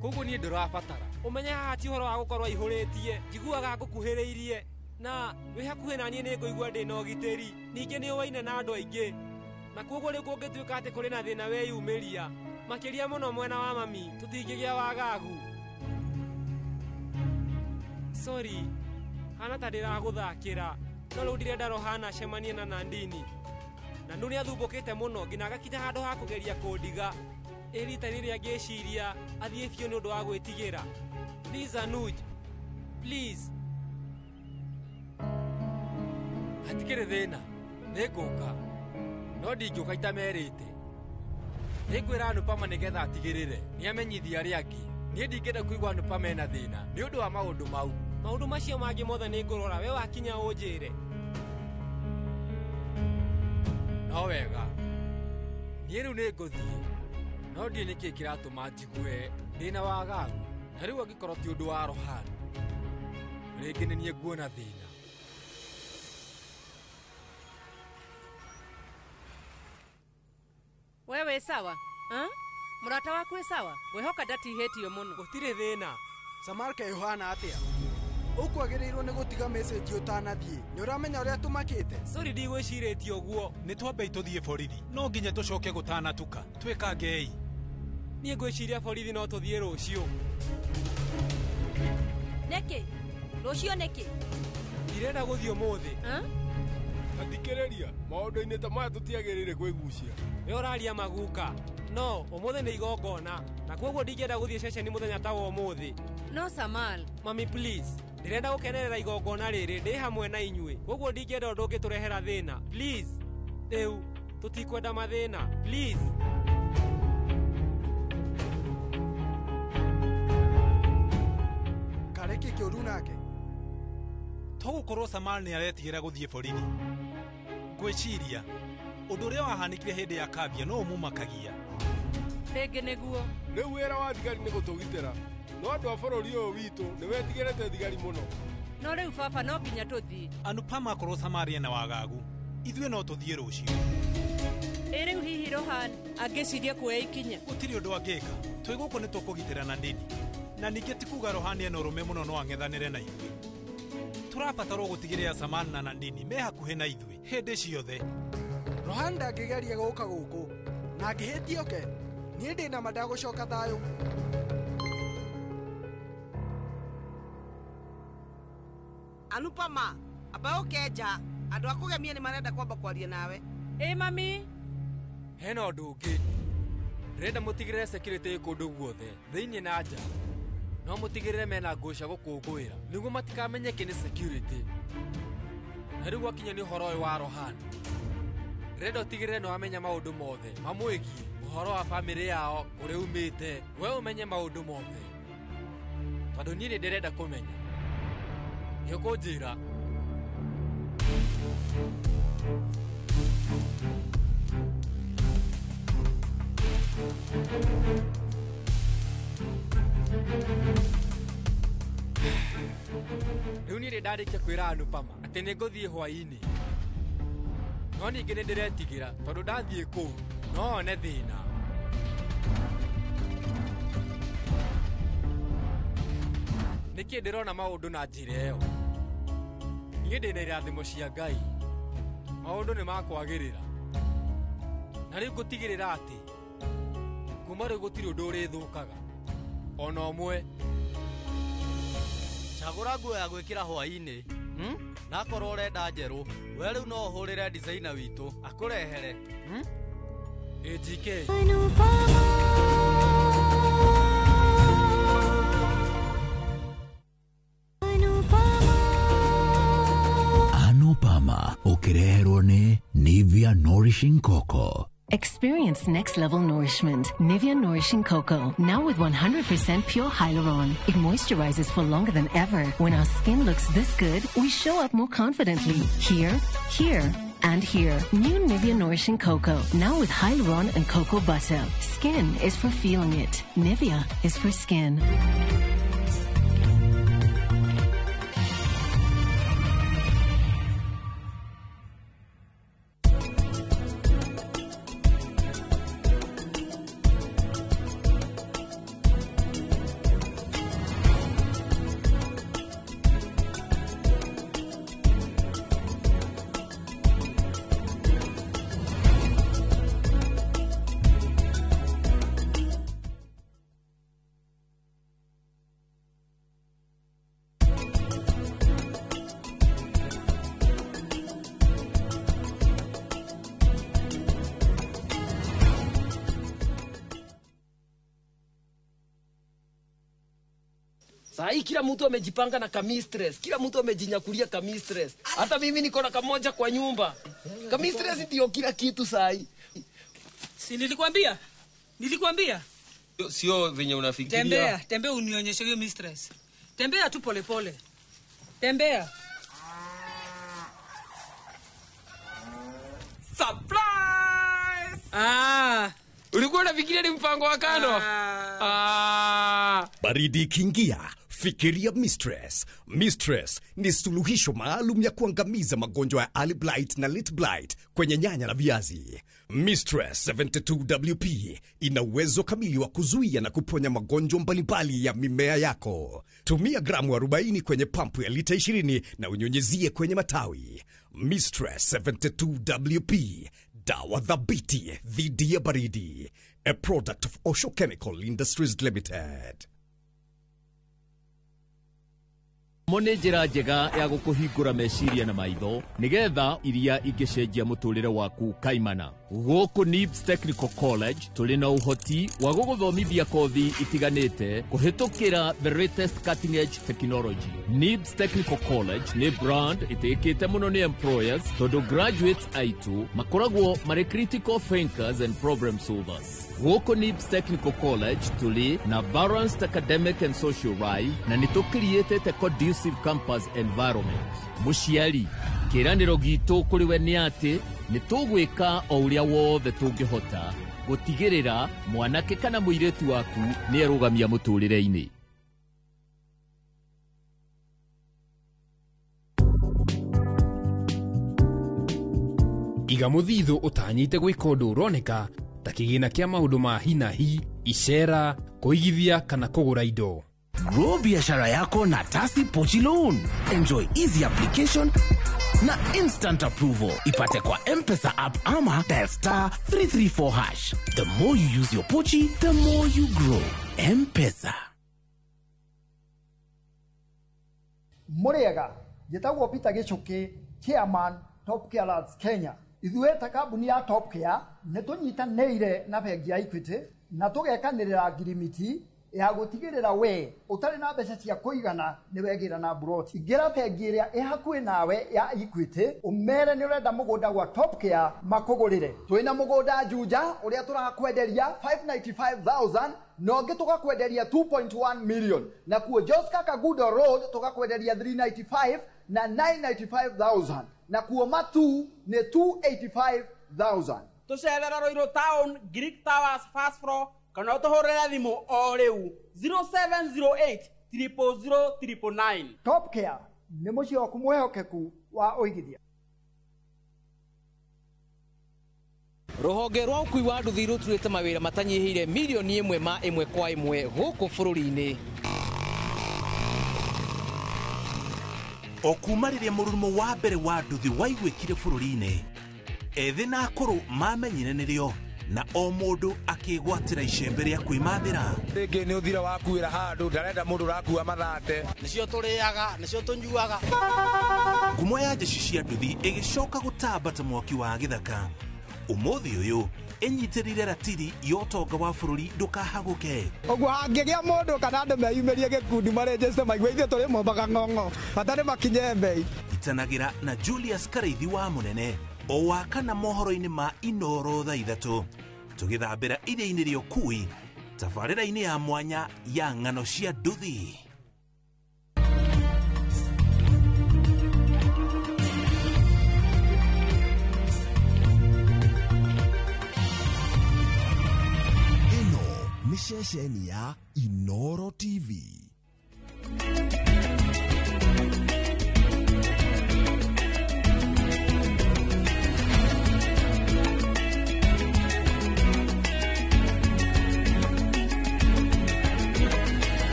Koguo niĩ ndĩrabatara. Ũmenye haha ti ũhoro wa gũkorwo aihũrĩtie, njiguaga ngũkuhĩrĩirie na wĩ hakuhĩ na niĩ nĩngũigua ndĩ na ũgitĩri. Ningĩ nĩ ũwaine na andũ aingĩ, na koguo rĩu kũngĩtuĩka atĩ kũrĩ na thĩna weyumĩria, makĩria mũno mwena wa mami, tũtingĩgĩa wagagu. Sorry, hana ta ndĩragũthakĩra, no rĩu ndirenda Rohana acemanie na Nandini. Na ndu nĩathumbũkĩte mũno nginya agakinya handũ ha kũgeria kũndiga. Ĩ rita rĩrĩa ngĩciria athiĩ biũ nĩ ũndũ wa gwĩtigĩra. Please Anuj, please. Hatikĩrĩ thĩna, nĩngũka. No ndingĩũka itamerĩte. Nĩngwĩra Anupama nĩgetha atigĩrĩre nĩamenyithia arĩa angĩ. Niĩ ndingĩenda kũigua Anupama ena thĩna nĩ ũndũ wa maũndũ mau. Maũndũ macio mangĩ mothe nĩngũrora, we wakinya ũnjĩre. No wega. Niĩ rĩu nĩngũthiĩ. No ndiĩ nĩkĩĩ kĩratũma njigue ndĩna wagagu. Na rĩu angĩkorwo ti ũndũ wa Rohan, rĩngĩ nĩ niĩ nguona thĩna. We wĩ sawa? Mũrata waku wĩ sawa? Ngwĩhoka ndatihĩtio mũno. Gũtirĩ thĩna. Samarka ĩhana atĩa? Ũkwagĩrĩirwo nĩ gũtiga message ũtanathiĩ. Nĩ ũramenya ũrĩa tũmakĩte? Sorry, ndigwĩcirĩtie ũguo. Nĩ twambei tũthiĩ borithi. No nginya tũcoke gũtanatuka. Twĩkangei. Niĩ ngwĩciria borithi no tũthiĩ rũciũ. Nĩkĩ? Rũciũ nĩkĩ? Ndirenda gũthiĩ ũmũthĩ. Tathikĩrĩria, maũndũ-inĩ ta maya tũtiagĩrĩire kwĩgucia. We ũraria maguka. No, ũmũthĩ nĩ igongona, na koguo ndingĩenda gũthiĩ ceceni mũthenya ta wa ũmũthĩ. No Samal. Mami please, ndĩrenda gũkenerera igongona rĩrĩ ndĩ hamwe na inyuĩ. Koguo ndingĩenda ũndũ ũngĩtũrehera thĩna. Please. Rĩu tũtikwenda mathĩna. Please. Karĩ kĩ kĩũru nake? Togũkorwo Samal nĩ aretigĩra gũthiĩ borithi. Ngwĩciria ũndũ ũrĩa wahanĩkire hĩndĩ ya kambia no ũmũmakagia. Rĩngĩ nĩguo. Rĩu wĩra wa thigari nĩ gũtũgitĩra. No andũ a bũrũri ũyũ witũ nĩ wetigĩrĩte thigari mũno. No rĩu baba no nginya tũthiĩ. Anupama akorwo Samaria na wagagu, ithuĩ no tũthiĩ rũciũ. Ĩ rĩu hihi Rohan angĩciria kuoya ikinya? Gũtirĩ ũndũ angĩka. Twĩ gũkũ nĩ tũkũgitĩra Nandini. Na ningĩ ti kuga Rohan ena ũrũme mũno no ang'ethanĩre na ithuĩ. Tũrabatarwo gũtigĩrĩra Samal na Nandini me hakuhĩ na ithuĩ hĩndĩ ciothe. Rohan ndangĩgeria gũka gũkũ. Na angĩhĩtia oke, niĩ ndĩ na ma ndagũcoka thayũ. Anupama, amba ũke nja. Andũ a kũgemia nĩ marenda kwamba kwaria nawe. Ĩ mami. Hena ũndũ ũngĩ. Ndĩrenda mũtigĩrĩre security ĩ kũndũ guothe, thĩinĩ na nja. No mũtigĩrĩre mena nguo cia gũkũngũĩra nĩguo matikamenyeke nĩ security. Na rĩu gwakinya nĩ ũhoro ũyũ wa Rohan, ndĩrenda ũtigĩrĩre nĩ wamenya maũndũ mothe mamwĩgiĩ, ũhoro wa bamĩrĩ yao, kũrĩa umĩte, we ũmenye maũndũ mothe. Tondũ niĩ nĩ ndĩrenda kũmenya. Nĩ ũkũnjĩra? Rĩu niĩ nĩ ndarĩkia kwĩra Anupama atĩ nĩ ngũthiĩ hwaĩ-inĩ. No ningĩ nĩ ndĩretigĩra tondũ ndathiĩ kũu no one thĩna. Nĩkĩ ndĩrona maũndũ na njĩra ĩyo? Niĩ ndĩ na irathimo cia Ngai. Maũndũ nĩ makwagĩrĩra. Na rĩu ngũtigĩrĩra atĩ kuma rĩu gũtirĩ ũndũ ũrĩthũkaga ona ũmwe. Cagũra nguo ya gwĩkĩra hwaĩ-inĩ. Na akorwo ũrenda njerũ, we rĩu no ũhũrĩre designer witũ akũrehere. AGK. Anupama ũkĩreherwo nĩ Nivea Nourishing Cocoa. Experience next level nourishment. Nivea Nourishing Cocoa, now with 100% pure hyaluron. It moisturizes for longer than ever. When our skin looks this good, we show up more confidently. Here, here, and here. New Nivea Nourishing Cocoa, now with hyaluron and cocoa butter. Skin is for feeling it. Nivea is for skin. Saa hii kila mtu amejipanga na kamistress, kila mtu amejinyakulia kamistress. Hata mimi niko na kamoja kwa nyumba. Kamistress ndio kila kitu saa hii. Si nilikwambia? Nilikwambia. Sio venye unafikiria. Tembea, tembea unionyeshe hiyo mistress. Tembea tu polepole. Tembea. Surprise! Ah. Ulikuwa unafikiria ni mpango wa kando? Ah. Baridi ikiingia, fikiria Mistress. Mistress ni suluhisho maalum ya kuangamiza magonjwa ya early blight na late blight kwenye nyanya na viazi. Mistress 72WP ina uwezo kamili wa kuzuia na kuponya magonjwa mbalimbali ya mimea yako. Tumia gramu 40 kwenye pampu ya lita 20 na unyunyizie kwenye matawi. Mistress 72WP, dawa thabiti dhidi ya baridi. A product of Osho Chemical Industries Limited. Mo nĩ njĩra njega ya gũkũhingũra meciria na maitho nĩgetha iria ingĩcenjia mũtũrĩre waku kaimana. Gũkũ NIBS Technical College tũrĩ na ũhoti wa gũgũthomithia kothi itiganĩte kũhĩtũkĩra the latest cutting edge technology. NIBS Technical College nĩ brand ĩtĩkĩte mũno nĩ employers tondũ graduates aitũ makoragwo marĩ critical thinkers and problem solvers. Gũkũ NIBS Technical College tũrĩ na balanced academic and social life na nĩ tũkiriĩtĩte conducive campus environment. Mũciari, kĩĩranĩro gitũ kũrĩ we nĩ atĩ nĩ tũgwĩka o ũrĩa wothe tũngĩhota gũtigĩrĩra mwanake kana mũirĩtu waku nĩ erũgamia mũtũrĩre-inĩ. Iga mũthithũ ũtanyĩte gwĩka ũndũ ũroneka ta kĩgĩna kĩa maũndũ ma hi na hi, icera, kũigithia kana kũgũra indo. Grow biashara yako na Tasi Pochi Loan. Enjoy easy application na instant approval. Ipate kwa M-Pesa app ama dial star 334 hash. The more you use your Pochi, the more you grow. M-Pesa. Muriega, njĩtagwo Peter Gichuki, chairman Top Care Lads Kenya. Ithuĩ ta kambuni ya Top Care nĩ tũnyitanĩire na bengi ya Equity na tũgekanĩrĩra ngirimiti ya gũtigĩrĩra we ũtarĩ na mbeca cia kũigana nĩ wegĩra na mburoti. Ingĩra bengi ĩrĩa ĩ hakuhĩ nawe ya Equity ũmere nĩ ũrenda mũgũnda gwa Top Care makũgũrĩre. Twĩna mũgũnda Juja ũrĩa tũrakwenderia 595,000 na ũngĩ tũgakwenderia 2.1 million, na kuo Joska Kagudo Road tũgakwenderia 395 na 995,000, na kuo Matu nĩ 285,000. Tũcerera Ruiru Town, Greek Towers first floor, kana ũtũhũrĩre thimũ o rĩu 0708 000 999. Top Care nĩ mũciĩ waku mwĩhokeku wa ũigithia. Rũhonge rwa ũkui wa nduthi rũturĩte mawĩra matanyihĩire milioni ĩmwe ma ĩmwe kwa ĩmwe gũkũ bũrũri-inĩ. O kuma rĩrĩa mũrurumo wa mbere wa nduthi waiguĩkire bũrũri-inĩ, ethĩ na akũrũ mamenyire nĩrĩo na o mũndũ akĩgwatĩra icembe rĩa kwĩmathĩra. Rĩngĩ nĩ ũthira wakuĩra handũ ndarenda mũndũ ũrakua mathate. Nĩcio tũrĩaga, nĩcio tũnyuaga. Ngumo ya jeshi cia nduthi ĩgĩcoka gũtamba ta mwaki wa gĩthaka. Ũmũthĩ ũyũ ĩnyitĩrĩire ratiri ya ũtonga wa bũrũri ndũkahagũke. Ũguo hangĩgĩa mũndũ kana andũ meyumĩrie gĩkundi marenjeste maigue ithuĩ tũrĩ mombaga ng'ong'o bata nĩ makinye mbei. Itanagĩra na Julius Karaithi wa Mũnene o wa kana mohoro-inĩ ma Inoro thaa ithatũ tũgĩthambĩra iria-inĩ rĩa ũkui tabarĩra-inĩ ya mwanya ya ng'ano cia nduthi. Ĩno nĩ ceceni ya Inoro TV.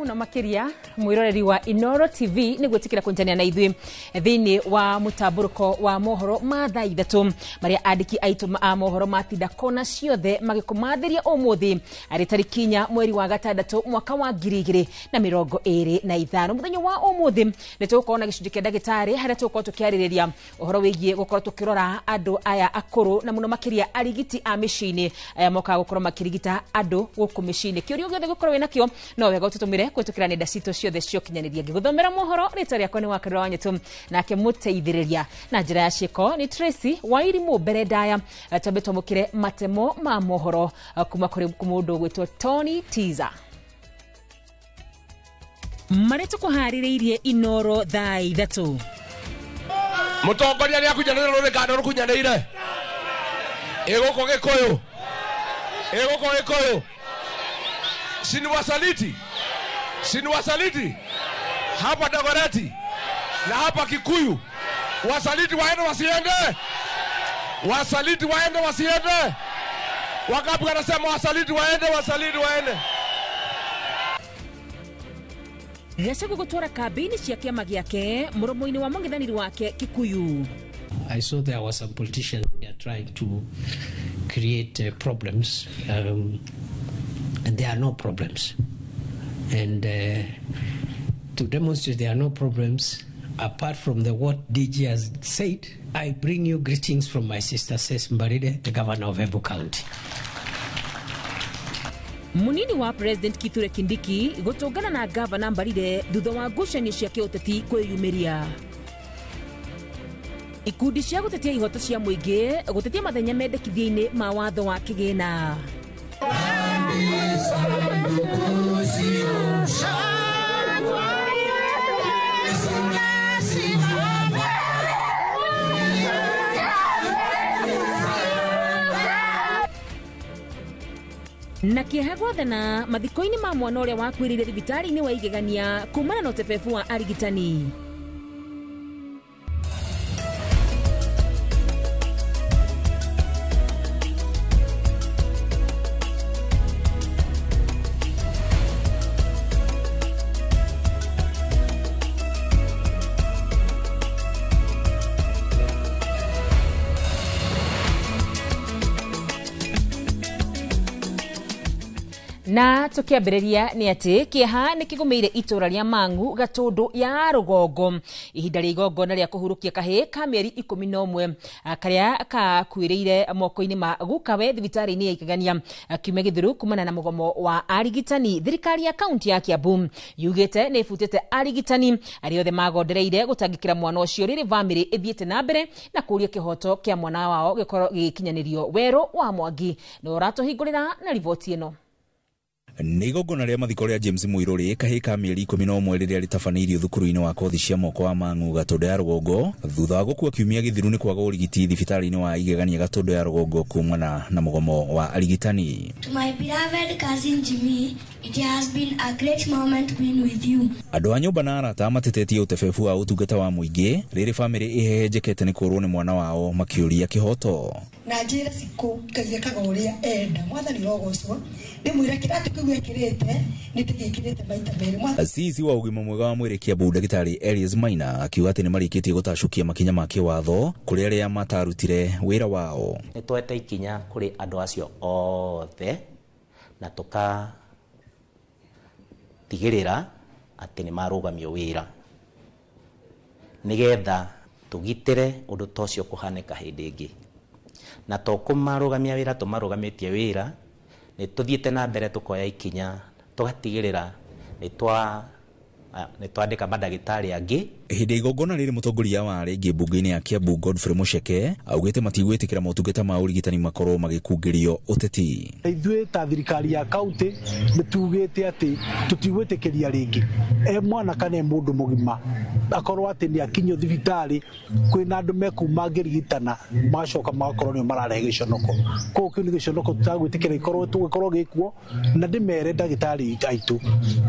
Muno makiria mwiroreri wa Inoro TV ni gwitikira kunjania na ithuĩ thiini wa mutamburuko wa mohoro ma thaa 3 maria andiki aitu a mohoro matinda kona ciothe magikumathiria umuthi ari tariki 4 mweri wa gatandatũ mwaka wa 2025. Muthenya wa umuthi ni tugukorwo na gicunjĩ kia ndagĩtarĩ haria tugukorwo tukiarĩrĩria ũhoro wĩgiĩ gũkorwo tukĩrora andũ aya akũrũ na muno makiria arigiti a mĩciĩ-inĩ aya mokaga gũkorwo makĩrigita andũ gũkũ mĩciĩ-inĩ. Kĩũria gĩothe gũkorwo wĩna kĩo no wega ũtũtũmĩre kũhĩtũkĩra nenda citũ ciothe cia ũkinyanĩria. Ngĩgũthomera mohoro rĩtwa rĩakwa nĩ Wakarura wa Nyetu, nake mũteithĩrĩria na njĩra ya ciĩko nĩ Tracy Wairimu. Mbere ndaya twambe twamũkĩre matemo ma mohoro kuma kũrĩ mũndũ ũgwĩtwo Tony Tiza. Marĩa tũkũharĩrĩirie Inoro thaa 3. Mũtongoria nĩ akunyanĩire rũrĩkano rũkunyanĩire ĩgũkũ Gĩkũyũ, ĩgũkũ Gĩkũyũ. Siniwasaliti, siniwasaliti hapa Dagoretti na hapa Kikuyu. Wasaliti waende wasiende? Wasaliti waende wasiende? Wangapi wanasema wasaliti waende, wasaliti waende? Gachagua gũtwara kambĩini cia kĩama gĩake mũromo-inĩ wa mũng'ethanĩri wake Kikuyu. I saw there were some politicians here trying to create problems, and there are no problems. And to demonstrate there are no problems, apart from the what DG has said, I bring you greetings from my sister Ses Mbarire, the governor of Embu County. Munini wa President Kithure Kindiki gũtũngana na Gavana Mbarire thutha wa ngucanio cia kĩũteti kwĩyumĩria. Ikundi cia gũtetia ihoto cia mũingĩ gũtetia mathenya mendekithia-inĩ ma watho wa kĩgĩna. Na kĩeha gwathana mathiko-inĩ ma mwana ũrĩa wakuĩrĩire thibitarĩ-inĩ wa igegania kumana na ũtebebu wa arigitani. Na tukiambĩrĩria nĩ atĩ kĩeha nĩ kĩgũmĩire itũra rĩa Mang'u Gatũndũ ya rũgongo ihinda rĩa igongona rĩa kũhurũkia kahĩĩ ka mĩeri 11 karĩa kakuĩrĩire moko-inĩ ma gukawe thibitarĩ-inĩ ya Igegania kiumia gĩthiru kumana na mũgomo wa arigitani. Thirikari ya kaunti ya Kiambu yugĩte nĩ ĩbutĩte arigitani arĩa othe magondereire gũtangĩkĩra mwana ũcio rĩrĩ bamĩrĩ ĩthiĩte na mbere na kũũria kĩhoto kĩa mwana wao gĩkorwo gĩgĩkinyanĩrio. Werũ wa Mwangi nĩ ũratũhingũrĩra na riboti ĩno. Nĩ igongona rĩa mathiko rĩa James Muiruri kahĩĩ ka mĩeri 11 rĩrĩa rĩtabanĩirio thukuru-inĩ wa kothi cia moko wa Mang'u Gatũndũ ya rũgongo thutha wa gũkua kiumia gĩthiru nĩ kwaga ũrigiti thibitarĩ-inĩ wa Igegania Gatũndũ ya rũgongo kumana na mũgomo wa arigitani. To my beloved cousin Jimmy, it has been a great moment being with you. Andũ a nyũmba na arata matetetie ũtebebu wa ũtungata wa mũingĩ rĩrĩ bamĩrĩ ĩhehenjekete nĩ kũrwo nĩ mwana wao makĩũria kĩhoto. Na njĩra cikũ Ngai ekaga ũrĩa enda, mwathani rogocwo ndĩmwĩre kĩratũ kĩu ekĩrĩte nĩ ndĩgĩkĩrĩte maita merĩ. CC wa ũgima mwega wa mwĩrĩ Kiambu Ndagĩtarĩ Elias Maina akiuga atĩ nĩ marĩkĩtie gũtacũkia makinya ma kĩwatho kũrĩ arĩa matarutire wĩra wao. Nĩ twete ikinya kũrĩ andũ acio othe na tũkatigĩrĩra atĩ nĩ marũgamio wĩra nĩgetha tũgitĩre ũndũ ta ũcio kũhanĩka hĩndĩ ĩngĩ. Na to kũmarũgamia wĩra tũmarũgamĩtie wĩra, nĩ tũthiĩte na mbere tũkoya ikinya tũgatigĩrĩra nĩ twandĩka mandagĩtarĩ angĩ. Hĩndĩ ya igongona rĩrĩ mũtongoria wa rĩngĩ mbunge-inĩ ya Kiambu Godfrey Mucheke augĩte matigwĩtĩkĩra motungata ma ũrigitani makorwo magĩkungĩrio ũteti. Ithuĩ ta thirikari ya kaunti nĩ tugĩte atĩ tũtigwĩtĩkĩria rĩngĩ e mwana kana e mũndũ mũgima akorwo atĩ nĩ akinyio thibitarĩ kwĩna andũ mekuma ngĩrigitana magacoka magakorwo nĩo mararehe gĩconoko. Koguo kĩu nĩ gĩconoko tũtagwĩtĩkĩra gĩkorwo gĩkuo, na ndĩmere ndagĩtarĩ aitũ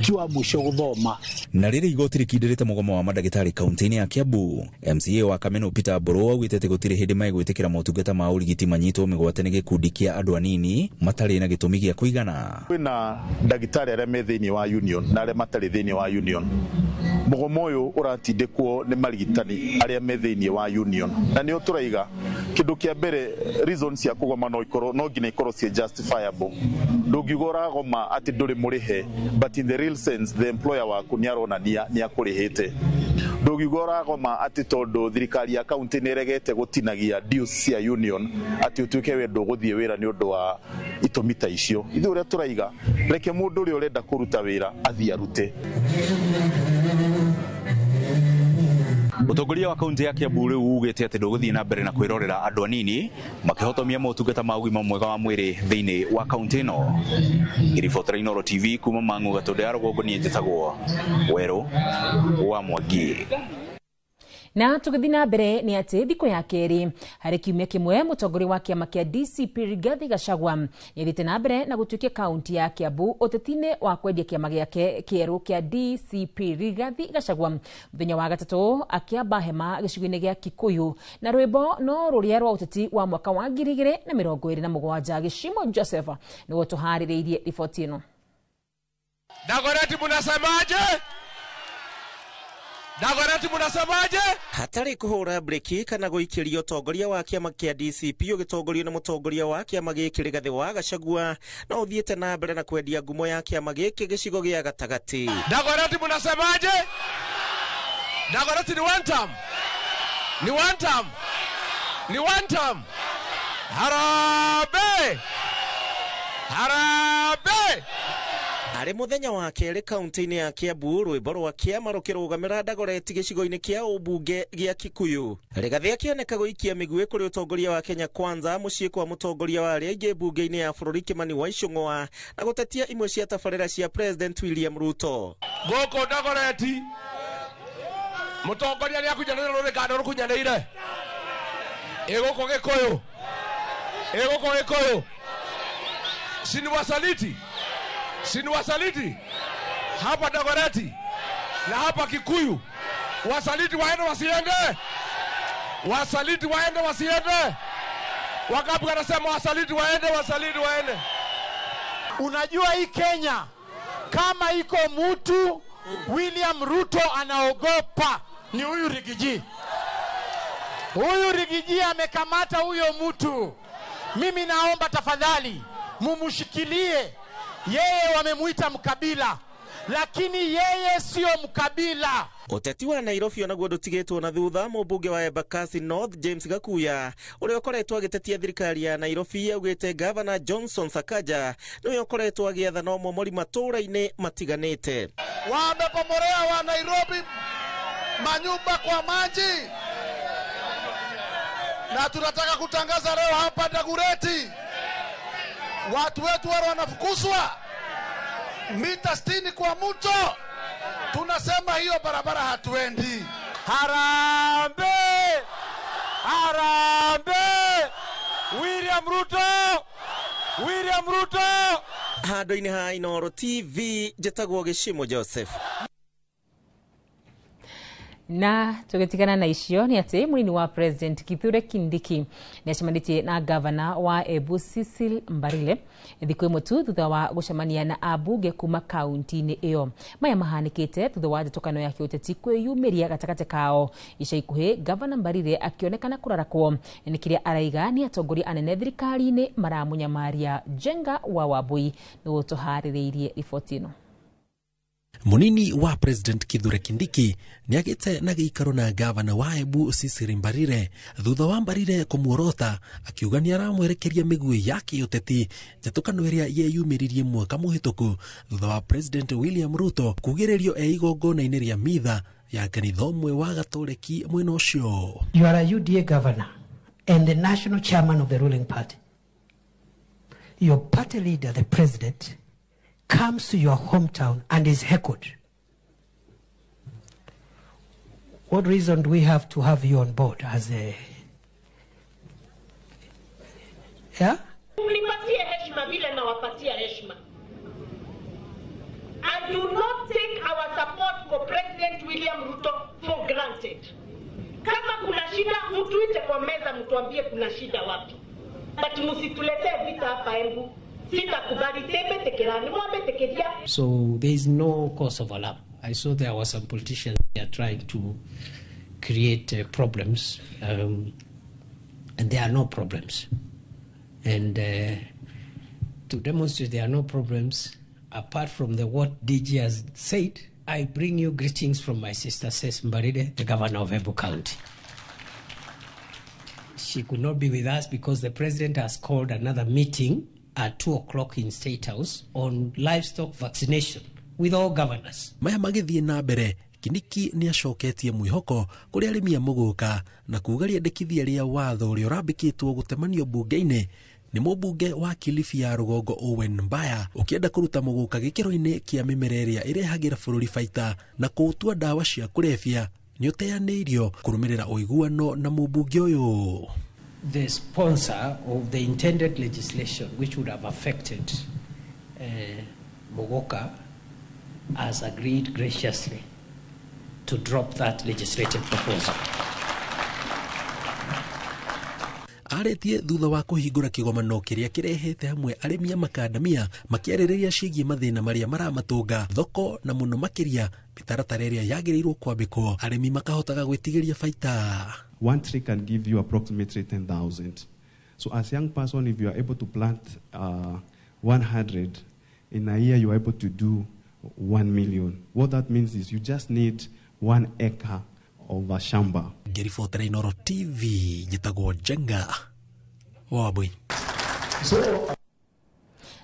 ti wa mũico gũthoma. Na rĩrĩ igoti rĩkindĩrĩte mũgomo wa mandagĩtarĩ kaunti-inĩ ya Kiambu, MCA wa Kameno Peter Mburu augĩte atĩ gũtirĩ hĩndĩ megwĩtĩkĩra motungata ma ũrigiti manyitwo mĩgwate nĩ gĩkundi kĩa andũ anini matarĩ na gĩtũmi gĩa kũigana. Kwĩna ndagĩtarĩ arĩa me thĩinĩ wa union na arĩa matarĩ thĩinĩ wa union. Mũgomo ũyũ ũratindĩkwo nĩ marigitani arĩa me thĩinĩ wa union, na nĩo tũraiga kĩndũ kĩa mbere, reasons cia kũgoma no ikorwo no nginya ikorwo ciĩ justifiable. Ndũngiuga ũragoma atĩ ndũrĩ mũrĩhe, but in the real sense the employer waku nĩ aronania nĩ akũrĩhĩte. Ndũngiuga ũragoma atĩ tondũ thirikari ya kaunti nĩ ĩregete gũtinagia dues cia union atĩ ũtuĩke we ndũgũthiĩ wĩra nĩ ũndũ wa itũmi ta icio. Ithuĩ ũrĩa tũraiga, reke mũndũ ũrĩa ũrenda kũruta wĩra athiĩ arute. Ũtongoria wa kaunti ya Kiambu rĩu ugĩte atĩ ndũgũthiĩ na mbere na kwĩrorera andũ anini makĩhotomia motungata ma ũgima mwega wa mwĩrĩ thĩinĩ wa kaunti ĩno. Ngĩribotera Inooro TV kuma Mang'u Gatũndũ ya rũgongo, niĩ njĩtagwo Werũ wa Mwangi. Na tũgĩthiĩ na mbere nĩ atĩ thikũ ya kerĩ harĩ kiumia kĩmwe, mũtongoria wa kĩama kĩa DCP Rigathi Gachagua nĩathiĩte na mbere na gũtuĩkia kaunti ya Kiambu ũteti-inĩ wa kwendia kĩama gĩake kĩerũ kĩa DCP. Rigathi Gachagua mũthenya wa gatatũ akĩamba hema gĩcigo-inĩ gĩa Kikuyu na rwĩmbo no rũrĩa rwa ũteti wa mwaka wa 2027. Gĩcimo Joseph nĩwe tũharĩrĩirie riboti ĩno. Dagoretti munasemaje? Dagoretti munasemaje? Hatarĩ kũhũra breki kana gũikĩria, ũtongoria wa kĩama kĩa DCP ũgĩtongorio nĩ mũtongoria wa kĩama gĩkĩ Rigathĩ wa Gachagua no ũthiĩte na mbere na kwendia ngumo ya kĩama gĩkĩ gĩcigo gĩa gatagatĩ. Dagoretti munasemaje? Dagoretti ni one term. Ni one term. Ni one term. Harambee! Harambee! Arĩ mũthenya wa kerĩ kaunti-inĩ ya Kiambu, rwĩmbo rwa kĩama rũkĩrũgamĩra Dagoretti gĩcigo-inĩ kĩa ũmbunge gĩa Kikuyu. Rigathĩ akĩoneka gũikia mĩguĩ kũrĩ ũtongoria wa Kenya Kwanza mũciĩ kwa mũtongoria wa arĩa aingĩ mbunge-inĩ ya bũrũri Kimani wa Ichung'wa na gũtetia imwe cia tabarĩra cia President William Ruto. Gũkũ Dagoretti mũtongoria nĩakunyanĩire rũrĩ kana rũkunyanĩire ĩ gũkũ Gĩkũyũ, ĩ gũkũ Gĩkũyũ si ni wasaliti, si ni wasaliti hapa Dagoretti na hapa Kikuyu. Wasaliti waende wasiende? Wasaliti waende wasiende? Wangapi wanasema wasaliti waende, wasaliti waende? Unajua hii Kenya kama iko mtu William Ruto anaogopa ni huyu Rigiji. Huyu Rigiji amekamata huyo mtu. Mimi naomba tafadhali mumushikilie. Yeye wamemuita mkabila, lakini yeye sio mkabila. Ũteti wa Nairobi onaguo ndũtigĩtwo na thutha. Mũmbunge wa Embakasi North James Gakuya ũrĩa ũkoretwo agĩtetia thirikari ya Nairobi augĩte Gavana Johnson Sakaja nĩwe ũkoretwo agĩathana ũmomori matũũra-inĩ matiganĩte. Wamepomorea wa Nairobi manyumba kwa maji, na tunataka kutangaza leo hapa Dagoretti watu wetu wale wanafukuzwa mita 60 kwa mto. Tunasema hiyo barabara hatuendi. Harambee! Harambee! William Ruto! William Ruto! Handũ-inĩ ha Inooro TV njĩtagwo Gĩcimo Joseph. Na tũgĩtigana na icio nĩ atĩ mũnini wa President Kithure Kindiki nĩ acemanĩtie na gavana wa Embu Cecil Mbarile thikũ ĩmwe tu thutha wa gũcemania na ambunge kuma kaunti-inĩ ĩyo. Maya mahanĩkĩte thutha wa njatũkano ya kĩũteti kwĩyumĩria gatagatĩ kao. Ica ikuhĩ gavana Mbarire akĩonekana kũrarakwo nĩ kĩrĩa araiga nĩ atongoria anene thirikari-inĩ maramũnyamaria. Njenga wa Wambui nĩwe ũtũharĩrĩirie riboti ĩno. Munini wa President Kithure Kindiki nĩagĩte na gĩikaro na gavana wa Embu Cecil Mbarire thutha wa Mbarire kũmuorota akiuga nĩaramwerekeria mĩguĩ ya kĩũteti njatũkano ĩrĩa yeyumĩririe mwaka mũhĩtũku thutha wa President William Ruto kugĩrĩrio e igongona-inĩ rĩa mitha ya kanitha ũmwe wa Gatoreki mwena ũcio. You are a UDA governor and the national chairman of the ruling party. Your party leader, the president, comes to your hometown and is heckled. What reason do we have to have you on board as a... Yeah? Mnipatie heshima vile nawapatia heshima. And do not take our support for shida, mtuite kwa meza, mtuambie kuna shida wapi, but msituletee vita hapa Embu. Sitakubali tembe tekerani mwambe tekeria. So there is no cause of alarm. I saw there were some politicians there trying to create problems, and there are no problems. And to demonstrate there are no problems, apart from the what DG has said, I bring you greetings from my sister Cecily Mbarire, the governor of Embu County. She could not be with us because the president has called another meeting at 2 o'clock in State House on livestock vaccination with all governors. Maya magĩthiĩ na mbere, Kindiki nĩ acoketie mwĩhoko kũrĩ arĩmi a mũgũka na kuga rĩendekithia rĩa watho ũrĩa ũrambĩkĩtwo gũtemanio mbunge-inĩ nĩ mũmbunge wa Kilifi ya rũgongo Owen Mbaya ũkĩenda kũruta mũgũka gĩkĩro-inĩ kĩa mĩmera ĩrĩa ĩrehagĩra bũrũri baita na kũũtua ndawa cia kũrebia nĩ ũteanĩirio kũrũmĩrĩra ũiguano na mũmbunge ũyũ. The sponsor of the intended legislation which would have affected Muguka has agreed graciously to drop that legislative proposal. Arĩtie thutha wa kũhingũra kĩgomano kĩrĩa kĩrehete hamwe arĩmi a makandamia makĩarĩrĩria ciĩgiĩ mathĩna marĩa maramatũnga thoko na mũno makĩria mĩtaratara ĩrĩa yagĩrĩirwo kwambĩkwo arĩmi makahotaga gwĩtigĩria baita. One tree can give you approximately 10,000. So as a young person, if you are able to plant 100 in a year, you are able to do 1 million. What that means is you just need 1 acre of a shamba. Ngĩribotera Inooro TV njĩtagwo Njenga Wambui.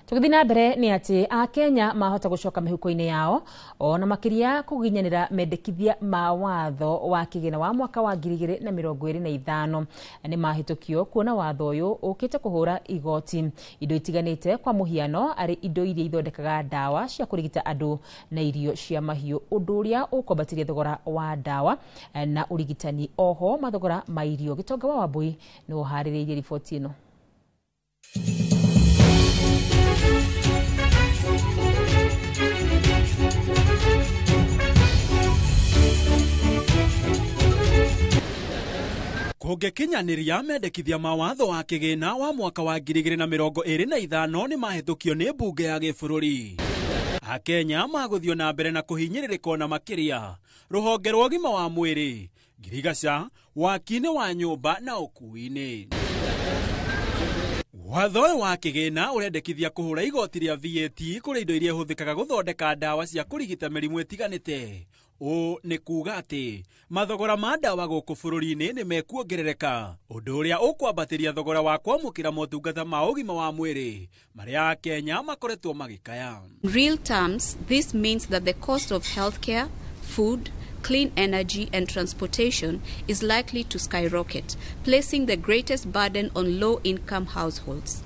Tũgĩthiĩ na mbere nĩ atĩ Akenya mahota gũcoka mĩhuko-inĩ yao ona makĩria kũginyanĩra mendekithia ma watho wa kĩgĩna wa mwaka wa 2025 nĩ mahĩtũkio kuona watho ũyũ ũkĩte kũhũra igoti indo itiganĩte kwa mũhiano arĩ indo iria ithondekaga ndawa cia kũrigita andũ na irio cia mahiũ ũndũ ũrĩa ũkwambatĩria thogora wa ndawa na ũrigitani oho mathogora ma irio. Gĩtonga wa Wambui nĩ ũharĩrĩirie riboti ĩno. Kũngĩkinyanĩria mendekithia ma watho wa kĩgĩna wa mwaka wa 2025 nĩ mahĩtũkio nĩ mbunge ya gĩbũrũri. Akenya magũthio na mbere na kũhinyĩrĩrĩka na makĩria rũhonge rwa ũgima wa mwĩrĩ, ngirigaca, waki-inĩ wa nyũmba na ũkuui-inĩ. Watho ũyũ wa kĩgĩna ũrendekithia kũhũra igoti rĩa VAT kũrĩ indo iria ihũthĩkaga gũthondeka ndawa cia kũrigita mĩrimũ ĩtiganĩte. Ũũ nĩ kuuga atĩ mathogora ma ndawa gũkũ bũrũri-inĩ nĩ mekuongerereka, ũndũ ũrĩa ũkwambatĩria thogora wa kwamũkĩra motungata ma ũgima wa mwĩrĩ marĩa Akenya makoretwo magĩkaya. In real terms, this means that the cost of healthcare, food, clean energy and transportation is likely to skyrocket, placing the greatest burden on low-income households.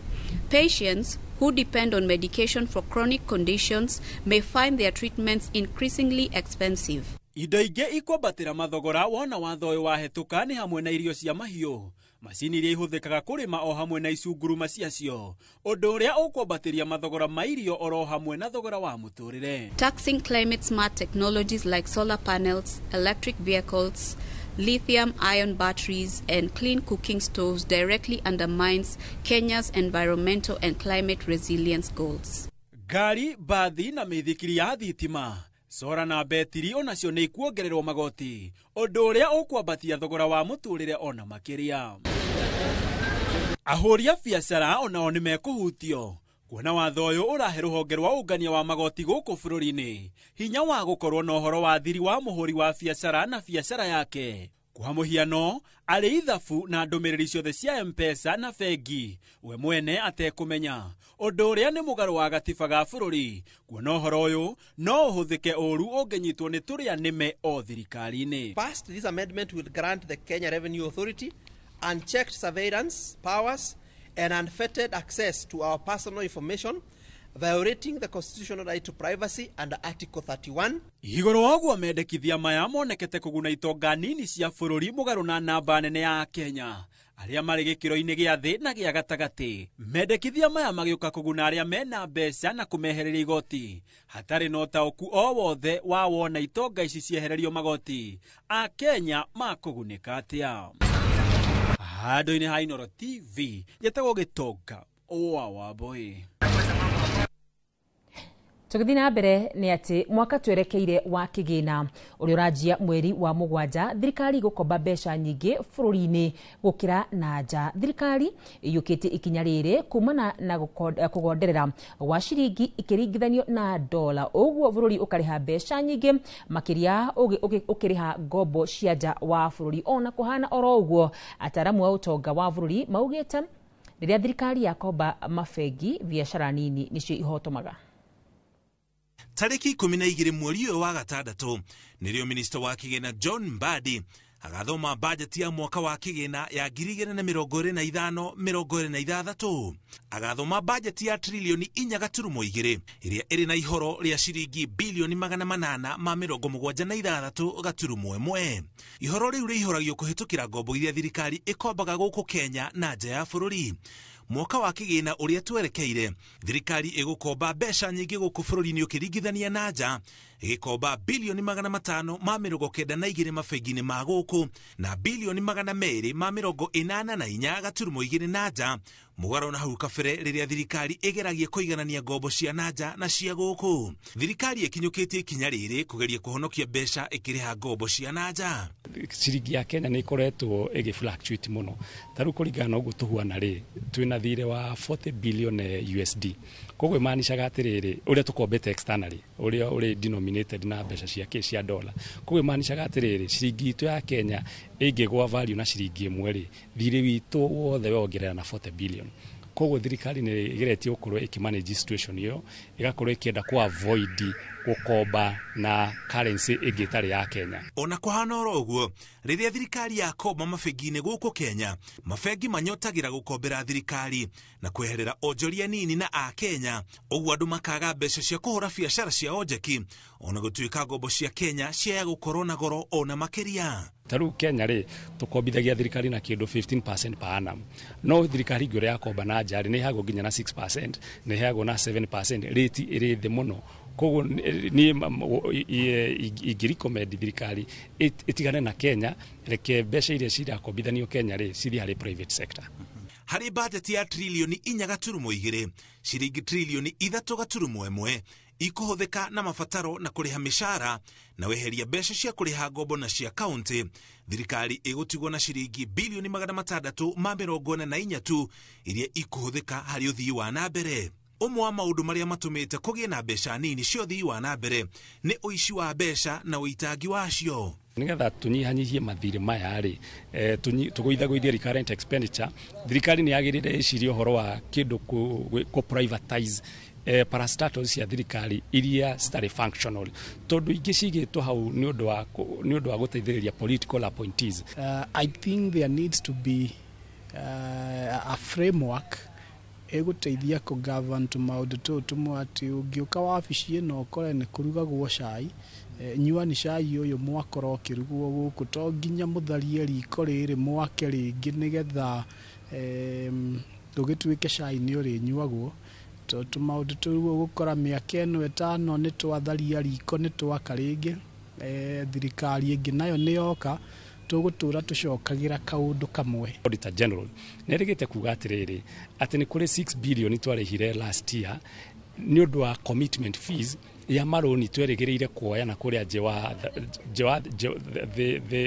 Patients who depend on medication for chronic conditions may find their treatments increasingly expensive. Indo ingĩ ikwambatĩra mathogora wona watho ũyũ wahĩtũka nĩ hamwe na irio cia mahiũ, macini iria ihũthĩkaga kũrĩma o hamwe na icunguruma ciacio, ũndũ ũrĩa ũkwambatĩria mathogora ma irio oro hamwe na thogora wa mũtũrĩre. Taxing climate smart technologies like solar panels, electric vehicles, lithium ion batteries and clean cooking stoves directly undermines Kenya's environmental and climate resilience goals. Ngari, bathi na mĩithikiri ya thitima, sora na betiri onacio nĩ ikuongererwo magoti, ũndũ ũrĩa ũkwambatia thogora wa mũtũrĩre ona makĩria. Ahũri a biacara onao nĩ mekũhutio kuona watho ũyũ ũrahe rũhonge rwa ũngania wa magoti gũkũ bũrũri-inĩ hinya wa gũkorwo na ũhoro wa thiri wa mũhũri wa biacara na biacara yake. Kwa mũhiano arĩ ithabu na ndũmĩrĩri ciothe cia M-Pesa na bengi we mwene atekũmenya, ũndũ ũrĩa nĩ mũgarũ wa gatiba ga bũrũri kuona ũhoro ũyũ no ũhũthĩke ũru ũngĩnyitwo nĩ tũrĩa nĩme o thirikari-inĩ. First, this amendment will grant the Kenya Revenue Authority unchecked surveillance powers and unfettered access to our personal information, violating the constitutional right to privacy under Article 31. Igũrũ wa ũguo mendekithia maya monekete kũguna itonga nini cia bũrũri mũgarũ na namba nene ya Kenya arĩa marĩ gĩkĩro-inĩ gĩa thĩ na gĩa gatagatĩ. Mendekithia maya magĩũka kũguna arĩa mena mbeca na kũmehereria igoti hatarĩ na ũtaũku o wothe wa wona itonga ici ciehererio magoti. Akenya makũgunĩka atĩa? Handũ-inĩ ha Inooro TV njetagwo Gĩtonga wa Wambui. Tũgĩthiĩ na mbere nĩ atĩ mwaka twerekeire wa kĩgĩna ũrĩa ũranjia mweri wa 7, thirikari gũkomba mbeca nyingĩ bũrũri-inĩ gũkĩra na nja. Thirikari ĩiyũkĩtie ikinya rĩrĩ kumana na kũgonderera gwa ciringi ikĩringithanio na dola, ũguo bũrũri ũkarĩha mbeca nyingĩ makĩria ũkĩrĩha ngombo cia nja wa bũrũri. Ona kũhana oro ũguo, ataaramu a ũtonga wa bũrũri maugĩte rĩrĩa thirikari yakomba mabengi, biacara nini nĩcio ihotomaga. Tarĩki 12 mweri ũyũ wa 6 nĩrĩo minista wa kĩgĩna John Mbadi agathoma bajeti ya mwaka wa kĩgĩna ya 2025-2026. Agathoma bajeti ya trilioni 4.2 ĩrĩa ĩrĩ na ihoro rĩa ciringi bilioni 876.1. Ihoro rĩu rĩihoragio kũhĩtũkĩra ngombo iria thirikari ĩkombaga gũkũ Kenya na nja ya bũrũri. Mwaka wa kĩgĩna ũrĩa twerekeire, thirikari ĩgũkomba mbeca nyingĩ gũkũ bũrũri-inĩ ũkĩringithania na nja, ĩgĩkomba bilioni 592 mabengi-inĩ ma gũkũ na bilioni 284.2 na nja, mũgarũ na hau kabere rĩrĩa thirikari ĩgeragia kũiganania ngombo cia na nja na cia gũkũ. Thirikari ĩkinyũkĩtie ikinya rĩrĩ kũgeria kũhonokia mbeca ĩkĩrĩha ngombo cia na nja. Ciringi ya Kenya nĩ ĩkoretwo ĩgĩ fluctuate mũno, ta rĩu kũringana na ũguo tũhuana rĩ, twĩna thirĩ wa 40 billion USD. Koguo ĩmaanishaga atĩrĩrĩ, ũrĩa tũkombete externally, ũrĩa ũrĩ denominated na mbeca cia kĩ cia dollar. Koguo ĩmaanishaga atĩrĩrĩ, ciringi itũ ya Kenya ĩngĩgwa value na ciringi ĩmwe rĩ, thirĩ witũ wothe wongerera na 40 billion. Koguo thirikari nĩ ĩgeretie gũkorwo ĩkĩmanage situation ĩyo, ĩgakorwo ĩkĩenda kũ avoid gũkomba na currency ĩngĩ ĩtarĩ ya Kenya. Ona kũhana oro ũguo, rĩrĩa thirikari yakomba mabengi-inĩ gũkũ Kenya, mabengi manyotagĩra gũkombera thirikari na kweherera onjoria nini na a Kenya, ũguo andũ makaga mbeca cia kũhũra biacara cia onjeki, ona gũtuĩka ngombo cia Kenya ciaya gũkorwo na goro ona makĩria. Ta rĩu Kenya rĩ, tũkombithagia thirikari na kĩndũ 15% per annum, no thirikari ingĩ ũrĩa yakomba na nja rĩ, nĩ ĩheagwo nginya na 6%, nĩ ĩheagwo na 7%, rate ĩrĩ thĩ mũno. Koguo niĩ ingĩ-recommend thirikari ĩtigane na Kenya, reke mbeca iria cirakombithanio Kenya rĩ, cithiĩ harĩ private sector. Harĩ bajeti ya trilioni 4.2, ciringi trilioni 3.1 ikũhũthĩka na mabataro na kũrĩha mĩcara na weheria mbeca cia kũrĩha ngombo na cia kaunti. Thirikari ĩgũtigwo na ciringi bilioni 644 tu iria ikũhũthĩka harĩ ũthii wa na mbere. Ũmwe wa maũndũ marĩa matũmĩte kũgĩe na mbeca nini cia ũthii wa na mbere nĩ ũici wa mbeca na ũitangi wacio. Nĩgetha tũnyihanyihie mathirĩ maya rĩ, tũgũithagũithie recurrent expenditure, thirikari nĩ yagĩrĩire ĩcirie ũhoro wa kĩndũ kũ privatize parastatals cia thirikari iria citarĩ functional, tondũ ingĩ cigĩtwo hau nĩ ũndũ wa gũteithĩrĩria political appointees. I think there needs to be a framework ĩgũteithia kũ govern tũmaũndũ tũũ tũmwe, atĩ ũngĩũka wabici ĩno ũkore nĩ kũrugagwo cai, nyua nĩ cai ũyũ mwakora ũkĩrugwo gũkũ, to nginya mũtharie riko rĩrĩ mwake rĩngĩ nĩgetha ũgĩtuĩke cai nĩ ũrĩnyuagwo. Tondũ maũndũ tũu ũgũkora mĩaka ĩno 5 nĩ twatharia riko nĩ twaka rĩngĩ, thirikari ĩngĩ nayo nĩ yoka, tũgũtũra tũcokagĩra kaũndũ kamwe. Auditor General nĩ erĩgĩte kuga atĩrĩrĩ, atĩ nĩ kũrĩ 6 billion twarĩhire last year nĩ ũndũ wa commitment fees ya marũni twerĩgĩrĩire kuoya na kũrĩa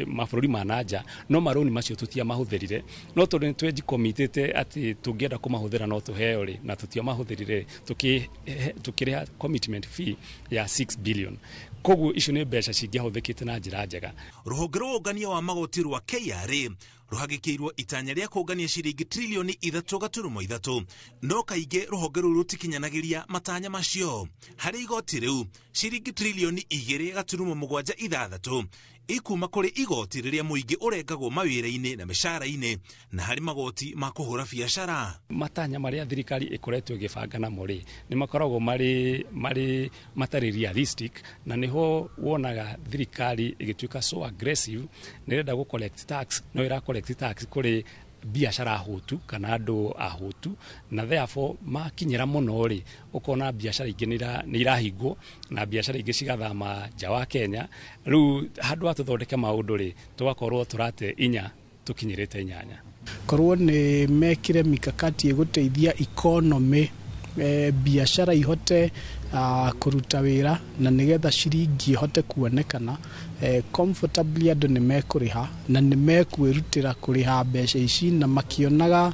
mabũrũri ma na nja, no marũni macio tũtiamahũthĩrire, no tondũ nĩ tweji-commitĩte atĩ tũngĩenda kũmahũthĩra no tũheo rĩ, na tũtiamahũthĩrire, tũkĩrĩha commitment fee ya 6 billion. Koguo icio nĩ mbeca cingĩahũthĩkĩte na njĩra njega. Rũhonge rwa ũngania wa magoti rwa KRA rũhagĩkĩirwo itanya rĩa kũngania ciringi trilioni 3.3, no kaingĩ rũhonge rũu rũtikinyanagĩria matanya macio. Harĩ igoti rĩu, ciringi trilioni 2.76 ikuma kũrĩ igoti rĩrĩa mũingĩ ũrengagwo mawĩra-inĩ na mĩcara-inĩ na harĩ magoti ma kũhũra biacara. Matanya marĩa thirikari ĩkoretwo ĩgĩbanga namo rĩ, nĩ makoragwo marĩ matarĩ realistic, na nĩho wonaga thirikari ĩgĩtuĩka so aggressive, nĩ ĩrenda gũ collect tax, no ĩra collect tax kũrĩ biacara ahũtu kana andũ ahũtu, na therefore makinyĩra mũno rĩ, ũkona biacara ingĩ nĩ irahingwo na biacara ingĩ cigathama nja wa Kenya. Rĩu handũ ha tũthondeke maũndũ rĩ, tũgakorwo tũrate inya tũkinyĩrĩte inyanya. Korwo nĩ mekire mikakati ĩgũteithia economy, biacara ihote kũruta wĩra na nĩgetha ciringi ihote kuonekana comfortably, andũ nĩ mekũrĩha na nĩ mekwĩrutĩra kũrĩha mbeca ici na makĩonaga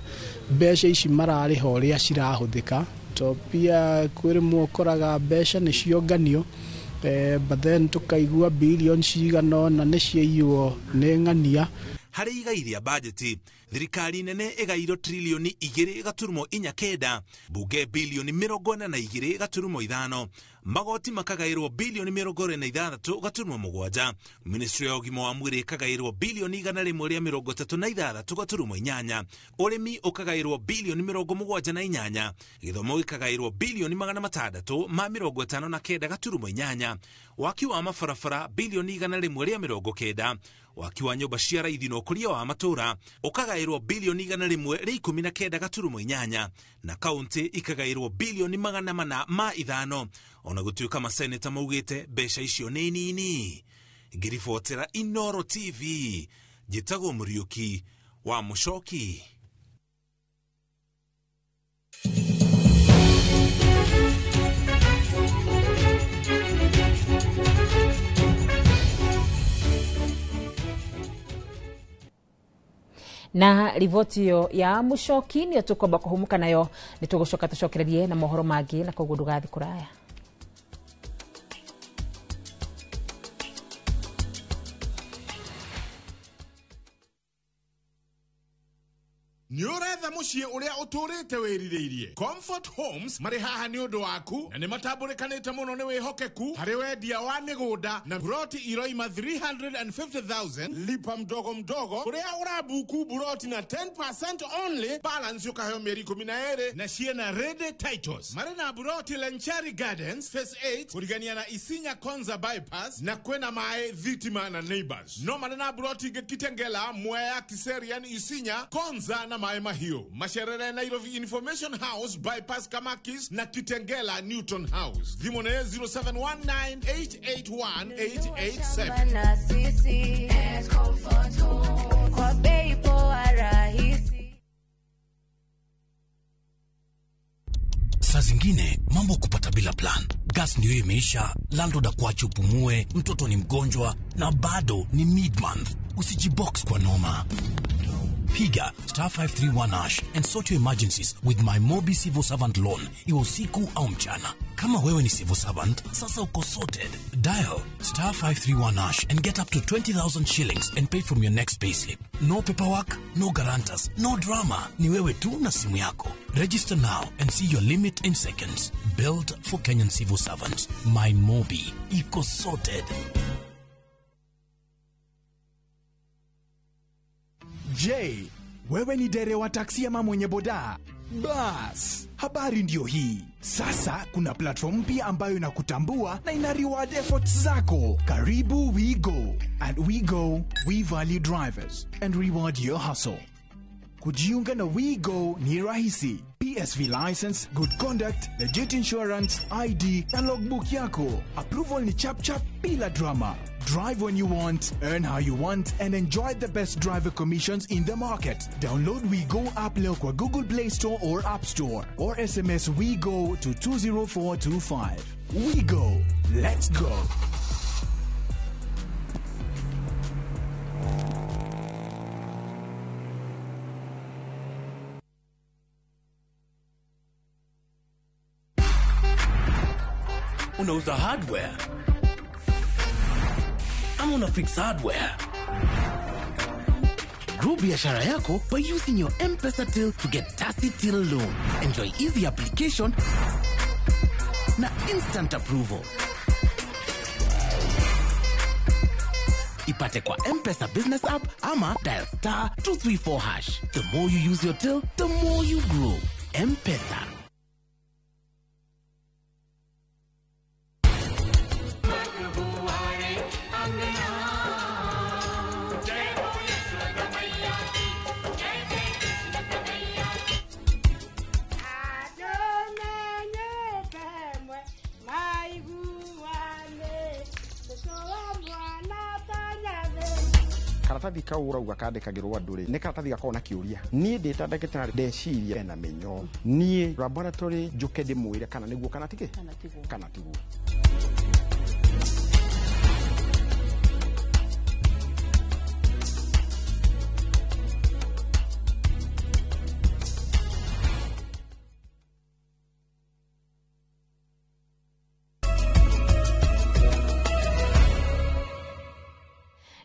mbeca ici mararĩha ũrĩa cirahũthĩka. To pia kwĩ rĩmwe ũkoraga mbeca nĩ cionganio, but then tũkaigua bilioni cigana ũna nĩ ciaiywo nĩ ng'ania. Harĩ igai rĩa bajeti, thirikari nene ĩgairwo trilioni 2.49, mbunge bilioni 42.5, magoti makagaĩrwo bilioni 26.7, ministry ya ũgima wa mwĩrĩ ĩkagaĩrwo bilioni 136.8, ũrĩmi ũkagaĩrwo bilioni 78, gĩthomo gĩkagaĩrwo bilioni 659.8, waki wa mabarabara bilioni 190, waki wa nyũmba cia raithi na ũkũria wa matũra ũkagaĩrwo bilioni 119.8, na kaunti ikagaĩrwo bilioni 405, ona gũtuĩka maseneta maugĩte mbeca icio nĩ nini. Ngĩribotera Inoro TV, njĩtagwo Mũriũki wa Mũcoki. Na riboti iyo ya Mũcoki nĩyo tũkwamba kũhumuka nayo, nĩ tũgũcoka tũcokererie na mohoro mangĩ, na koguo ndũgathiĩ kũraya. Nĩ ũretha mũciĩ ũrĩa ũtũrĩte wĩrirĩirie. Comfort Homes marĩ haha nĩ ũndũ waku na nĩ matambũrĩkanĩte mũno nĩ wĩhokeku harĩ wendia wa mĩgũnda na buroti iroima 350,000 lipa mdogo mdogo, kũrĩa ũrabuku buroti na 10% only, balance ũkaheo mĩeri 12 na ciĩna ready titles. Marĩ na buroti Lenchari Gardens Phase 8 kũrigania na Isinya Konza Bypass, na kwĩna maĩ, thitima na neighbors. No marĩ na buroti ingĩ Kitengela, Mwea, Kiserian, Isinya, Konza na Maĩ Mahiũ. Macerere Nairobi Information House Bypass Kamakis na Kitengela Newton House. Thimũ nĩ 0719881887. Na sisi Comfort Home kwa bei poa rahisi. Saa zingine mambo kupata bila plan. Gas ndio imeisha, landlord akuache upumue, mtoto ni mgonjwa na bado ni mid-month. Usijibox kwa noma. Piga star 531 hash and sort your emergencies with my Mobi Civil Servant Loan, iwe usiku au mchana. Kama wewe ni civil servant, sasa uko sorted. Dial star 531 hash and get up to 20,000 shillings and pay from your next payslip. No paperwork, no guarantors, no drama. Ni wewe tu na simu yako. Register now and see your limit in seconds. Built for Kenyan civil servants. My Mobi. Iko sorted. Je, wewe ni dere wa taksi ama mwenye boda? Bas, habari ndio hii. Sasa kuna platform mpya ambayo inakutambua na ina reward efforts zako. Karibu WeGo. At WeGo, we value drivers and reward your hustle. Kujiunga na WeGo ni rahisi. PSV license, good conduct, legit insurance, ID na logbook yako. Approval ni chap chap bila drama. Drive when you want, earn how you want, and enjoy the best driver commissions in the market. Download WeGo app leo kwa Google Play Store or App Store, or SMS WeGo to 20425. WeGo. Let's go. Unauza hardware ama una fix hardware? Grow biashara yako by using your M-Pesa till to get Tasi Till Loan. Enjoy easy application na instant approval. Ipate kwa M-Pesa business app ama dial star 234 hash. The more you use your till, the more you grow. M-Pesa. Karatathi kau ũrauga kandĩkagĩrwo andũ rĩ, nĩ karatathi gakoragwo na kĩũria. Niĩ ndĩ ta ndagĩtarĩ ndeciria ena mĩnyoo, niĩ laboratory njũke ndĩmwĩre kana nĩguo kana tigĩ kana tiguo.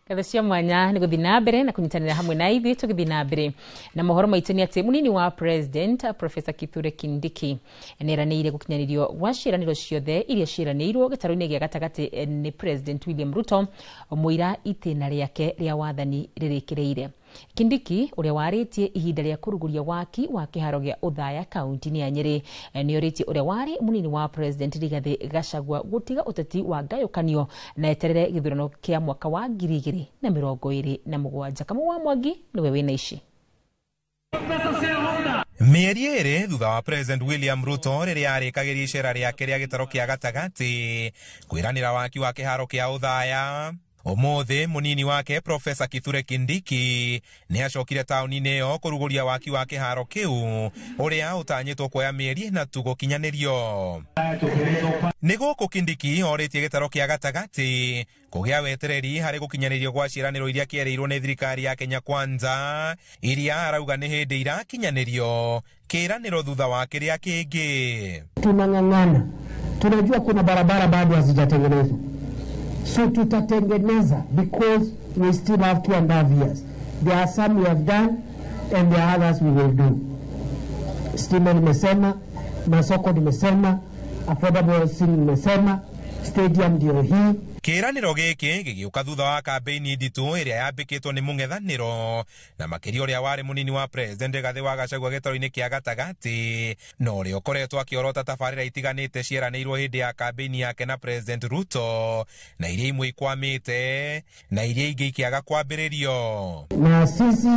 Ngatho cia mwanya nĩ gũthiĩ na mbere na kũnyitanĩra hamwe na ithuĩ. Tũgĩthiĩ na mbere na mohoro maitũ nĩ atĩ mũnini wa president Professor Kithure Kindiki nĩeranĩire gũkinyanĩrio gwa ciĩranĩro ciothe iria ciĩranĩirwo gĩtarũ-inĩ gĩa gatagatĩ nĩ President William Ruto mũira itĩna rĩake rĩa wathani rĩrĩkĩrĩire. Kindiki ũrĩa warĩtie ihinda rĩa kũrugũria waki wa kĩharo gĩa Othaya kaunti-inĩ ya Nyĩrĩ nĩorĩtie ũrĩa warĩ mũnini wa president Rigathĩ Gachagua gũtiga ũteti wa ngayũkanio na eterere gĩthurano kĩa mwaka wa 2027. Kamau wa Mwangi nĩwe wĩna ici. Mĩeri ĩrĩ thutha wa President William Ruto rĩrĩa arĩkagĩria icera rĩake rĩa gĩtaro kĩa gatagatĩ kwĩranĩra waki wa kĩharo kĩa Othaya, ũmũthĩ mũnini wake Profesa Kithure Kindiki nĩ acokire taũni-inĩ ĩyo kũrugũria waki wa kĩharo kĩu ũrĩa ũtanyĩtwo kuoya mĩeri ĩna tu gũkinyanĩrio. Nĩ gũkũ Kindiki orĩtie gĩtaro kĩa gatagatĩ kũgĩa wetereri harĩ gũkinyanĩrio gwa ciĩranĩro iria kĩerĩirwo nĩ thirikari ya Kenya Kwanza iria arauga nĩ hĩndĩ irakinyanĩrio kĩĩranĩro thutha wa kĩrĩa kĩngĩ. Tunang'ang'ana, tunajua kuna barabara bado hazijatengenezwa, so tutatengeneza because we still have 2.5 years. There are some we have done and there are others we will do. Stima nimesema, masoko nimesema, affordable housing nimesema, stadium ndio hii. Kĩĩranĩro gĩkĩ gĩgĩũka thutha wa kambĩini nditũ ĩrĩa yambĩkĩtwo nĩ mũng'ethanĩro na makĩria ũrĩa warĩ mũnini wa president Rigathĩ wa Gachagua gĩtarũ-inĩ kĩa gatagatĩ na ũrĩa ũkoretwo akĩorota tabarĩra itiganĩte cieranĩirwo hĩndĩ ya kambĩini yake na President Ruto, na iria imwe ikwamĩte na iria ingĩ ikĩaga kwambĩrĩrio. Na sisi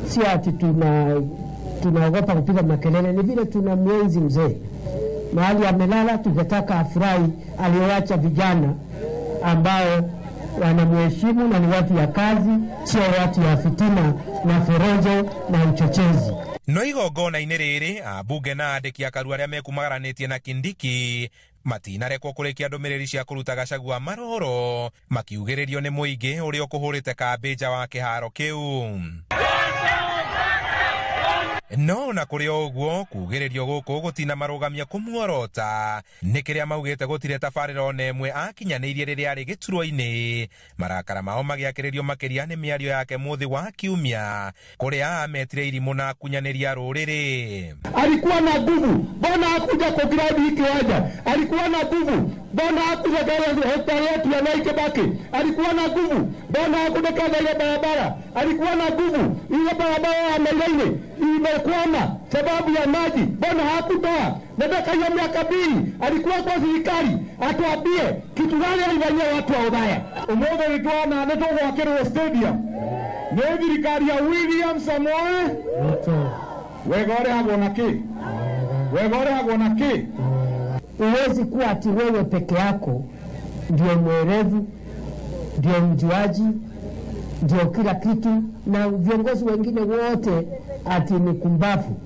sio ati tunaogopa kupiga makelele, ni vile tuna mwenzi mzee mahali amelala, tungetaka afurahi aliyoacha vijana ambao wanamheshimu na ni watu ya kazi, sio watu ya fitina na forojo na uchochezi. No igongona-inĩ rĩrĩ ambunge na andĩki a Karua arĩa mekumagaranĩtie na Kindiki matinarekwo kũrĩkia ndũmĩrĩri cia kũruta Gachagua maroro makiugĩrĩrio nĩ mũingĩ ũrĩa ũkũhũrĩte kambĩ nja wa kĩharo kĩu. No na kũrĩ o ũguo kugĩrĩrio gũkũ gũtina marũgamia kũmuorota nĩ kĩrĩa maugĩte gũtirĩ tabarĩra ona ĩmwe akinyanĩirie rĩrĩa arĩ gĩturwa-inĩ. Marakara mao magĩakĩrĩrio makĩria nĩ mĩario yake mũthĩ wa kiumia kũrĩa ametire irimũ na akunyanĩria rũrĩrĩ. Alikuwa na nguvu, mbona hakuja kwa ground hii kiwanja? Alikuwa na nguvu, mbona hakuja kwa hospitali yetu ya Mwai Kibaki? Alikuwa na nguvu, mbona hakuja kwa ile barabara? Alikuwa na nguvu, ile barabara ya Mairaini imekwama sababu ya maji, mbona hakutoa? Nataka hiyo miaka 2 alikuwa kwa serikali atuambie kitu gani alifanyia watu wa Othaya. Umuthi nĩ twana nĩ tũgwakĩrwo stadium nĩ thirikari ya William Samoei Ruto. Wega ũrĩhagwo na kĩ? Wega ũrĩhagwo na kĩ? Huwezi kuwa ati wewe peke yako ndio mwerevu, ndio mjuaji, ndio kila kitu, na viongozi wengine wote ati ni kumbafu.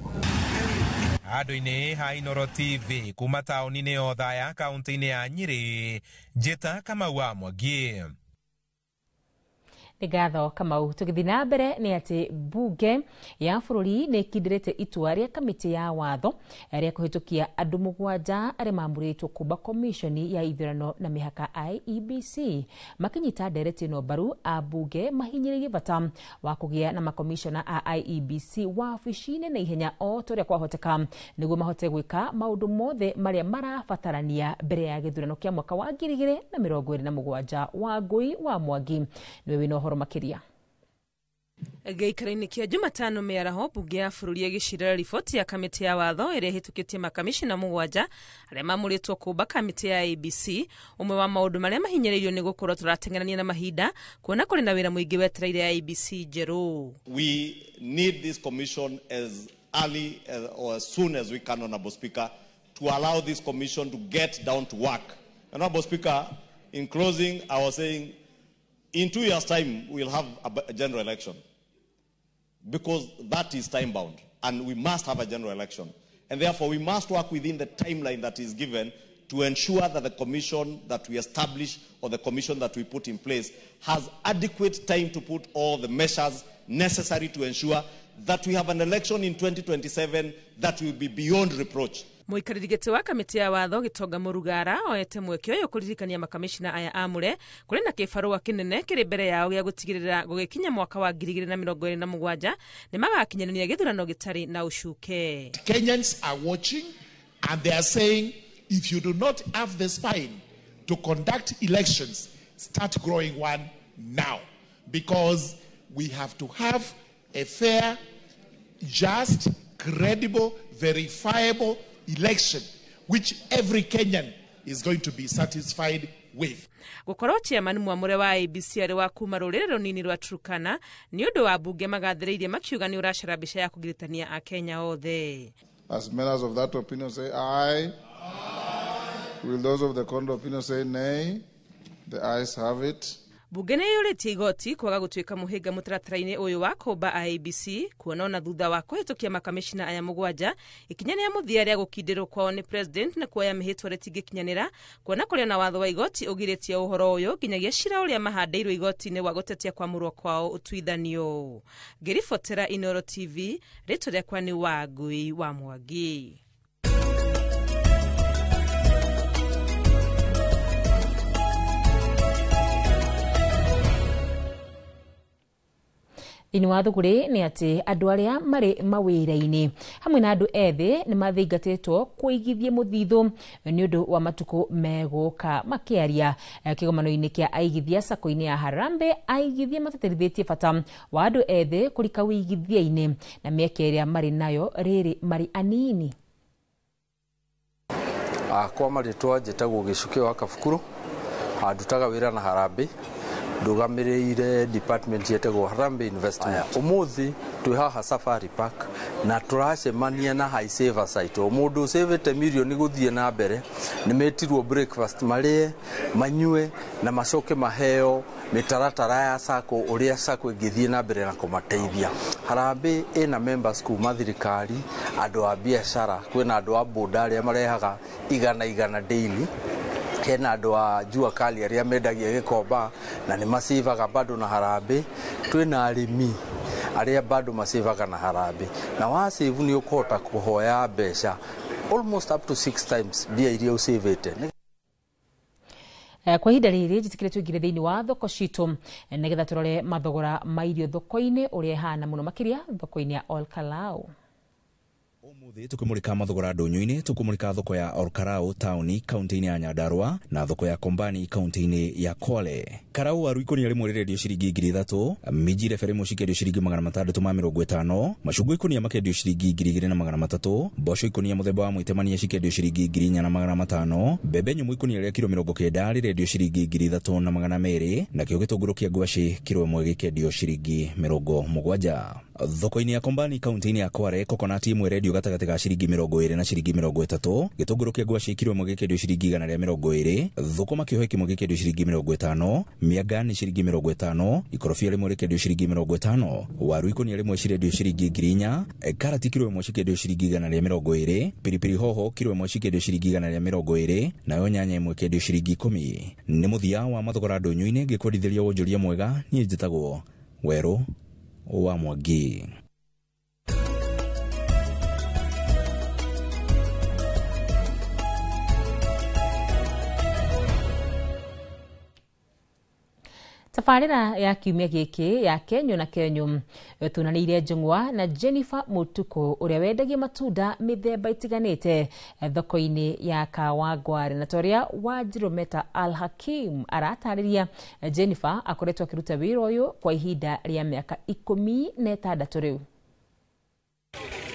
Andũ-inĩ ha Inooro TV kuma taũni-inĩ ya Othaya kaunti-inĩ ya Nyĩrĩ, Njĩta Kamau wa Mwangi. Nĩ ngatho Kamau. Tũgĩthiĩ na mbere nĩ atĩ mbunge ya bũrũri nĩ ĩkindĩrĩte itua rĩa kamĩtĩ ya watho rĩa kũhĩtũkia andũ 7 arĩa maamũrĩtwo kuuma komishoni ya ithurano na mĩhaka IEBC. Makĩnyita ndereti ĩno mbaru, ambunge mahinyĩrĩirie bata wa kũgĩa na makomishona a IEBC wabici-inĩ na ihenya o ta ũrĩa kwahoteka nĩguo mahote gwĩka maũndũ mothe marĩa marabatarania mbere ya gĩthurano kĩa mwaka wa 2027. Wangũi wa Mwangi nĩwe wĩna ũhoro makĩria. Gĩikaro-inĩ kĩa Jumatano mĩaraho, mbunge ya bũrũri ĩgĩcirĩra riboti ya kamĩtĩ ya watho ĩrĩa ĩhĩtũkĩtie makamishina 7 arĩa maamũrĩtwo kũmba kamĩtĩ ya IEBC. Ũmwe wa maũndũ marĩa mahinyĩrĩirio nĩ gũkorwo tũrateng'erania na mahinda kuona kũrĩ na wĩra mũingĩ wetereire IEBC njerũ. We need this commission as early or as soon as we can, Honorable Speaker, to allow this commission to get down to work. Honorable Speaker, in closing, I was saying In 2 years' time, we'll have a general election, because that is time-bound, and we must have a general election. And therefore, we must work within the timeline that is given to ensure that the commission that we establish or the commission that we put in place has adequate time to put all the measures necessary to ensure that we have an election in 2027 that will be beyond reproach. Mũikarĩri gĩtĩ wa kamĩtĩ ya watho Gĩtonga Mũrugara oete mweke ũyũ kũririkania makamishna aya amũre kũrĩ na kĩbarũa kĩnene kĩrĩ mbere yao gĩa gũtigĩrĩra gũgĩkinya mwaka wa 2027 nĩ magakinyanĩria gĩthurano gĩtarĩ na ũcuke. Kenyans are watching and they are saying, if you do not have the spine to conduct elections, start growing one now, because we have to have a fair, just, credible, verifiable election which every Kenyan is going to be satisfied with. Gũkorwo chairman mwamũre wa ABC arĩ wa kuma rũrĩrĩ rũnini rwa Turkana nĩ ũndũ wa mbunge magathĩrĩirie makiuga nĩ ũracora mbica ya kũgiritania Akenya othe. As members of that opinion say aye. Aye. Will those of the contrary opinion say nay? The ayes have it. Bunge nĩ yũrĩtie igoti kwaga gũtuĩka mũhĩnga mũtaratara-inĩ ũyũ wa kũmba IEBC kuona ona thutha wa kũhĩtũkia makamishna aya mũgwanja ikinya rĩa mũthia rĩa gũkindĩrwo kwao nĩ president na kuoya mĩhĩtwa rĩtingĩkinyanĩra kuona kũrĩ na watho wa igoti ũgirĩtie ũhoro ũyũ nginyagia cira ũrĩa mahandĩirwo igoti-inĩ wa gũtetia kwamũrwo kwao ũtuithanio. Ngĩribotera Inooro TV, rĩtwa rĩakwa nĩ Wangui wa Mwangi. Thĩinĩ wa thũgũrĩ nĩ atĩ andũ arĩa marĩ mawĩra-inĩ hamwe na andũ ethĩ nĩ mathingatĩtwo kũigithia mũthithũ nĩ ũndũ wa matukũ megũka. Makĩaria kĩgomano-inĩ kĩa aigithia sako-inĩ ya Harambee, aigithia mateterithĩtie bata wa andũ ethĩ kũrika wĩigithia-inĩ na mĩeke ĩrĩa marĩ nayo rĩrĩ marĩ anini. Kwa marĩtwa njĩtagwo Gĩcukĩ wa Kabukuru, ndutaga wĩra na Harambee, ndugamĩrĩire department yetagwo Harambee Investment. Ũmũthĩ twĩ haha Safari Park na tũracemania na high savers aitũ. Mũndũ ũcĩvĩte mirioni gũthiĩ na mbere nĩ metirwo breakfast marĩe, manyue na macoke maheo mĩtaratara ya sacco ũrĩa sacco ĩngĩthiĩ na mbere na kũmateithia. Harambee ĩna members kuma thirikari, andũ a biacara, kwĩna andũ a boda arĩa marehaga igana igana daily, hena andũ a jua kali arĩa mendagia gĩkomba na nĩ macivaga bado na Harambee, twĩna arĩmi arĩa bado macivaga na Harambee, na wacĩvu nĩ ũkũhota kũhoya mbeca almost up to 6 times mbia iria ũcĩvĩte. Kwa ihinda rĩrĩ njĩtĩkĩre tũingĩre thĩinĩ wa thoko citũ nĩgetha tũrore mathogora ma irio thoko-inĩ ũrĩa ĩhana mũno makĩria thoko-inĩ ya Ol Kalou. Umuthi tukimurika mathogora ndunyu-ini, tukumurika thoko ya Ol Kalou tauni kaunti-ini ya Nyandarua na thoko ya Kombani kaunti-ini ya Kwale. Karau waru ikunia rimwe rirendio ciringi 3,000, minji rebe rimwe cikendio ciringi 650, macungwa ikunia makendio ciringi 2,300, mboco ikunia muthemba wa mwitemania cikendio ciringi 4,500, mbembe nyumu ikunia ria kiro 90 rirendio ciringi 3,200, nakio gitunguru kia ngwaci kiro 1 gikendio ciringi 70. Thoko-ini ya Kombani kaunti-ini ya Kwale, kokonati imwe rendio gatagatĩ ga ciringi 20 na ciringi 30, gĩtũngũrũ kĩa ngwaci kiro 1 gĩkendio ciringi 120, thũkũma kĩohe kĩmwe gĩkendio ciringi 50, mĩanga nĩ ciringi 50, ikorobia rĩmwe rĩkendio ciringi 50, waru ikũnia rĩmwe cirendio ciringi 4,000, karati kiro 1 cikendio ciringi 120, piripiri hoho kiro 1 cikendio ciringi 120, nayo nyanya ĩmwe ĩkendio ciringi 10. Nĩ mũthia wa mathogora ndũnyũ-inĩ, ngĩkwendithĩria wonjoria mwega. Niĩ njĩtagwo Werũ wa Mwangi. Tabarĩra ya kiumia gĩkĩ ya Kenyũ na Kenyũ tunanĩire njũng'wa na Jennifer Mutuku ũrĩa wendagia matunda mĩthemba ĩtiganĩte thoko-inĩ ya Kawangware, na torĩa Wanjirũ Meta Al Hakim aratarĩria, Jennifer akoretwo akĩruta wĩra ũyũ kwa ihinda rĩa mĩaka 16 rĩu.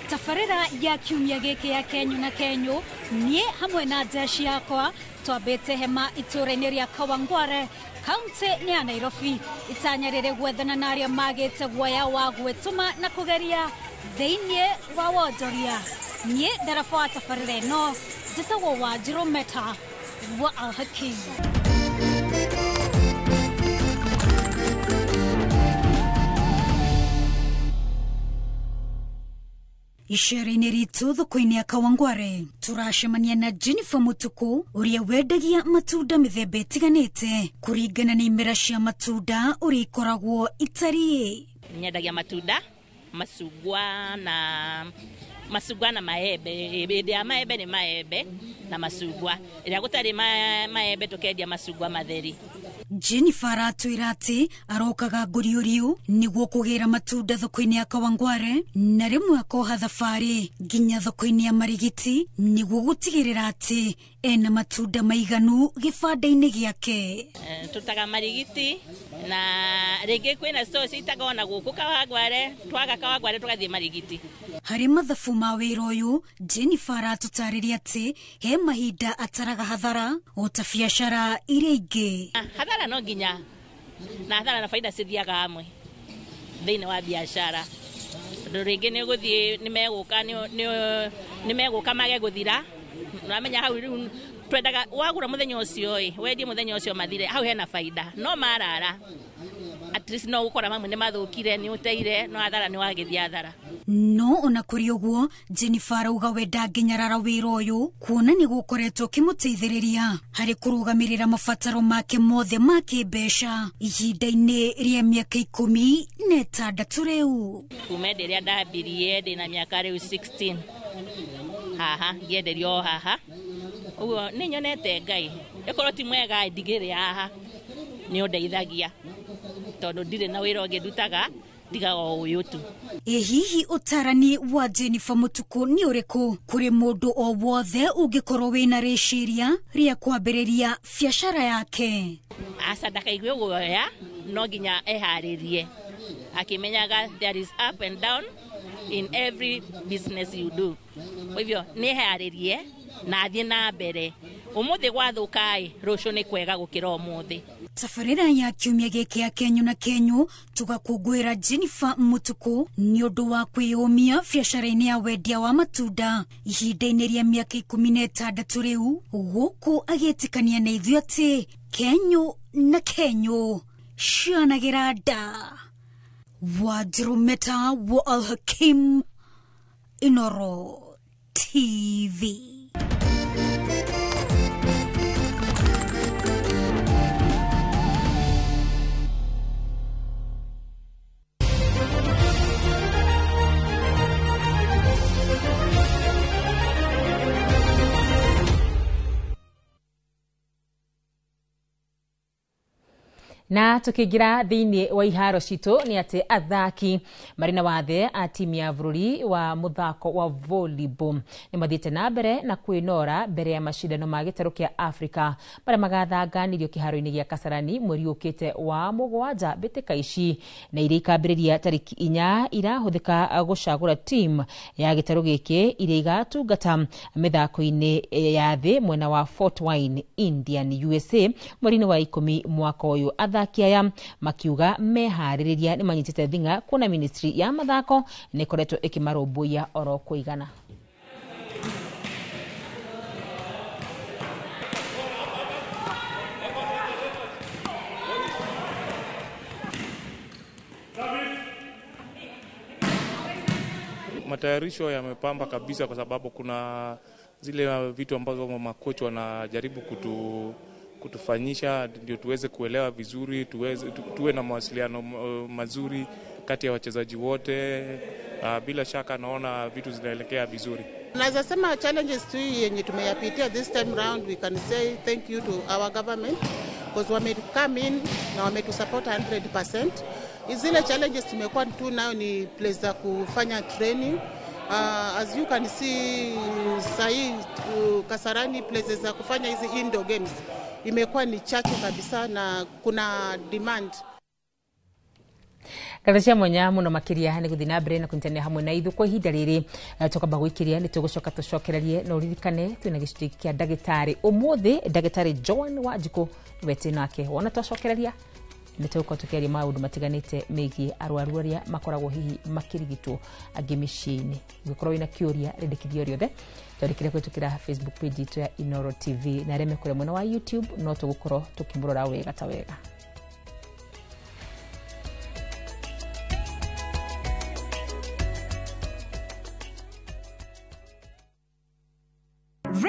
Tabarĩra ya kiumia gĩkĩ ya Kenyũ na Kenyũ, niĩ hamwe na njeshi yakwa twambĩte hema itũũra-inĩ rĩa Kawangware kaunti ya Nairobi, itanya rĩrĩ gwethana na arĩa magĩte guoya wa gwĩtũma na kũgeria thĩinĩ wa wonjoria. Niĩ ndereba wa tabarĩra ĩno njĩtagwo Wanjirũ Meta wa Al Hakim. Icera-inĩ ritũ thoko-inĩ ya Kawangware tũracemania na Jennifer Mutuku ũrĩa wendagia matunda mĩthemba ĩtiganĩte kũringana na imera cia matunda ũrĩa ikoragwo itariĩ. Nyendagia matunda macungwa na maembe. Hĩndĩ ya maembe nĩ maembe na macungwa, ĩrĩa gũtarĩ maembe tũkendia macungwa matheri. Jennifer aratwĩra atĩ arokaga ngũriũriũ nĩguo kũgĩra matunda thoko-inĩ ya Kawangware na rĩmwe akoha thabarĩ nginya thoko-inĩ ya Marigiti nĩguo gũtigĩrĩra atĩ ena matunda maiganu gĩbanda-inĩ gĩake. Tutaga Marigiti na rĩngĩ kwĩna store citagwo na gũkũ Kawangware, twaga Kawangware tũgathiĩ Marigiti. Harĩ mathabu ma wĩra ũyũ, Jennifer aratũtarĩria atĩ he mahinda ataraga hathara o ta biacara iria ingĩ. Hathara no nginya na hathara na faida cithiaga hamwe thĩinĩ wa biacara, tondũ rĩngĩ nĩ ũgũthiĩ nĩ megũka mage gũthira. Ũramenya hau rĩu twendaga wagũra mũthenya ũcio ĩ wendie mũthenya ũcio mathire, hau hena faida, no marara at least no gũkora mamwe nĩ mathũkire, nĩ ũteire, no hathara nĩ wagĩthiĩ hathara. No ona kũrĩ ũguo, Jennifer arauga we ndangĩnyarara wĩra ũyũ kuona nĩ gũkoretwo ũkĩmũteithĩrĩria harĩ kũrũgamĩrĩra mabataro make mothe ma kĩmbeca ihinda-inĩ rĩa mĩaka 16 rĩu. Kuma hĩndĩ ĩrĩa ndambirie ndĩna mĩaka rĩu 16 haha ngĩenderio o haha, ũguo nĩ nyonete Ngai ĩkorwo ti mwega ndigĩrĩ haha nĩ ũndeithagia tondũ ndirĩ na wĩra ũngĩ ndutaga tiga o ũyũ tu. Ĩ hihi ũtarani wa Jennifer Mutuku nĩ ũrĩkũ kũrĩ mũndũ o wothe ũngĩkorwo wĩna rĩciria rĩa kwambĩrĩria biacara yake? Aca ndakaigue guoya, no nginya eharĩrie akĩmenyaga there is up and down in every business you do. Kwa hivyo nĩ eharĩrie na athiĩ na mbere. Ũmũthĩ gwathũka ĩ rũciũ nĩ kwega gũkĩra ũmũthĩ. Tabarĩra ya kiumia gĩkĩ ya Kenyu na Kenyu tũgakũngũĩra Jennifer Mutuku nĩ ũndũ wa kwĩyũmia biacara-inĩ ya wendia wa matunda ihinda-inĩ rĩa mĩaka 16 rĩu, gũkũ agĩtĩkania na ithuĩ atĩ Kenyu na Kenyu cianagĩra nda. Wanjirumeta wa Alhakim, Inoro TV. Na tukiingira thiini wa iharo citũ nĩ atĩ athaki marĩ na wathe a timu ya bũrũri wa mũthako wa volleyball nĩ mathiĩte na mbere na kwĩnora mbere ya macindano ma gĩtarũ kĩa Africa marĩa magathanganĩrio kĩharo-inĩ gĩa Kasarani mweri ũkĩte wa mũgwanja. Mbĩtĩka ici na iria ikambĩrĩria tarĩki 4 irahũthĩka gũcagũra timu ya gĩtarũ gĩkĩ iria igatungata mĩthako-inĩ ya thĩ mwena wa Fort Wayne, Indian, USA mweri-inĩ wa 10 mwaka ũyũ. Athaki aya makiuga meharĩrĩria nĩ manyitĩte thing'a kuona ministry ya mathako nĩ ĩkoretwo ĩkĩmarũmbũiya oro kũigana. Matayarisho yamepamba kabisa kwa sababu kuna zile vitu ambazo makocha wanajaribu kutufanyisha ndio tuweze kuelewa vizuri, tuwe na mawasiliano mazuri kati ya wachezaji wote. Bila shaka naona vitu zinaelekea vizuri. Naweza sema challenges tu yenye tumeyapitia this time round, we can say thank you to our government because wame come in na wametusupport 100%. Zile challenges tumekuwa tu nayo ni place za kufanya training. As you can see sahi Kasarani places za kufanya hizi indoor games imekuwa ni chache kabisa na kuna demand. Ngatho cia mwanya muno makiria nĩ gũthiĩ na mbere na kũnyitanĩra hamwe na ithuĩ kwa ihinda rĩrĩ. Tũkamba gwĩkĩria nĩ tũgũcoka tũcokererie, na ũririkane twĩna gĩcunjĩ kĩa ndagĩtarĩ ũmũthĩ, ndagĩtarĩ Joan Wanjikũ nĩwe twĩ nake. Wona twacokereria nĩ tũgũkorwo tũkĩaria maũndũ matiganĩte megiĩ arwaru arĩa makoragwo hihi makĩrigitwo angĩ mĩciĩ-inĩ. Ũngĩkorwo wĩna kĩũria rĩndĩkithio rĩothe twandĩkĩre kũhĩtũkĩra Facebook page itũ ya Inoro TV, na arĩa mekũrĩa mwena wa YouTube no tũgũkorwo tũkĩmũrora wega ta wega.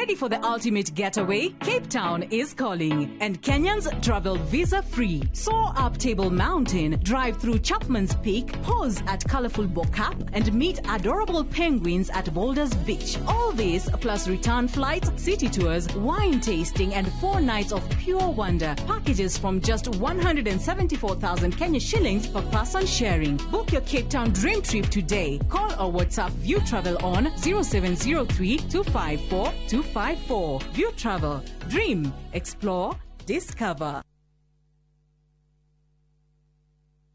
Ready for the ultimate getaway? Cape Town is calling, and Kenyans travel visa free. Soar up Table Mountain, drive through Chapman's Peak, pause at colorful Bo-Kaap, and meet adorable penguins at Boulders Beach. All this plus return flights, city tours, wine tasting, and 4 nights of pure wonder. Packages from just 174,000 Kenya shillings per person sharing. Book your Cape Town dream trip today. Call or WhatsApp View Travel on 0703 254 254. View Travel. Dream, explore, discover.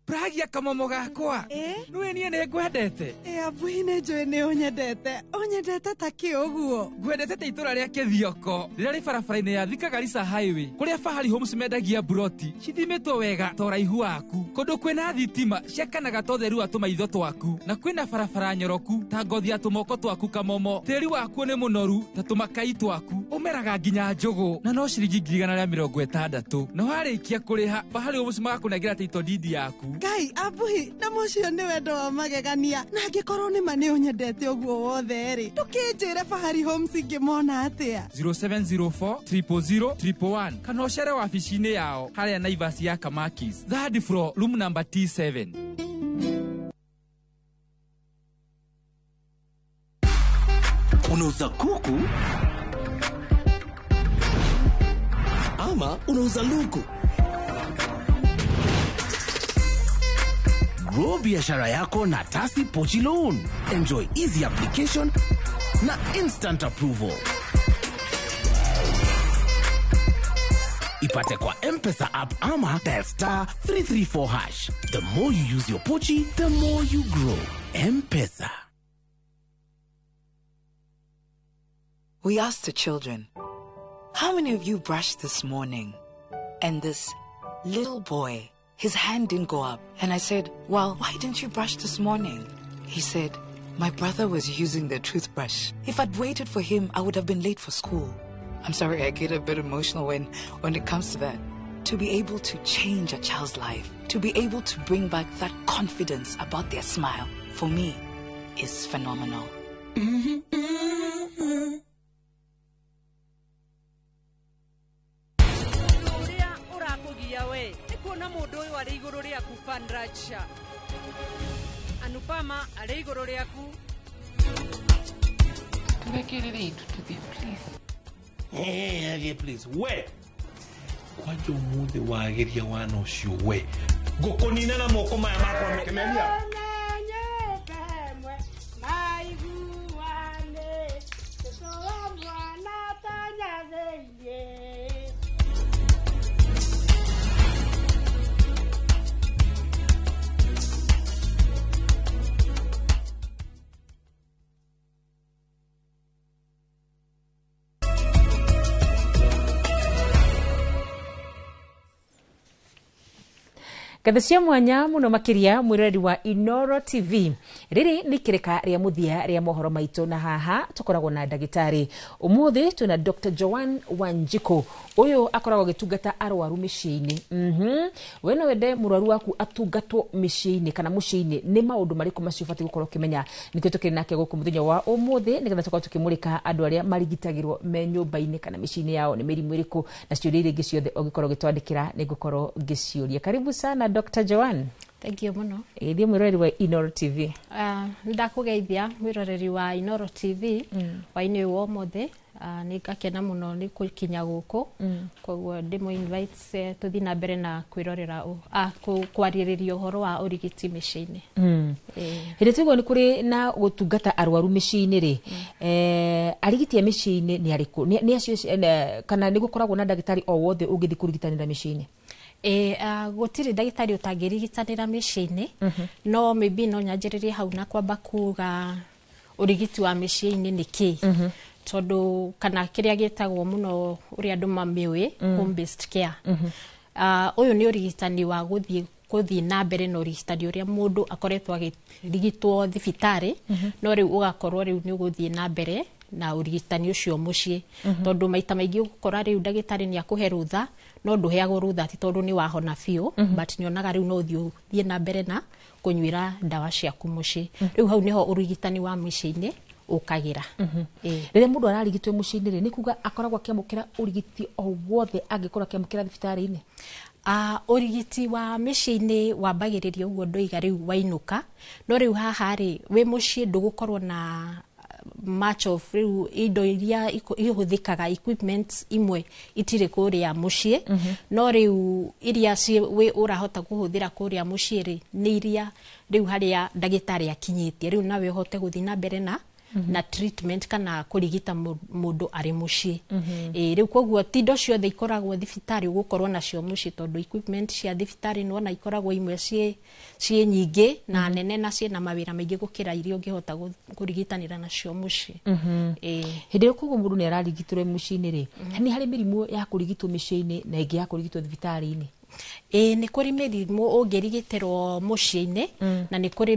Pragia kamomo gakwa. Nĩwe niĩ nĩ ngwendete. Abuhi nĩ njũĩ nĩ ũnyendete. Ũnyendete ta kĩ ũguo? Ngwendete ta itũra rĩa Kĩthioko rĩrĩa rĩ barabara-inĩ ya Thika Garissa Highway kũrĩa Fahari Homes mendagia buroti cithimĩtwo wega ta ũraihu waku, kũndũ kwĩna thitima ciakanaga ta ũtheru wa tũmaitho twaku, na kwĩna barabara nyoroku ta ngothi ya tũmoko twaku kamomo. Tĩri wakuo nĩ mũnoru ta tũmakai twaku, ũmeraga nginya njũgũ na no ciringi 160,000. Na warĩkia kũrĩha Fahari Homes magakũnengera title deed yaku. Ngai abuhi na mũcio nĩ wendo wa magegania, na angĩkorwo nĩ ma nĩ ũnyendete ũguo wothe rĩ, ndũkĩnjĩre Fahari Homes ingĩmona atĩa? 0704 000 111 kana ũcere wabici-inĩ yao harĩa Naivas ya Kamakis, third floor, room number T7. Unauza kuku ama unauza luku? Grow biashara yako na Tasi Pochi Loan. Enjoy easy application na instant approval. Ipate kwa M-Pesa app ama dial star 334 hash. The more you use your Pochi, the more you grow. M-Pesa. We asked the children, how many of you brushed this morning? And this little boy, his hand didn't go up. And I said, well, why didn't you brush this morning? He said, my brother was using the toothbrush. If I'd waited for him, I would have been late for school. I'm sorry, I get a bit emotional when it comes to that. To be able to change a child's life, to be able to bring back that confidence about their smile, for me, is phenomenal. Anupama arĩ igũrũ rĩaku. Turekerere tuthiĩ please. Eh, please. We. Kwanja ũmũthĩ wageria wana ũcio we. Ngũkũnina na moko maya makwa kĩmemia. Ngatho cia mwanya muno makiria mwiroreri wa Inoro TV. Riri ni kirika ria muthia ria mohoro maitu, na haha tukoragwo na ndagitari. Umuthi twina Dr. Joan Wanjiku. Uyu akoragwo agitungata arwaru miciini. We no wende murwaru waku atungatwo miciini kana muciini, ni maundu mariku macio ubati gukorwo ukimenya? Nikio tukiri nake guku muthenya wa umuthi nigetha tukorwo tukimurika andu aria marigitagirwo me nyumba-ini kana miciini yao ni mirimu iriku, na ciuria iria ingĩ ciothe ungikorwo ugitwandikira ni ngukorwo ngiciuria. Karibu sana Dr. Joan. Thank you muno. Ithie mwiroreri wa Inoro TV. Ndakugeithia mwiroreri wa Inoro TV waini wa umuthi. Nĩ ngakena muno nĩ gũkinya gũkũ, koguo ndĩmũ invite tũthiĩ na mbere na kwĩrorera kwarĩrĩria ũhoro wa ũrigiti mĩciĩ-inĩ. Hĩndĩ tiguo nĩ kũrĩ na gũtungata arwaru mĩciĩ-inĩ rĩ, arigiti a mĩciĩ-inĩ nĩ arĩkũ? Nĩ acio kana nĩ gũkoragwo na ndagĩtarĩ o wothe ũngĩthiĩ kũrigitanĩra mĩciĩ-inĩ? Gũtirĩ ndagĩtarĩ ũtangĩrigitanĩra mĩciĩ-inĩ, no maybe no nyanjĩrĩrie hau na kwamba kuga ũrigiti wa mĩciĩ-inĩ nĩ kĩ, tondũ kana kĩrĩa gĩtagwo mũno ũrĩa andũ mamĩũĩ, home based care. Ũyũ nĩ ũrigitani wa gũthiĩ na mbere na ũrigitani ũrĩa mũndũ akoretwo akĩrigitwo thibitarĩ, no rĩu ũgakorwo rĩu nĩ ũgũthiĩ na mbere na ũrigitani ũcio mũciĩ, tondũ maita maingĩ ũgũkora rĩu ndagĩtarĩ nĩ akũhe rũtha, no ndũheagwo rũtha atĩ tondũ nĩ wahona biũ, but nĩonaga rĩu no ũthiĩ na mbere na kũnyuĩra ndawa ciaku mũciĩ. Rĩu hau nĩho ũrigitani wa mĩciĩ-inĩ ũkagĩra. Rĩrĩa mũndũ ararigitwo mũciĩ-inĩ rĩ, nĩ kuga akoragwo akĩamũkĩra ũrigiti o wothe angĩkorwo akĩamũkĩra thibitarĩ-inĩ? Ũrigiti wa mĩciĩ-inĩ wambagĩrĩria ũguo ndoiga rĩu wainũka, no rĩu haha rĩ, wĩ mũciĩ ndũgũkorwo na much of rĩu indo iria ihũthĩkaga, equipment imwe itirĩ kũrĩa mũciĩ. No rĩu iria wĩ ũrahota kũhũthĩra kũrĩa mũciĩ rĩ, nĩ iria rĩu harĩa ndagĩtarĩ akinyĩtie, rĩu nawe ũhote gũthiĩ na mbere na na treatment kana kũrigita mũndũ arĩ mũciĩ. Ĩĩ, rĩu koguo ti indo ciothe ikoragwo thibitarĩ ũgũkorwo nacio mũciĩ, tondũ equipment cia thibitarĩ nĩwona ikoragwo imwe ciĩ nyingĩ na nene na ciĩna mawĩra maingĩ gũkĩra iria ũngĩhota kũrigitanĩra nacio mũciĩ. Ĩĩ. Hĩndĩ ĩyo koguo mũndũ nĩ ararigitĩrwo mũciĩ-inĩ rĩ, nĩ harĩ mĩrimũ ya kũrigitwo mĩciĩ-inĩ na ĩngĩ ya kũrigitwo thibitarĩ-inĩ? Ĩĩ, nĩ kũrĩ mĩrimũ ũngĩrigitĩrwo mũciĩ-inĩ na nĩ kũrĩ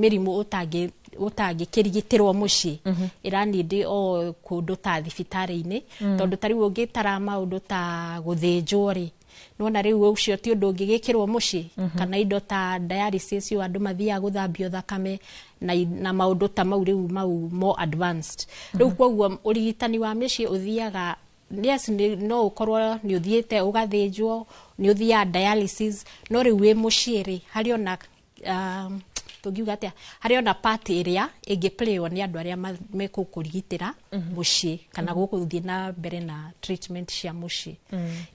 mĩrimũ ũtangĩkĩrigitĩrwo mũciĩ, ĩranindi o kũndũ ta thibitarĩ-inĩ. Tondũ ta rĩu ũngĩtara maũndũ ta gũthĩnjwo rĩ, nĩwona rĩu ũcio ti ũndũ ũngĩgĩkĩrwo mũciĩ. Kana indo ta dialysis, andũ mathiaga gũthambio thakame na maũndũ ta mau, rĩu mau more advanced. Rĩu koguo ũrigitani wa mĩciĩ ũthiaga, yes, no ũkorwo nĩ ũthiĩte ũgathĩnjwo, nĩ ũthiaga dialysis, no rĩu wĩ mũciĩ rĩ, harĩ ona tũngiuga atĩa, harĩ ona part ĩrĩa ĩngĩplaywo nĩ andũ arĩa mekũkũrigitĩra mũciĩ kana gũgũthiĩ na mbere na treatment cia mũciĩ.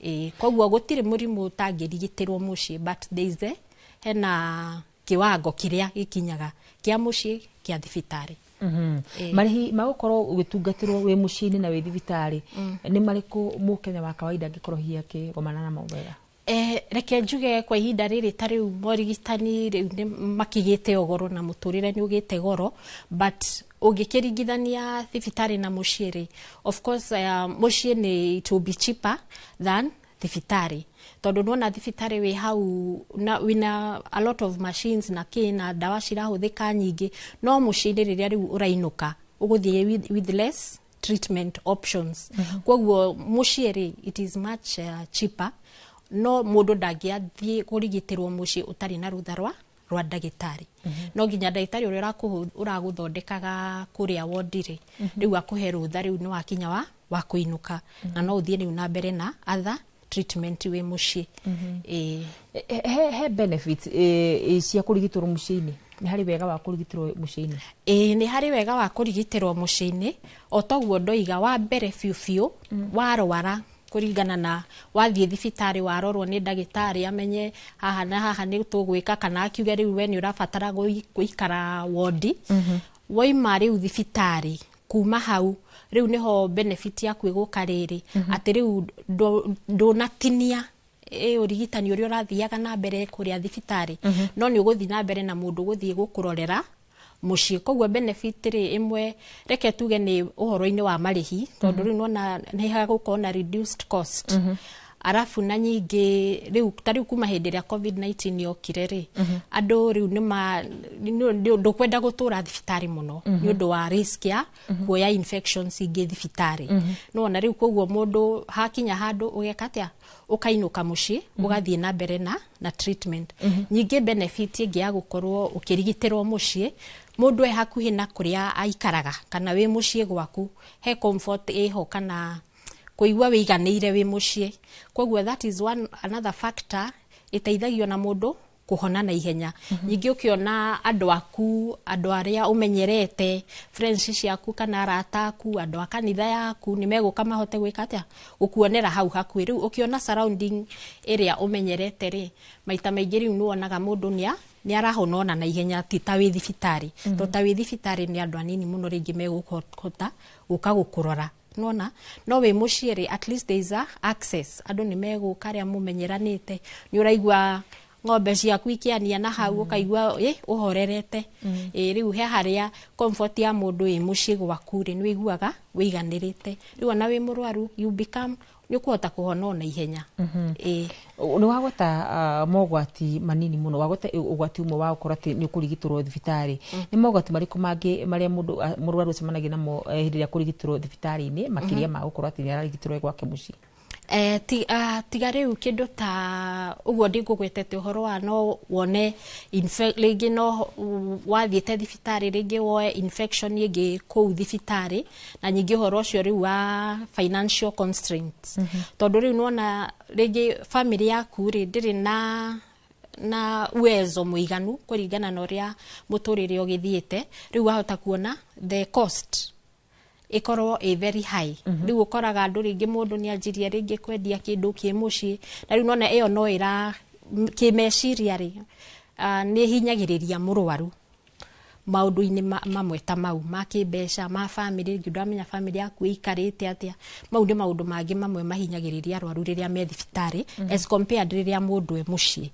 Ĩĩ, koguo gũtirĩ mũrimũ ũtangĩrigitĩrwo mũciĩ, but there is a, hena kiwango kĩrĩa gĩkinyaga kĩa mũciĩ, kĩa thibitarĩ. Ĩĩ. Marĩhi ma gũkorwo ũgĩtungatĩrwo wĩ mũciĩ-inĩ na wĩ thibitarĩ nĩ marĩkũ, mũkenya wa kawaida angĩkorwo hihi akĩgomana namo wega? Reke njuge kwa ihinda rĩrĩ, ta rĩu morigitani rĩu nĩ makĩgĩte goro na mũtũrĩre nĩ ũgĩte goro, but ũngĩkĩringithania thibitarĩ na mũciĩ rĩ, of course mũciĩ nĩ it will be cheaper than thibitarĩ, tondũ nĩwona thibitarĩ wĩ hau na wĩna a lot of machines na kĩ na ndawa cirahũthĩka nyingĩ, no mũciĩ-inĩ rĩrĩa rĩu ũrainũka ũgũthiĩ with less treatment options. Koguo mũciĩ rĩ, it is much cheaper, no mũndũ ndangĩathiĩ kũrigitĩrwo mũciĩ ũtarĩ na rũtha rwa ndagĩtarĩ. No nginya ndagĩtarĩ ũrĩa ũragũthondekaga kũrĩa wondi rĩ, rĩu akũhe rũtha, rĩu nĩ wakinya wa kũinũka na no ũthiĩ rĩu na mbere na other treatment wĩ mũciĩ. Ĩĩ. He benefit cia kũrigitĩrwo mũciĩ-inĩ? Nĩ harĩ wega wa kũrigitĩrwo mũciĩ-inĩ? Ĩĩ, nĩ harĩ wega wa kũrigitĩrwo mũciĩ-inĩ. O toguo ndoiga, wa mbere biũ biũ, warwara kũringana na wathiĩ thibitarĩ, warorwo nĩ ndagĩtarĩ amenye haha na haha nĩ tũgwĩka, kana akiuge rĩu we nĩ ũrabatara gũikara wondi, waima rĩu thibitarĩ, kuma hau rĩu nĩho benefit yaku ĩgũka rĩrĩ, atĩ rĩu ndũnatinia ũrigitani ũrĩa ũrathiaga na mbere kũrĩa thibitarĩ, no nĩ ũgũthiĩ na mbere na mũndũ gũthiĩ gũkũrorera mũciĩ. Koguo benefit rĩ, ĩmwe reke tuge nĩ ũhoro-inĩ wa marĩhi, tondũ rĩu nĩwona nĩ hagũkorwo na reduced cost. Arabu na nyingĩ rĩu, ta rĩu kuma hĩndĩ ĩrĩa COVID-19 yokire rĩ, andũ rĩu nĩma ndũkwenda gũtũra thibitarĩ mũno nĩ ũndũ wa risk ya kuoya infections ingĩ thibitarĩ. Nĩwona rĩu koguo mũndũ hakinya handũ ũgeka atĩa, ũkainũka mũciĩ, ũgathiĩ na mbere na treatment. Nyingĩ benefit ĩngĩ ya gũkorwo ũkĩrigitĩrwo mũciĩ, mũndũ e hakuhĩ na kũrĩa aikaraga kana wĩ mũciĩ gwaku, he comfort ĩho kana kũigua wĩiganĩire wĩ mũciĩ. Koguo that is one another factor ĩteithagia na mũndũ kũhona na ihenya. Ningĩ ũkĩona andũ aku, andũ arĩa ũmenyerete, friends ciaku kana arata aku, andũ a kanitha yaku, nĩ megũka mahote gwĩka atĩa, gũkuonera hau hakuhĩ. Rĩu ũkĩona surrounding ĩrĩa ũmenyerete rĩ, maita maingĩ rĩu nĩwonaga mũndũ nĩ arahona ona na ihenya, ti ta wĩ thibitarĩ, tondũ ta wĩ thibitarĩ nĩ andũ anini mũno rĩngĩ megũhota gũka gũkũrora, nona no wĩ mũciĩ rĩ, at least there is a access, andũ nĩ megũka arĩa mũmenyeranĩte, nĩ ũraigua ng'ombe ciaku ikĩania na hau, ũkaigua ĩ ũhorerete. Ĩ rĩu he harĩa comfort ya mũndũ ĩ mũciĩ gwaku rĩ, nĩ wĩiguaga wĩiganĩrĩte. Rĩu ona wĩ mũrwaru, you become nĩ ũkũhota kũhona ona ihenya. Ĩ. Nĩ wagweta mogwati manini mũno, wagweta ũgwati ũmwe wa gũkorwo atĩ nĩ ũkũrigitĩrwo thibitarĩ. Nĩ mogwati marĩkũ mangĩ marĩa mũndũ mũrwaru acemanagia namo hĩndĩ ĩrĩa kũrigitĩrwo thibitarĩ-inĩ, makĩria ma gũkorwo atĩ nĩ ararigitĩrwo gwake mũciĩ? Tiga rĩu kĩndũ ta ũguo ndĩngũgwetete ũhoro wa no wone rĩngĩ no wathiĩte thibitarĩ, rĩngĩ woe infection ĩngĩ kũu thibitarĩ, na ningĩ ũhoro ũcio rĩu wa financial constraints, tondũ rĩu nĩwona rĩngĩ family yaku rĩ ndĩrĩ na uwezo mũiganu kũringana na ũrĩa mũtũrĩre ũgĩthiĩte. Rĩu wahota kuona the cost ĩkorwo ĩ very high. Rĩu ũkoraga andũ rĩngĩ mũndũ nĩ anjirie rĩngĩ kwendia kĩndũ kĩ mũciĩ, na rĩu nona ĩyo no ĩra kĩmeciria rĩ, nĩ hinyagĩrĩria mũrwaru maũndũ-inĩ mamwe ta mau ma kĩmbeca, ma family. Rĩngĩ ndũramenya family yaku ĩikarĩte atĩa. Mau nĩ maũndũ mangĩ mamwe mahinyagĩrĩria arwaru rĩrĩa me thibitarĩ as compared rĩrĩa mũndũ e mũciĩ.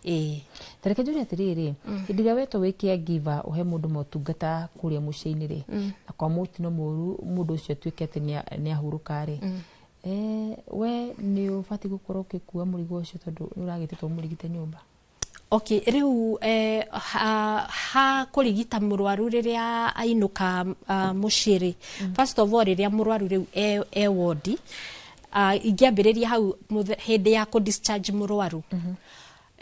Ĩĩ. Tareke njũrie atĩrĩrĩ, hĩndĩ ĩrĩa wetwo wĩ caregiver ũhe mũndũ motungata kũrĩa mũciĩ-inĩ rĩ, na kwa mũtino mũru mũndũ ũcio atuĩke atĩ nĩ ahurũka rĩ, we nĩ ũbatiĩ gũkorwo ũgĩkua mũrigo ũcio tondũ nĩ ũragĩtĩtwo mũrigite nyũmba? Okay, rĩu ha kũrigita mũrwaru rĩrĩa ainũka mũciĩ rĩ, first of all, rĩrĩa mũrwaru rĩu e wodi, ingĩambĩrĩria hau hĩndĩ ya kũ discharge mũrwaru,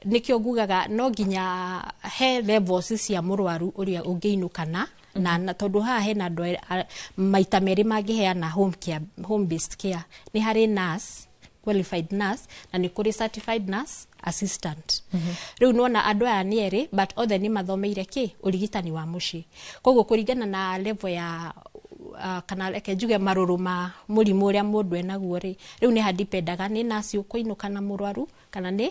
nĩkĩo ngugaga no nginya he levels cia mũrwaru ũrĩa ũngĩinũka na tondũ haha hena andũ maita merĩ mangĩheana home care, home based care. Nĩ harĩ nurse, qualified nurse, na nĩ kũrĩ certified nurse assistant. Rĩu nĩwona andũ aya nĩ erĩ, but othe nĩ mathomeire kĩ ũrigitani wa mũciĩ. Koguo kũringana na level ya kana reke njuge marũrũ ma mũrimũ ũrĩa mũndũ enaguo rĩ, rĩu nĩ hadipendaga nĩ nurse ũkũinũka na mũrwaru kana nĩ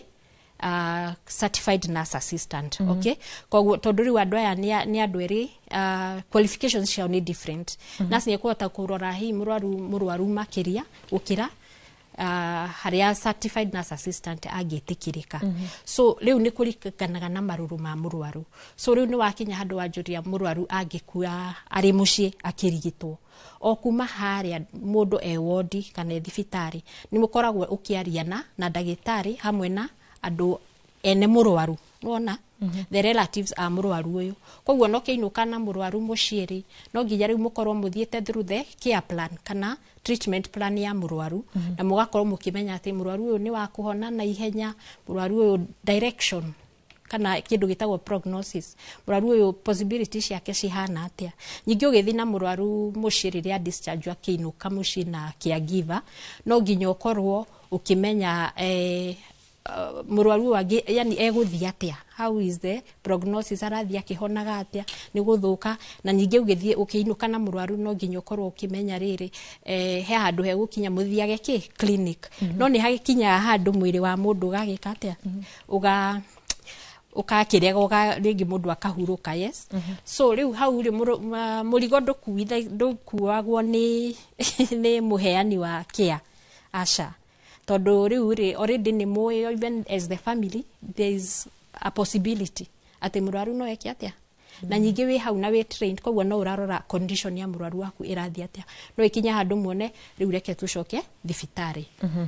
certified nurse assistant. Okay, koguo tondũ rĩu andũ aya nĩ andũ erĩ, qualifications ciao nĩ different. Nurse nĩ ekũhota kũrora hihi mũrwaru makĩria gũkĩra harĩa certified nurse assistant angĩtĩkĩrĩka. So rĩu nĩ kũringanaga na marũrũ ma mũrwaru. So rĩu nĩ wakinya handũ wanjũria mũrwaru angĩkua arĩ mũciĩ akĩrigitwo, o kuma harĩa mũndũ e wodi kana e thibitarĩ, nĩ mũkoragwo ũkĩaria na ndagĩtarĩ hamwe na andũ ene mũrwaru, nĩwona, the relatives a mũrwaru ũyũ. Koguo no kĩinũka na mũrwaru mũciĩ rĩ, no nginya rĩu mũkorwo mũthiĩte through the care plan kana treatment plan ya mũrwaru, na mũgakorwo mũkĩmenya atĩ mũrwaru ũyũ nĩ wa kũhona na ihenya, mũrwaru ũyũ direction kana kĩndũ gĩtagwo prognosis, mũrwaru ũyũ possibility ciake cihana atĩa. Ningĩ ũgĩthiĩ na mũrwaru mũciĩ rĩrĩa discharge akĩinũka mũciĩ na caregiver, no nginya ũkorwo ũkĩmenya mũrwaru ũyũ yani egũthiĩ atĩa, how is the prognosis, arathiĩ akĩhonaga atĩa, nĩ gũthũka. Na ningĩ ũgĩthiĩ ũkĩinũka na mũrwaru, no nginya ũkorwo ũkĩmenya rĩrĩ, he handũ hegũkinya mũthiage kĩ clinic. No nĩ hagĩkinyaga handũ mwĩrĩ wa mũndũ ũgagĩka atĩa, ũgakĩrega, rĩngĩ mũndũ akahurũka, yes. So rĩu hau rĩ, mũrigo ndũkuagwo nĩ mũheani wa care, aca, tondũ rĩu rĩ already nĩ mũĩ, even as the family there is a possibility atĩ mũrwaru no eke atĩa. Na ningĩ wĩ hau na wĩ trained, koguo no ũrarora condition ya mũrwaru waku ĩrathiĩ atĩa, no ĩkinya handũ muone rĩu reke tũcoke thibitarĩ.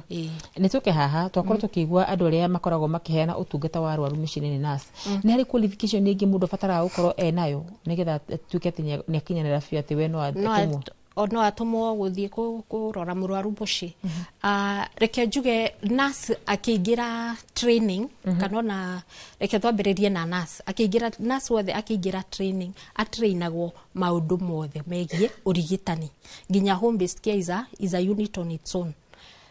Ĩĩ. Nĩ tũke haha twakorwo tũkĩigua andũ arĩa makoragwo makĩheana ũtungata wa arwaru mĩciĩ-inĩ nĩ nurse. Nĩ harĩ qualification ĩngĩ mũndũ abataraga gũkorwo enayo nĩgetha atuĩke atĩ nĩ akinyanĩra biũ atĩ we no no atũmwo? No atũmwo gũthiĩ kũrora mũrwaru mũciĩ. Reke njuge nurse akĩingĩra training, kana ona reke twambĩrĩrie na nurse akĩingĩra, nurse wothe akĩingĩra training atrainagwo maũndũ mothe megiĩ ũrigitani, nginya home based care is a unit on its own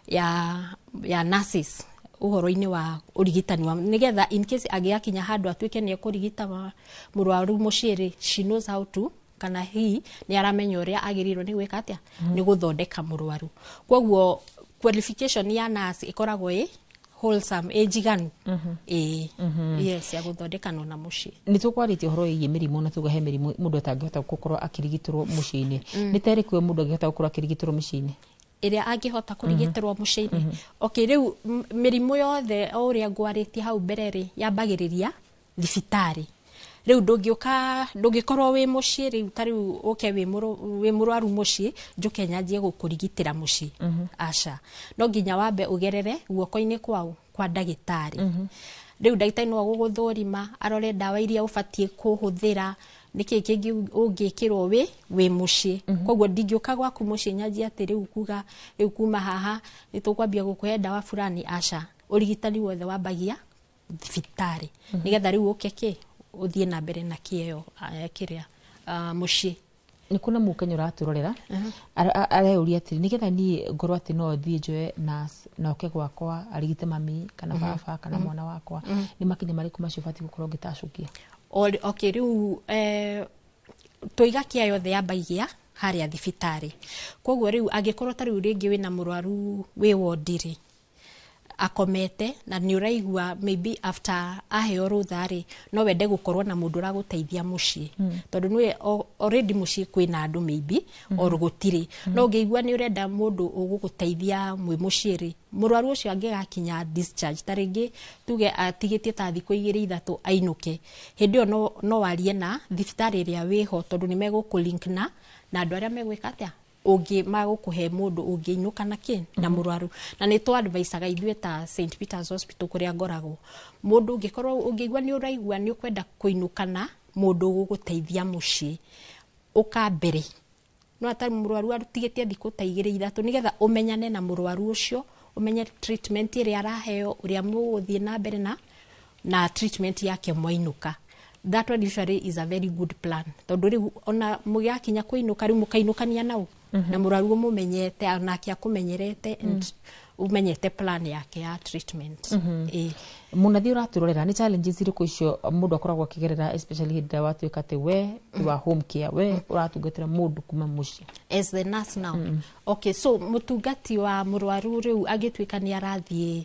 ya nurses ũhoro-inĩ wa ũrigitani wa nĩgetha in case angĩgakinya handũ atuĩke nĩ ekũrigita mũrwaru mũciĩ rĩ, she knows how to, kana he nĩ aramenya ũrĩa agĩrĩirwo nĩ gwĩka atĩa, nĩ gũthondeka mũrwaru. Koguo qualification ya nurse ĩkoragwo ĩ wholesome, ĩ njiganu, ĩ yes, ya gũthondekana na mũciĩ. Nĩ tũkwarĩtie ũhoro wĩgiĩ mĩrimũ na tuga he mĩrimũ mũndũ atangĩhota gũkorwo akĩrigitĩrwo mũciĩ-inĩ. Nĩ ta ĩrĩkũ mũndũ angĩhota gũkorwo akĩrigitĩrwo mũciĩ-inĩ? Ĩrĩa angĩhota kũrigitĩrwo mũciĩ-inĩ, okay, rĩu mĩrimũ yothe o ũrĩa ngwarĩtie hau mbere rĩ, yambagĩrĩria thibitarĩ. Rĩu ndũngĩũka, ndũngĩkorwo wĩ mũciĩ rĩu ta rĩu ũke wĩ mũrwaru mũciĩ, njũke nyanjie gũkũrigitĩra mũciĩ, aca. No nginya wambe ũgerere guoko-inĩ kwao kwa ndagĩtarĩ. Rĩu ndagĩtarĩ no agũgũthũrima, arore ndawa iria ũbatiĩ kũhũthĩra. Nĩkĩ kĩngĩ ũngĩkĩrwo wĩ mũciĩ? Koguo ndingĩũka gwaku mũciĩ nyanjie atĩ rĩu kuga rĩu kuma haha nĩ tũkwambia gũkũhe ndawa fulani. Aca, ũrigitani wothe wambagia thibitarĩ, nĩgetha rĩu ũke kĩ ũthiĩ na mbere na kĩeo kĩrĩa mũciĩ. Nĩ kuna mũkenya ũratũrorera areuria atĩrĩ, nĩgetha niĩ ngorwo atĩ no thiĩ njoe nurse na oke gwakwa arigite mami kana baba kana mwana wakwa, nĩ makinya marĩkũ macio batiĩ gũkorwo ngĩtacũkia? Okay, rĩu tũiga kĩa yothe yambagia harĩa thibitarĩ. Koguo rĩu angĩkorwo ta rĩu rĩngĩ wĩna mũrwaru wĩ wondi rĩ, akomete, na nĩ ũraigua maybe after aheo rũtha rĩ, no wende gũkorwo na mũndũ ũragũteithia mũciĩ, tondũ nĩwe already mũciĩ kwĩna andũ maybe or gũtirĩ, no ũngĩigua nĩ ũrenda mũndũ ũgũgũteithia mwĩ mũciĩ rĩ, mũrwaru ũcio angĩgakinya discharge, ta rĩngĩ tuge atigĩtie ta thikũ 2 3 ainũke, hĩndĩ ĩyo no warie na thibitarĩ ĩrĩa wĩho, tondũ nĩ megũkũ-link na andũ arĩa megwĩka atĩa ũngĩ magũkũhe mũndũ ũngĩinũka na kĩ na mũrwaru. Na nĩ tũ advisaga ithuĩ ta St Peters Hospital kũrĩa ngoragwo, mũndũ ũngĩkorwo ũngĩigua nĩ ũraigua nĩ ũkwenda kũinũka na mũndũ ũgũgũteithia mũciĩ, ũka mbere no ata mũrwaru atigĩtie thikũ ta 2 3, nĩgetha ũmenyane na mũrwaru ũcio, ũmenye treatment ĩrĩa araheo, ũrĩa mũgũthiĩ na mbere na treatment yake mwainũka. That one usually is a very good plan, tondũ rĩu ona mũgĩakinya kũinũka, rĩu mũkainũkania nau na mũrwaru ũmũmenyete, onake akũmenyerete, and ũmenyete plan yake ya treatment. Ĩĩ. Mũnathi ũratũrorera, nĩ challenges irĩkũ icio mũndũ akoragwo akĩgerera, especially hĩndĩ ĩrĩa watuĩka atĩ we ti wa home care, we ũratungatĩra mũndũ kuma mũciĩ? As the nurse now? Okay, so mũtungati wa mũrwaru rĩu angĩtuĩka nĩ arathiĩ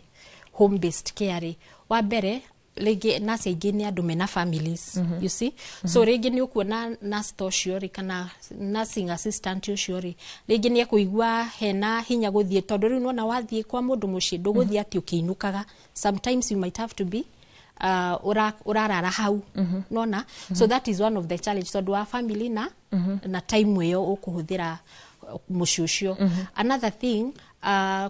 home based care rĩ, wa mbere rĩngĩ nurse aingĩ nĩ andũ mena families, you see? So rĩngĩ nĩ ũkuona nurse ta ũcio rĩ, kana nursing assistant ũcio rĩ, rĩngĩ nĩ ekũigua hena hinya gũthiĩ, tondũ rĩu nona wathiĩ kwa mũndũ mũciĩ, ndũgũthiĩ atĩ ũkĩinũkaga. Sometimes you might have to be ũrarara hau, nona? So that is one of the challenge, tondũ wa family na time ĩyo ũkũhũthĩra mũciĩ ũcio. Another thing,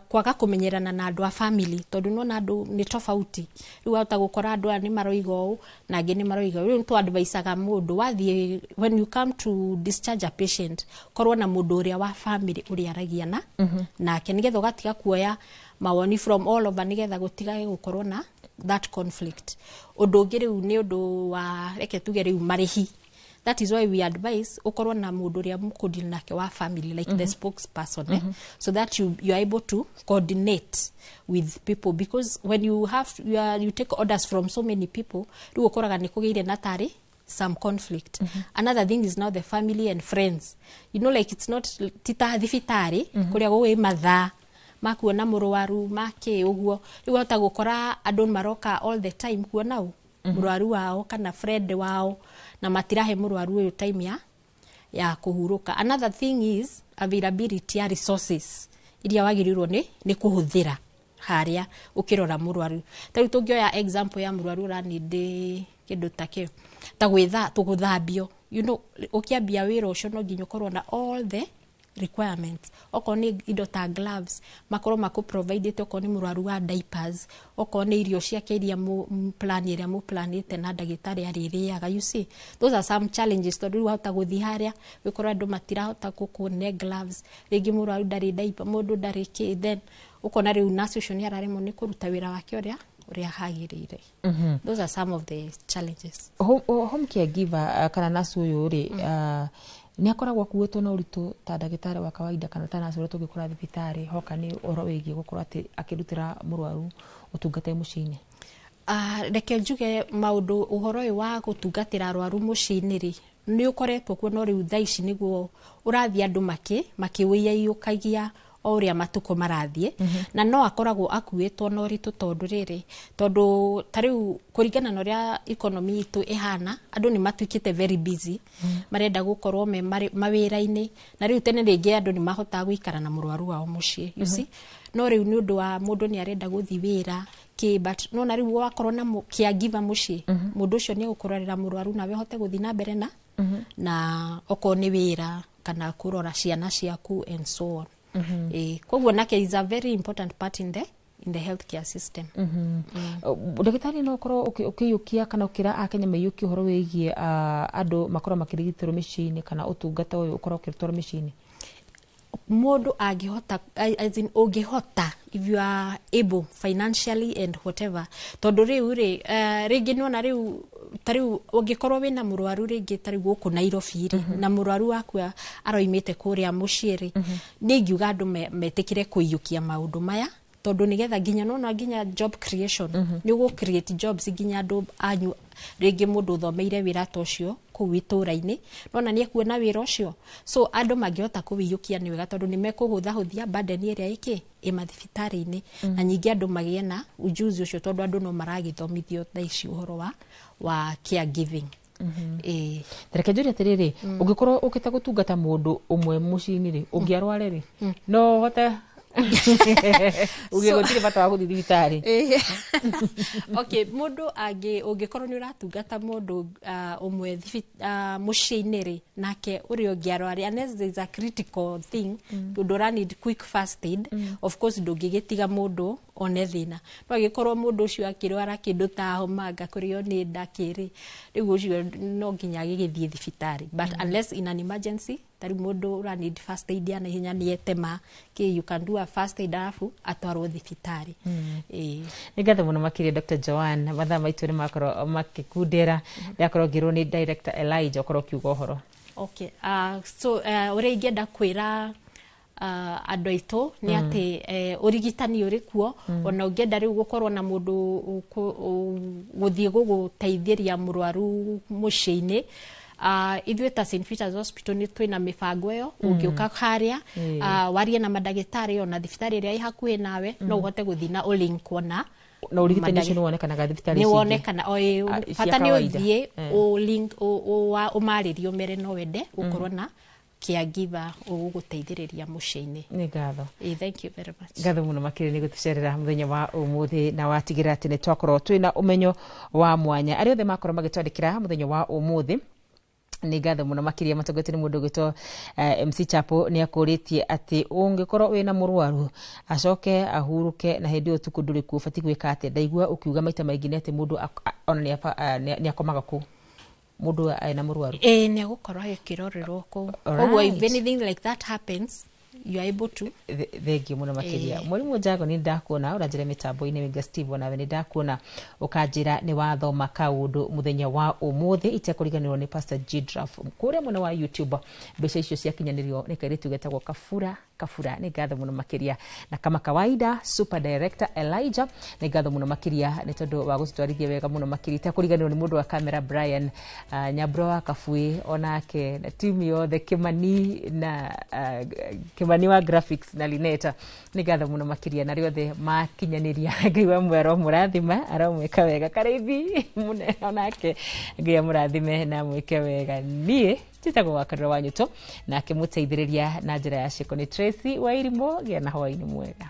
kwaga kũmenyerana na andũ a family, tondũ nona andũ nĩ tofauti. Rĩu wahota gũkora andũ aya nĩ maroiga ũũ na angĩ nĩ maroiga ũũ. Rĩu nĩ advisaga mũndũ wathiĩ, when you come to discharge a patient, korwo na mũndũ ũrĩa wa family ũrĩa aragia na nake, nĩgetha ũgatiga kuoya mawoni from all over, nĩgetha gũtigage gũkorwo na that conflict. Ũndũ ũngĩ rĩu nĩ ũndũ wa, reke tuge rĩu, marĩhi. That is why we advise ukorwo na mũndũ ũrĩa mũkũdeal nake wa family, like the spokesperson, eh? So that you are able to coordinate with people, because when you have you, are, you take orders from so many people, rĩu ũkoraga nĩ kũgĩire na tarĩ some conflict. Another thing is now the family and friends, like it's not ti ta thibitarĩ kũrĩa gwĩ mathaa makuona mũrwaru makĩ ũguo. Rĩu wahota gũkora andũ maroka all the time kuona ũ mũrwaru wao kana friend wao, na matirahe mũrwaru ũyũ time ya kũhurũka. Another thing is availability ya resources iria wagĩrĩirwo nĩ kũhũthĩra harĩa ũkĩrora mũrwaru. Ta rĩu tũngĩoya example ya mũrwaru ũranindĩ kĩndũ ta kĩo, ta gwĩtha gũthambio, ũkĩambia wĩra ũcio no nginya ũkorwo na all the requirements, okorwo nĩ indo ta gloves makorwo makũ provided, okorwo nĩ mũrwaru wa diapers, okorwo nĩ irio ciake iria plan ĩrĩa mũplanĩte na ndagĩtarĩ arĩrĩaga. You see, those are some challenges, tondũ rĩu wahota gũthiĩ harĩa wĩkorwo andũ matirahota gũkũne gloves, rĩngĩ mũrwaru ndarĩ diaper, mũndũ ndarĩ kĩ, then ũkona rĩu nurse ũcio nĩ araremwo nĩ kũruta wĩra wake ũrĩa hagĩrĩire. Those are some of the challenges. Home caregiver kana nurse ũyũ rĩ, nĩ akoragwo akuĩtwo na ũritũ ta ndagĩtarĩ wa kawaida kana ta nurse ũrĩa tũngĩkora thibitarĩ, hoka nĩ ũhoro wĩgiĩ gũkorwo atĩ akĩrutĩra mũrwaru ũtungata mũciĩ-inĩ? Reke njuge maũndũ ũhoro ũyũ wa gũtungatĩra arwaru mũciĩ-inĩ rĩ, nĩ ũkoretwo kuo, no rĩu thaa ici nĩguo ũrathiĩ andũ makĩwĩiyũkagia o ũrĩa matukũ marathiĩ. Na no akoragwo akuĩtwo na ũritũ, tondũ rĩrĩ, tondũ ta rĩu kũringana na ũrĩa economy itũ ĩhana, andũ nĩ matuĩkĩte very busy, marenda gũkorwo me mawĩra-inĩ. Na rĩu tene rĩngĩ andũ nĩ mahotaga gũikara na mũrwaru wao mũciĩ, you see? No rĩu nĩ ũndũ wa mũndũ nĩ arenda gũthiĩ wĩra kĩ, but no na rĩu wakorwo na caregiver mũciĩ, mũndũ ũcio nĩ egũkũrorera mũrwaru nawe ũhote gũthiĩ na mbere na okorwo nĩ wĩra kana kũrora ciana ciaku and so on. Koguo nake is a very important part in the in the healthcare system. Ndagĩtarĩ, no ũkorwo ũkĩiyũkia kana ũkĩra akenya maiyũkie ũhoro wĩgiĩ andũ makorwo makĩrigitĩrwo mĩciĩ-inĩ, kana ũtungata ũyũ ũkorwo ũkĩrutwo mĩciĩ-inĩ? Mũndũ angĩhota, as in ũngĩhota, if you are able financially and whatever, tondũ rĩu rĩ rĩngĩ nĩwona rĩu ta rĩu ũngĩkorwo wĩna mũrwaru rĩngĩ ta rĩu gũkũ Nairobi rĩ, na mũrwaru waku aroimĩte kũrĩa mũciĩ rĩ, nĩ ingiuga andũ metĩkĩre kũiyũkia maũndũ maya, tondũ nĩgetha nginya nona nginya job creation, nĩ ũgũ create jobs nginya andũ anyu. Rĩngĩ mũndũ ũthomeire wĩra ta ũcio kũu itũra-inĩ, nona nĩ ekuona wĩra ũcio. So andũ mangĩhota kũwĩiyũkia nĩ wega, tondũ nĩ mekũhũthahũthia burden ĩrĩa ĩkĩ ĩ mathibitarĩ-inĩ, na ningĩ andũ magĩe na ujuzi ũcio, tondũ andũ no maragĩthomithio thaa ici ũhoro wa caregiving. Ĩĩ. Reke njũrie atĩrĩrĩ, ũngĩkorwo ũkĩte gũtungata mũndũ ũmwe mũciĩ-inĩ rĩ, ũngĩarware rĩ, no ũhote uge gũtirĩ bata wa gũthiĩ thibitarĩ? Okay, mũndũ angĩ ũngĩkorwo nĩ ũratungata mũndũ ũmwe mũciĩ-inĩ rĩ, nake ũrĩa ũngĩ arware, unless there is a critical thing, ũndũ ũra need quick first aid, of course ndũngĩgĩtiga mũndũ one thĩna. No angĩkorwo mũndũ ũcio akĩrwara kĩndũ ta homa, anga kũrĩo nĩ nda kĩrĩ, rĩu ũcio no nginya agĩgĩthiĩ thibitarĩ. But unless in an emergency, ta rĩu mũndũ ũra need first aid ya naihenya, nĩ etema kĩ, you can do a first aid arabu atwarwo thibitarĩ. Ĩĩ. Nĩ ngatho mũno makĩria, Dr Joan. Mathaa maitũ nĩ makorwo makĩkundĩra, ndakorwo ngĩrwo nĩ director Elijah ũkorwo ũkiuga ũhoro. Okay. So ũrĩa ingĩenda kwĩra andũ aitũ nĩ atĩ ũrigitani ũrĩ kuo. Ona ũngĩenda rĩu gũkorwo na mũndũ gũthiĩ gũgũteithĩria mũrwaru mũciĩ-inĩ, ithuĩ ta St Peters Hospital nĩ twĩna mĩbango ĩyo. Ũngĩũka harĩa, warie na mandagĩtarĩ, ona thibitarĩ ĩrĩa ĩ hakuhĩ nawe, no ũhote gũthiĩ na ũlinkwo na Na ũrigitani ũcio nĩ wonekanaga thibitarĩ nĩ ici ingĩ? Wonekana o ĩ, Ah, cia bata nĩ kawaida. ũthiĩ ũ-link ũmarĩrie, ũmere no wende gũkorwo na caregiver ũgũgũteithĩrĩria mũciĩ-inĩ. Nĩ ngatho. Ĩ, thank you very much. Ngatho mũno makĩria nĩ gũtũcerera mũthenya wa ũmũthĩ, na watigĩrĩra atĩ nĩ twakorwo twĩna ũmenyo wa mwanya. Arĩa othe makorwo magĩtwandĩkĩra mũthenya wa ũmũthĩ, nĩ ngatho mũno makĩria. Matongoretio nĩ mũndũ ũgwĩtwo MC Chapo, nĩ akũrĩtie atĩ ũngĩkorwo wĩna mũrwaru acoke ahurũke na hĩndĩ ĩyo ũtukũ ndũrĩ kuo, ũbatiĩ gwĩka atĩa? Ndaigua ũkiuga maita maingĩ nĩ atĩ mũndũ ona nĩ akomaga kũu mũndũ ena mũrwaru. Ĩ, nĩ egũkorwo agĩkĩrorerwo kũu. Koguo if anything like that happens, you are able to Thengiũ mũno makĩria. Mwarimũ Njago, nĩ ndakuona ũranjĩra mĩtambo-inĩ. Winga Steve, onawe nĩ ndakuona ũkanjĩra nĩ wathoma kaũndũ mũthenya wa ũmũthĩ. Itekũriganĩrwo nĩ Pastor Gidraf kũrĩa mwena wa YouTube, mbeca icio ciakinyanĩrio nĩ kairĩtu getagwo Kabura Kabura. Nĩ ngatho mũno makĩria. Na kama kawaida, super director Elijah, nĩ ngatho mũno makĩria nĩ tondũ wa gũtũtwarithia wega mũno makĩria. Itekũriganĩrwo nĩ mũndũ wa kamera Brian Nyambura wa Kabui, onake na timu yothe, Kimani na Kimani wa graphics na Lineta, nĩ ngatho mũno makĩria. Na rĩothe makinyanĩria, Ngai wa muoyo aromũrathima, aromwĩka wega. Karĩithi mũnene, onake Ngai amũrathime na amwĩke wega. Niĩ njĩtagwo Wakarura wa Nyũtũ, nake mũteithĩrĩria na njĩra ya ciĩko nĩ Tracy Wairimũ. Gĩa na hwaĩ-inĩ mwega.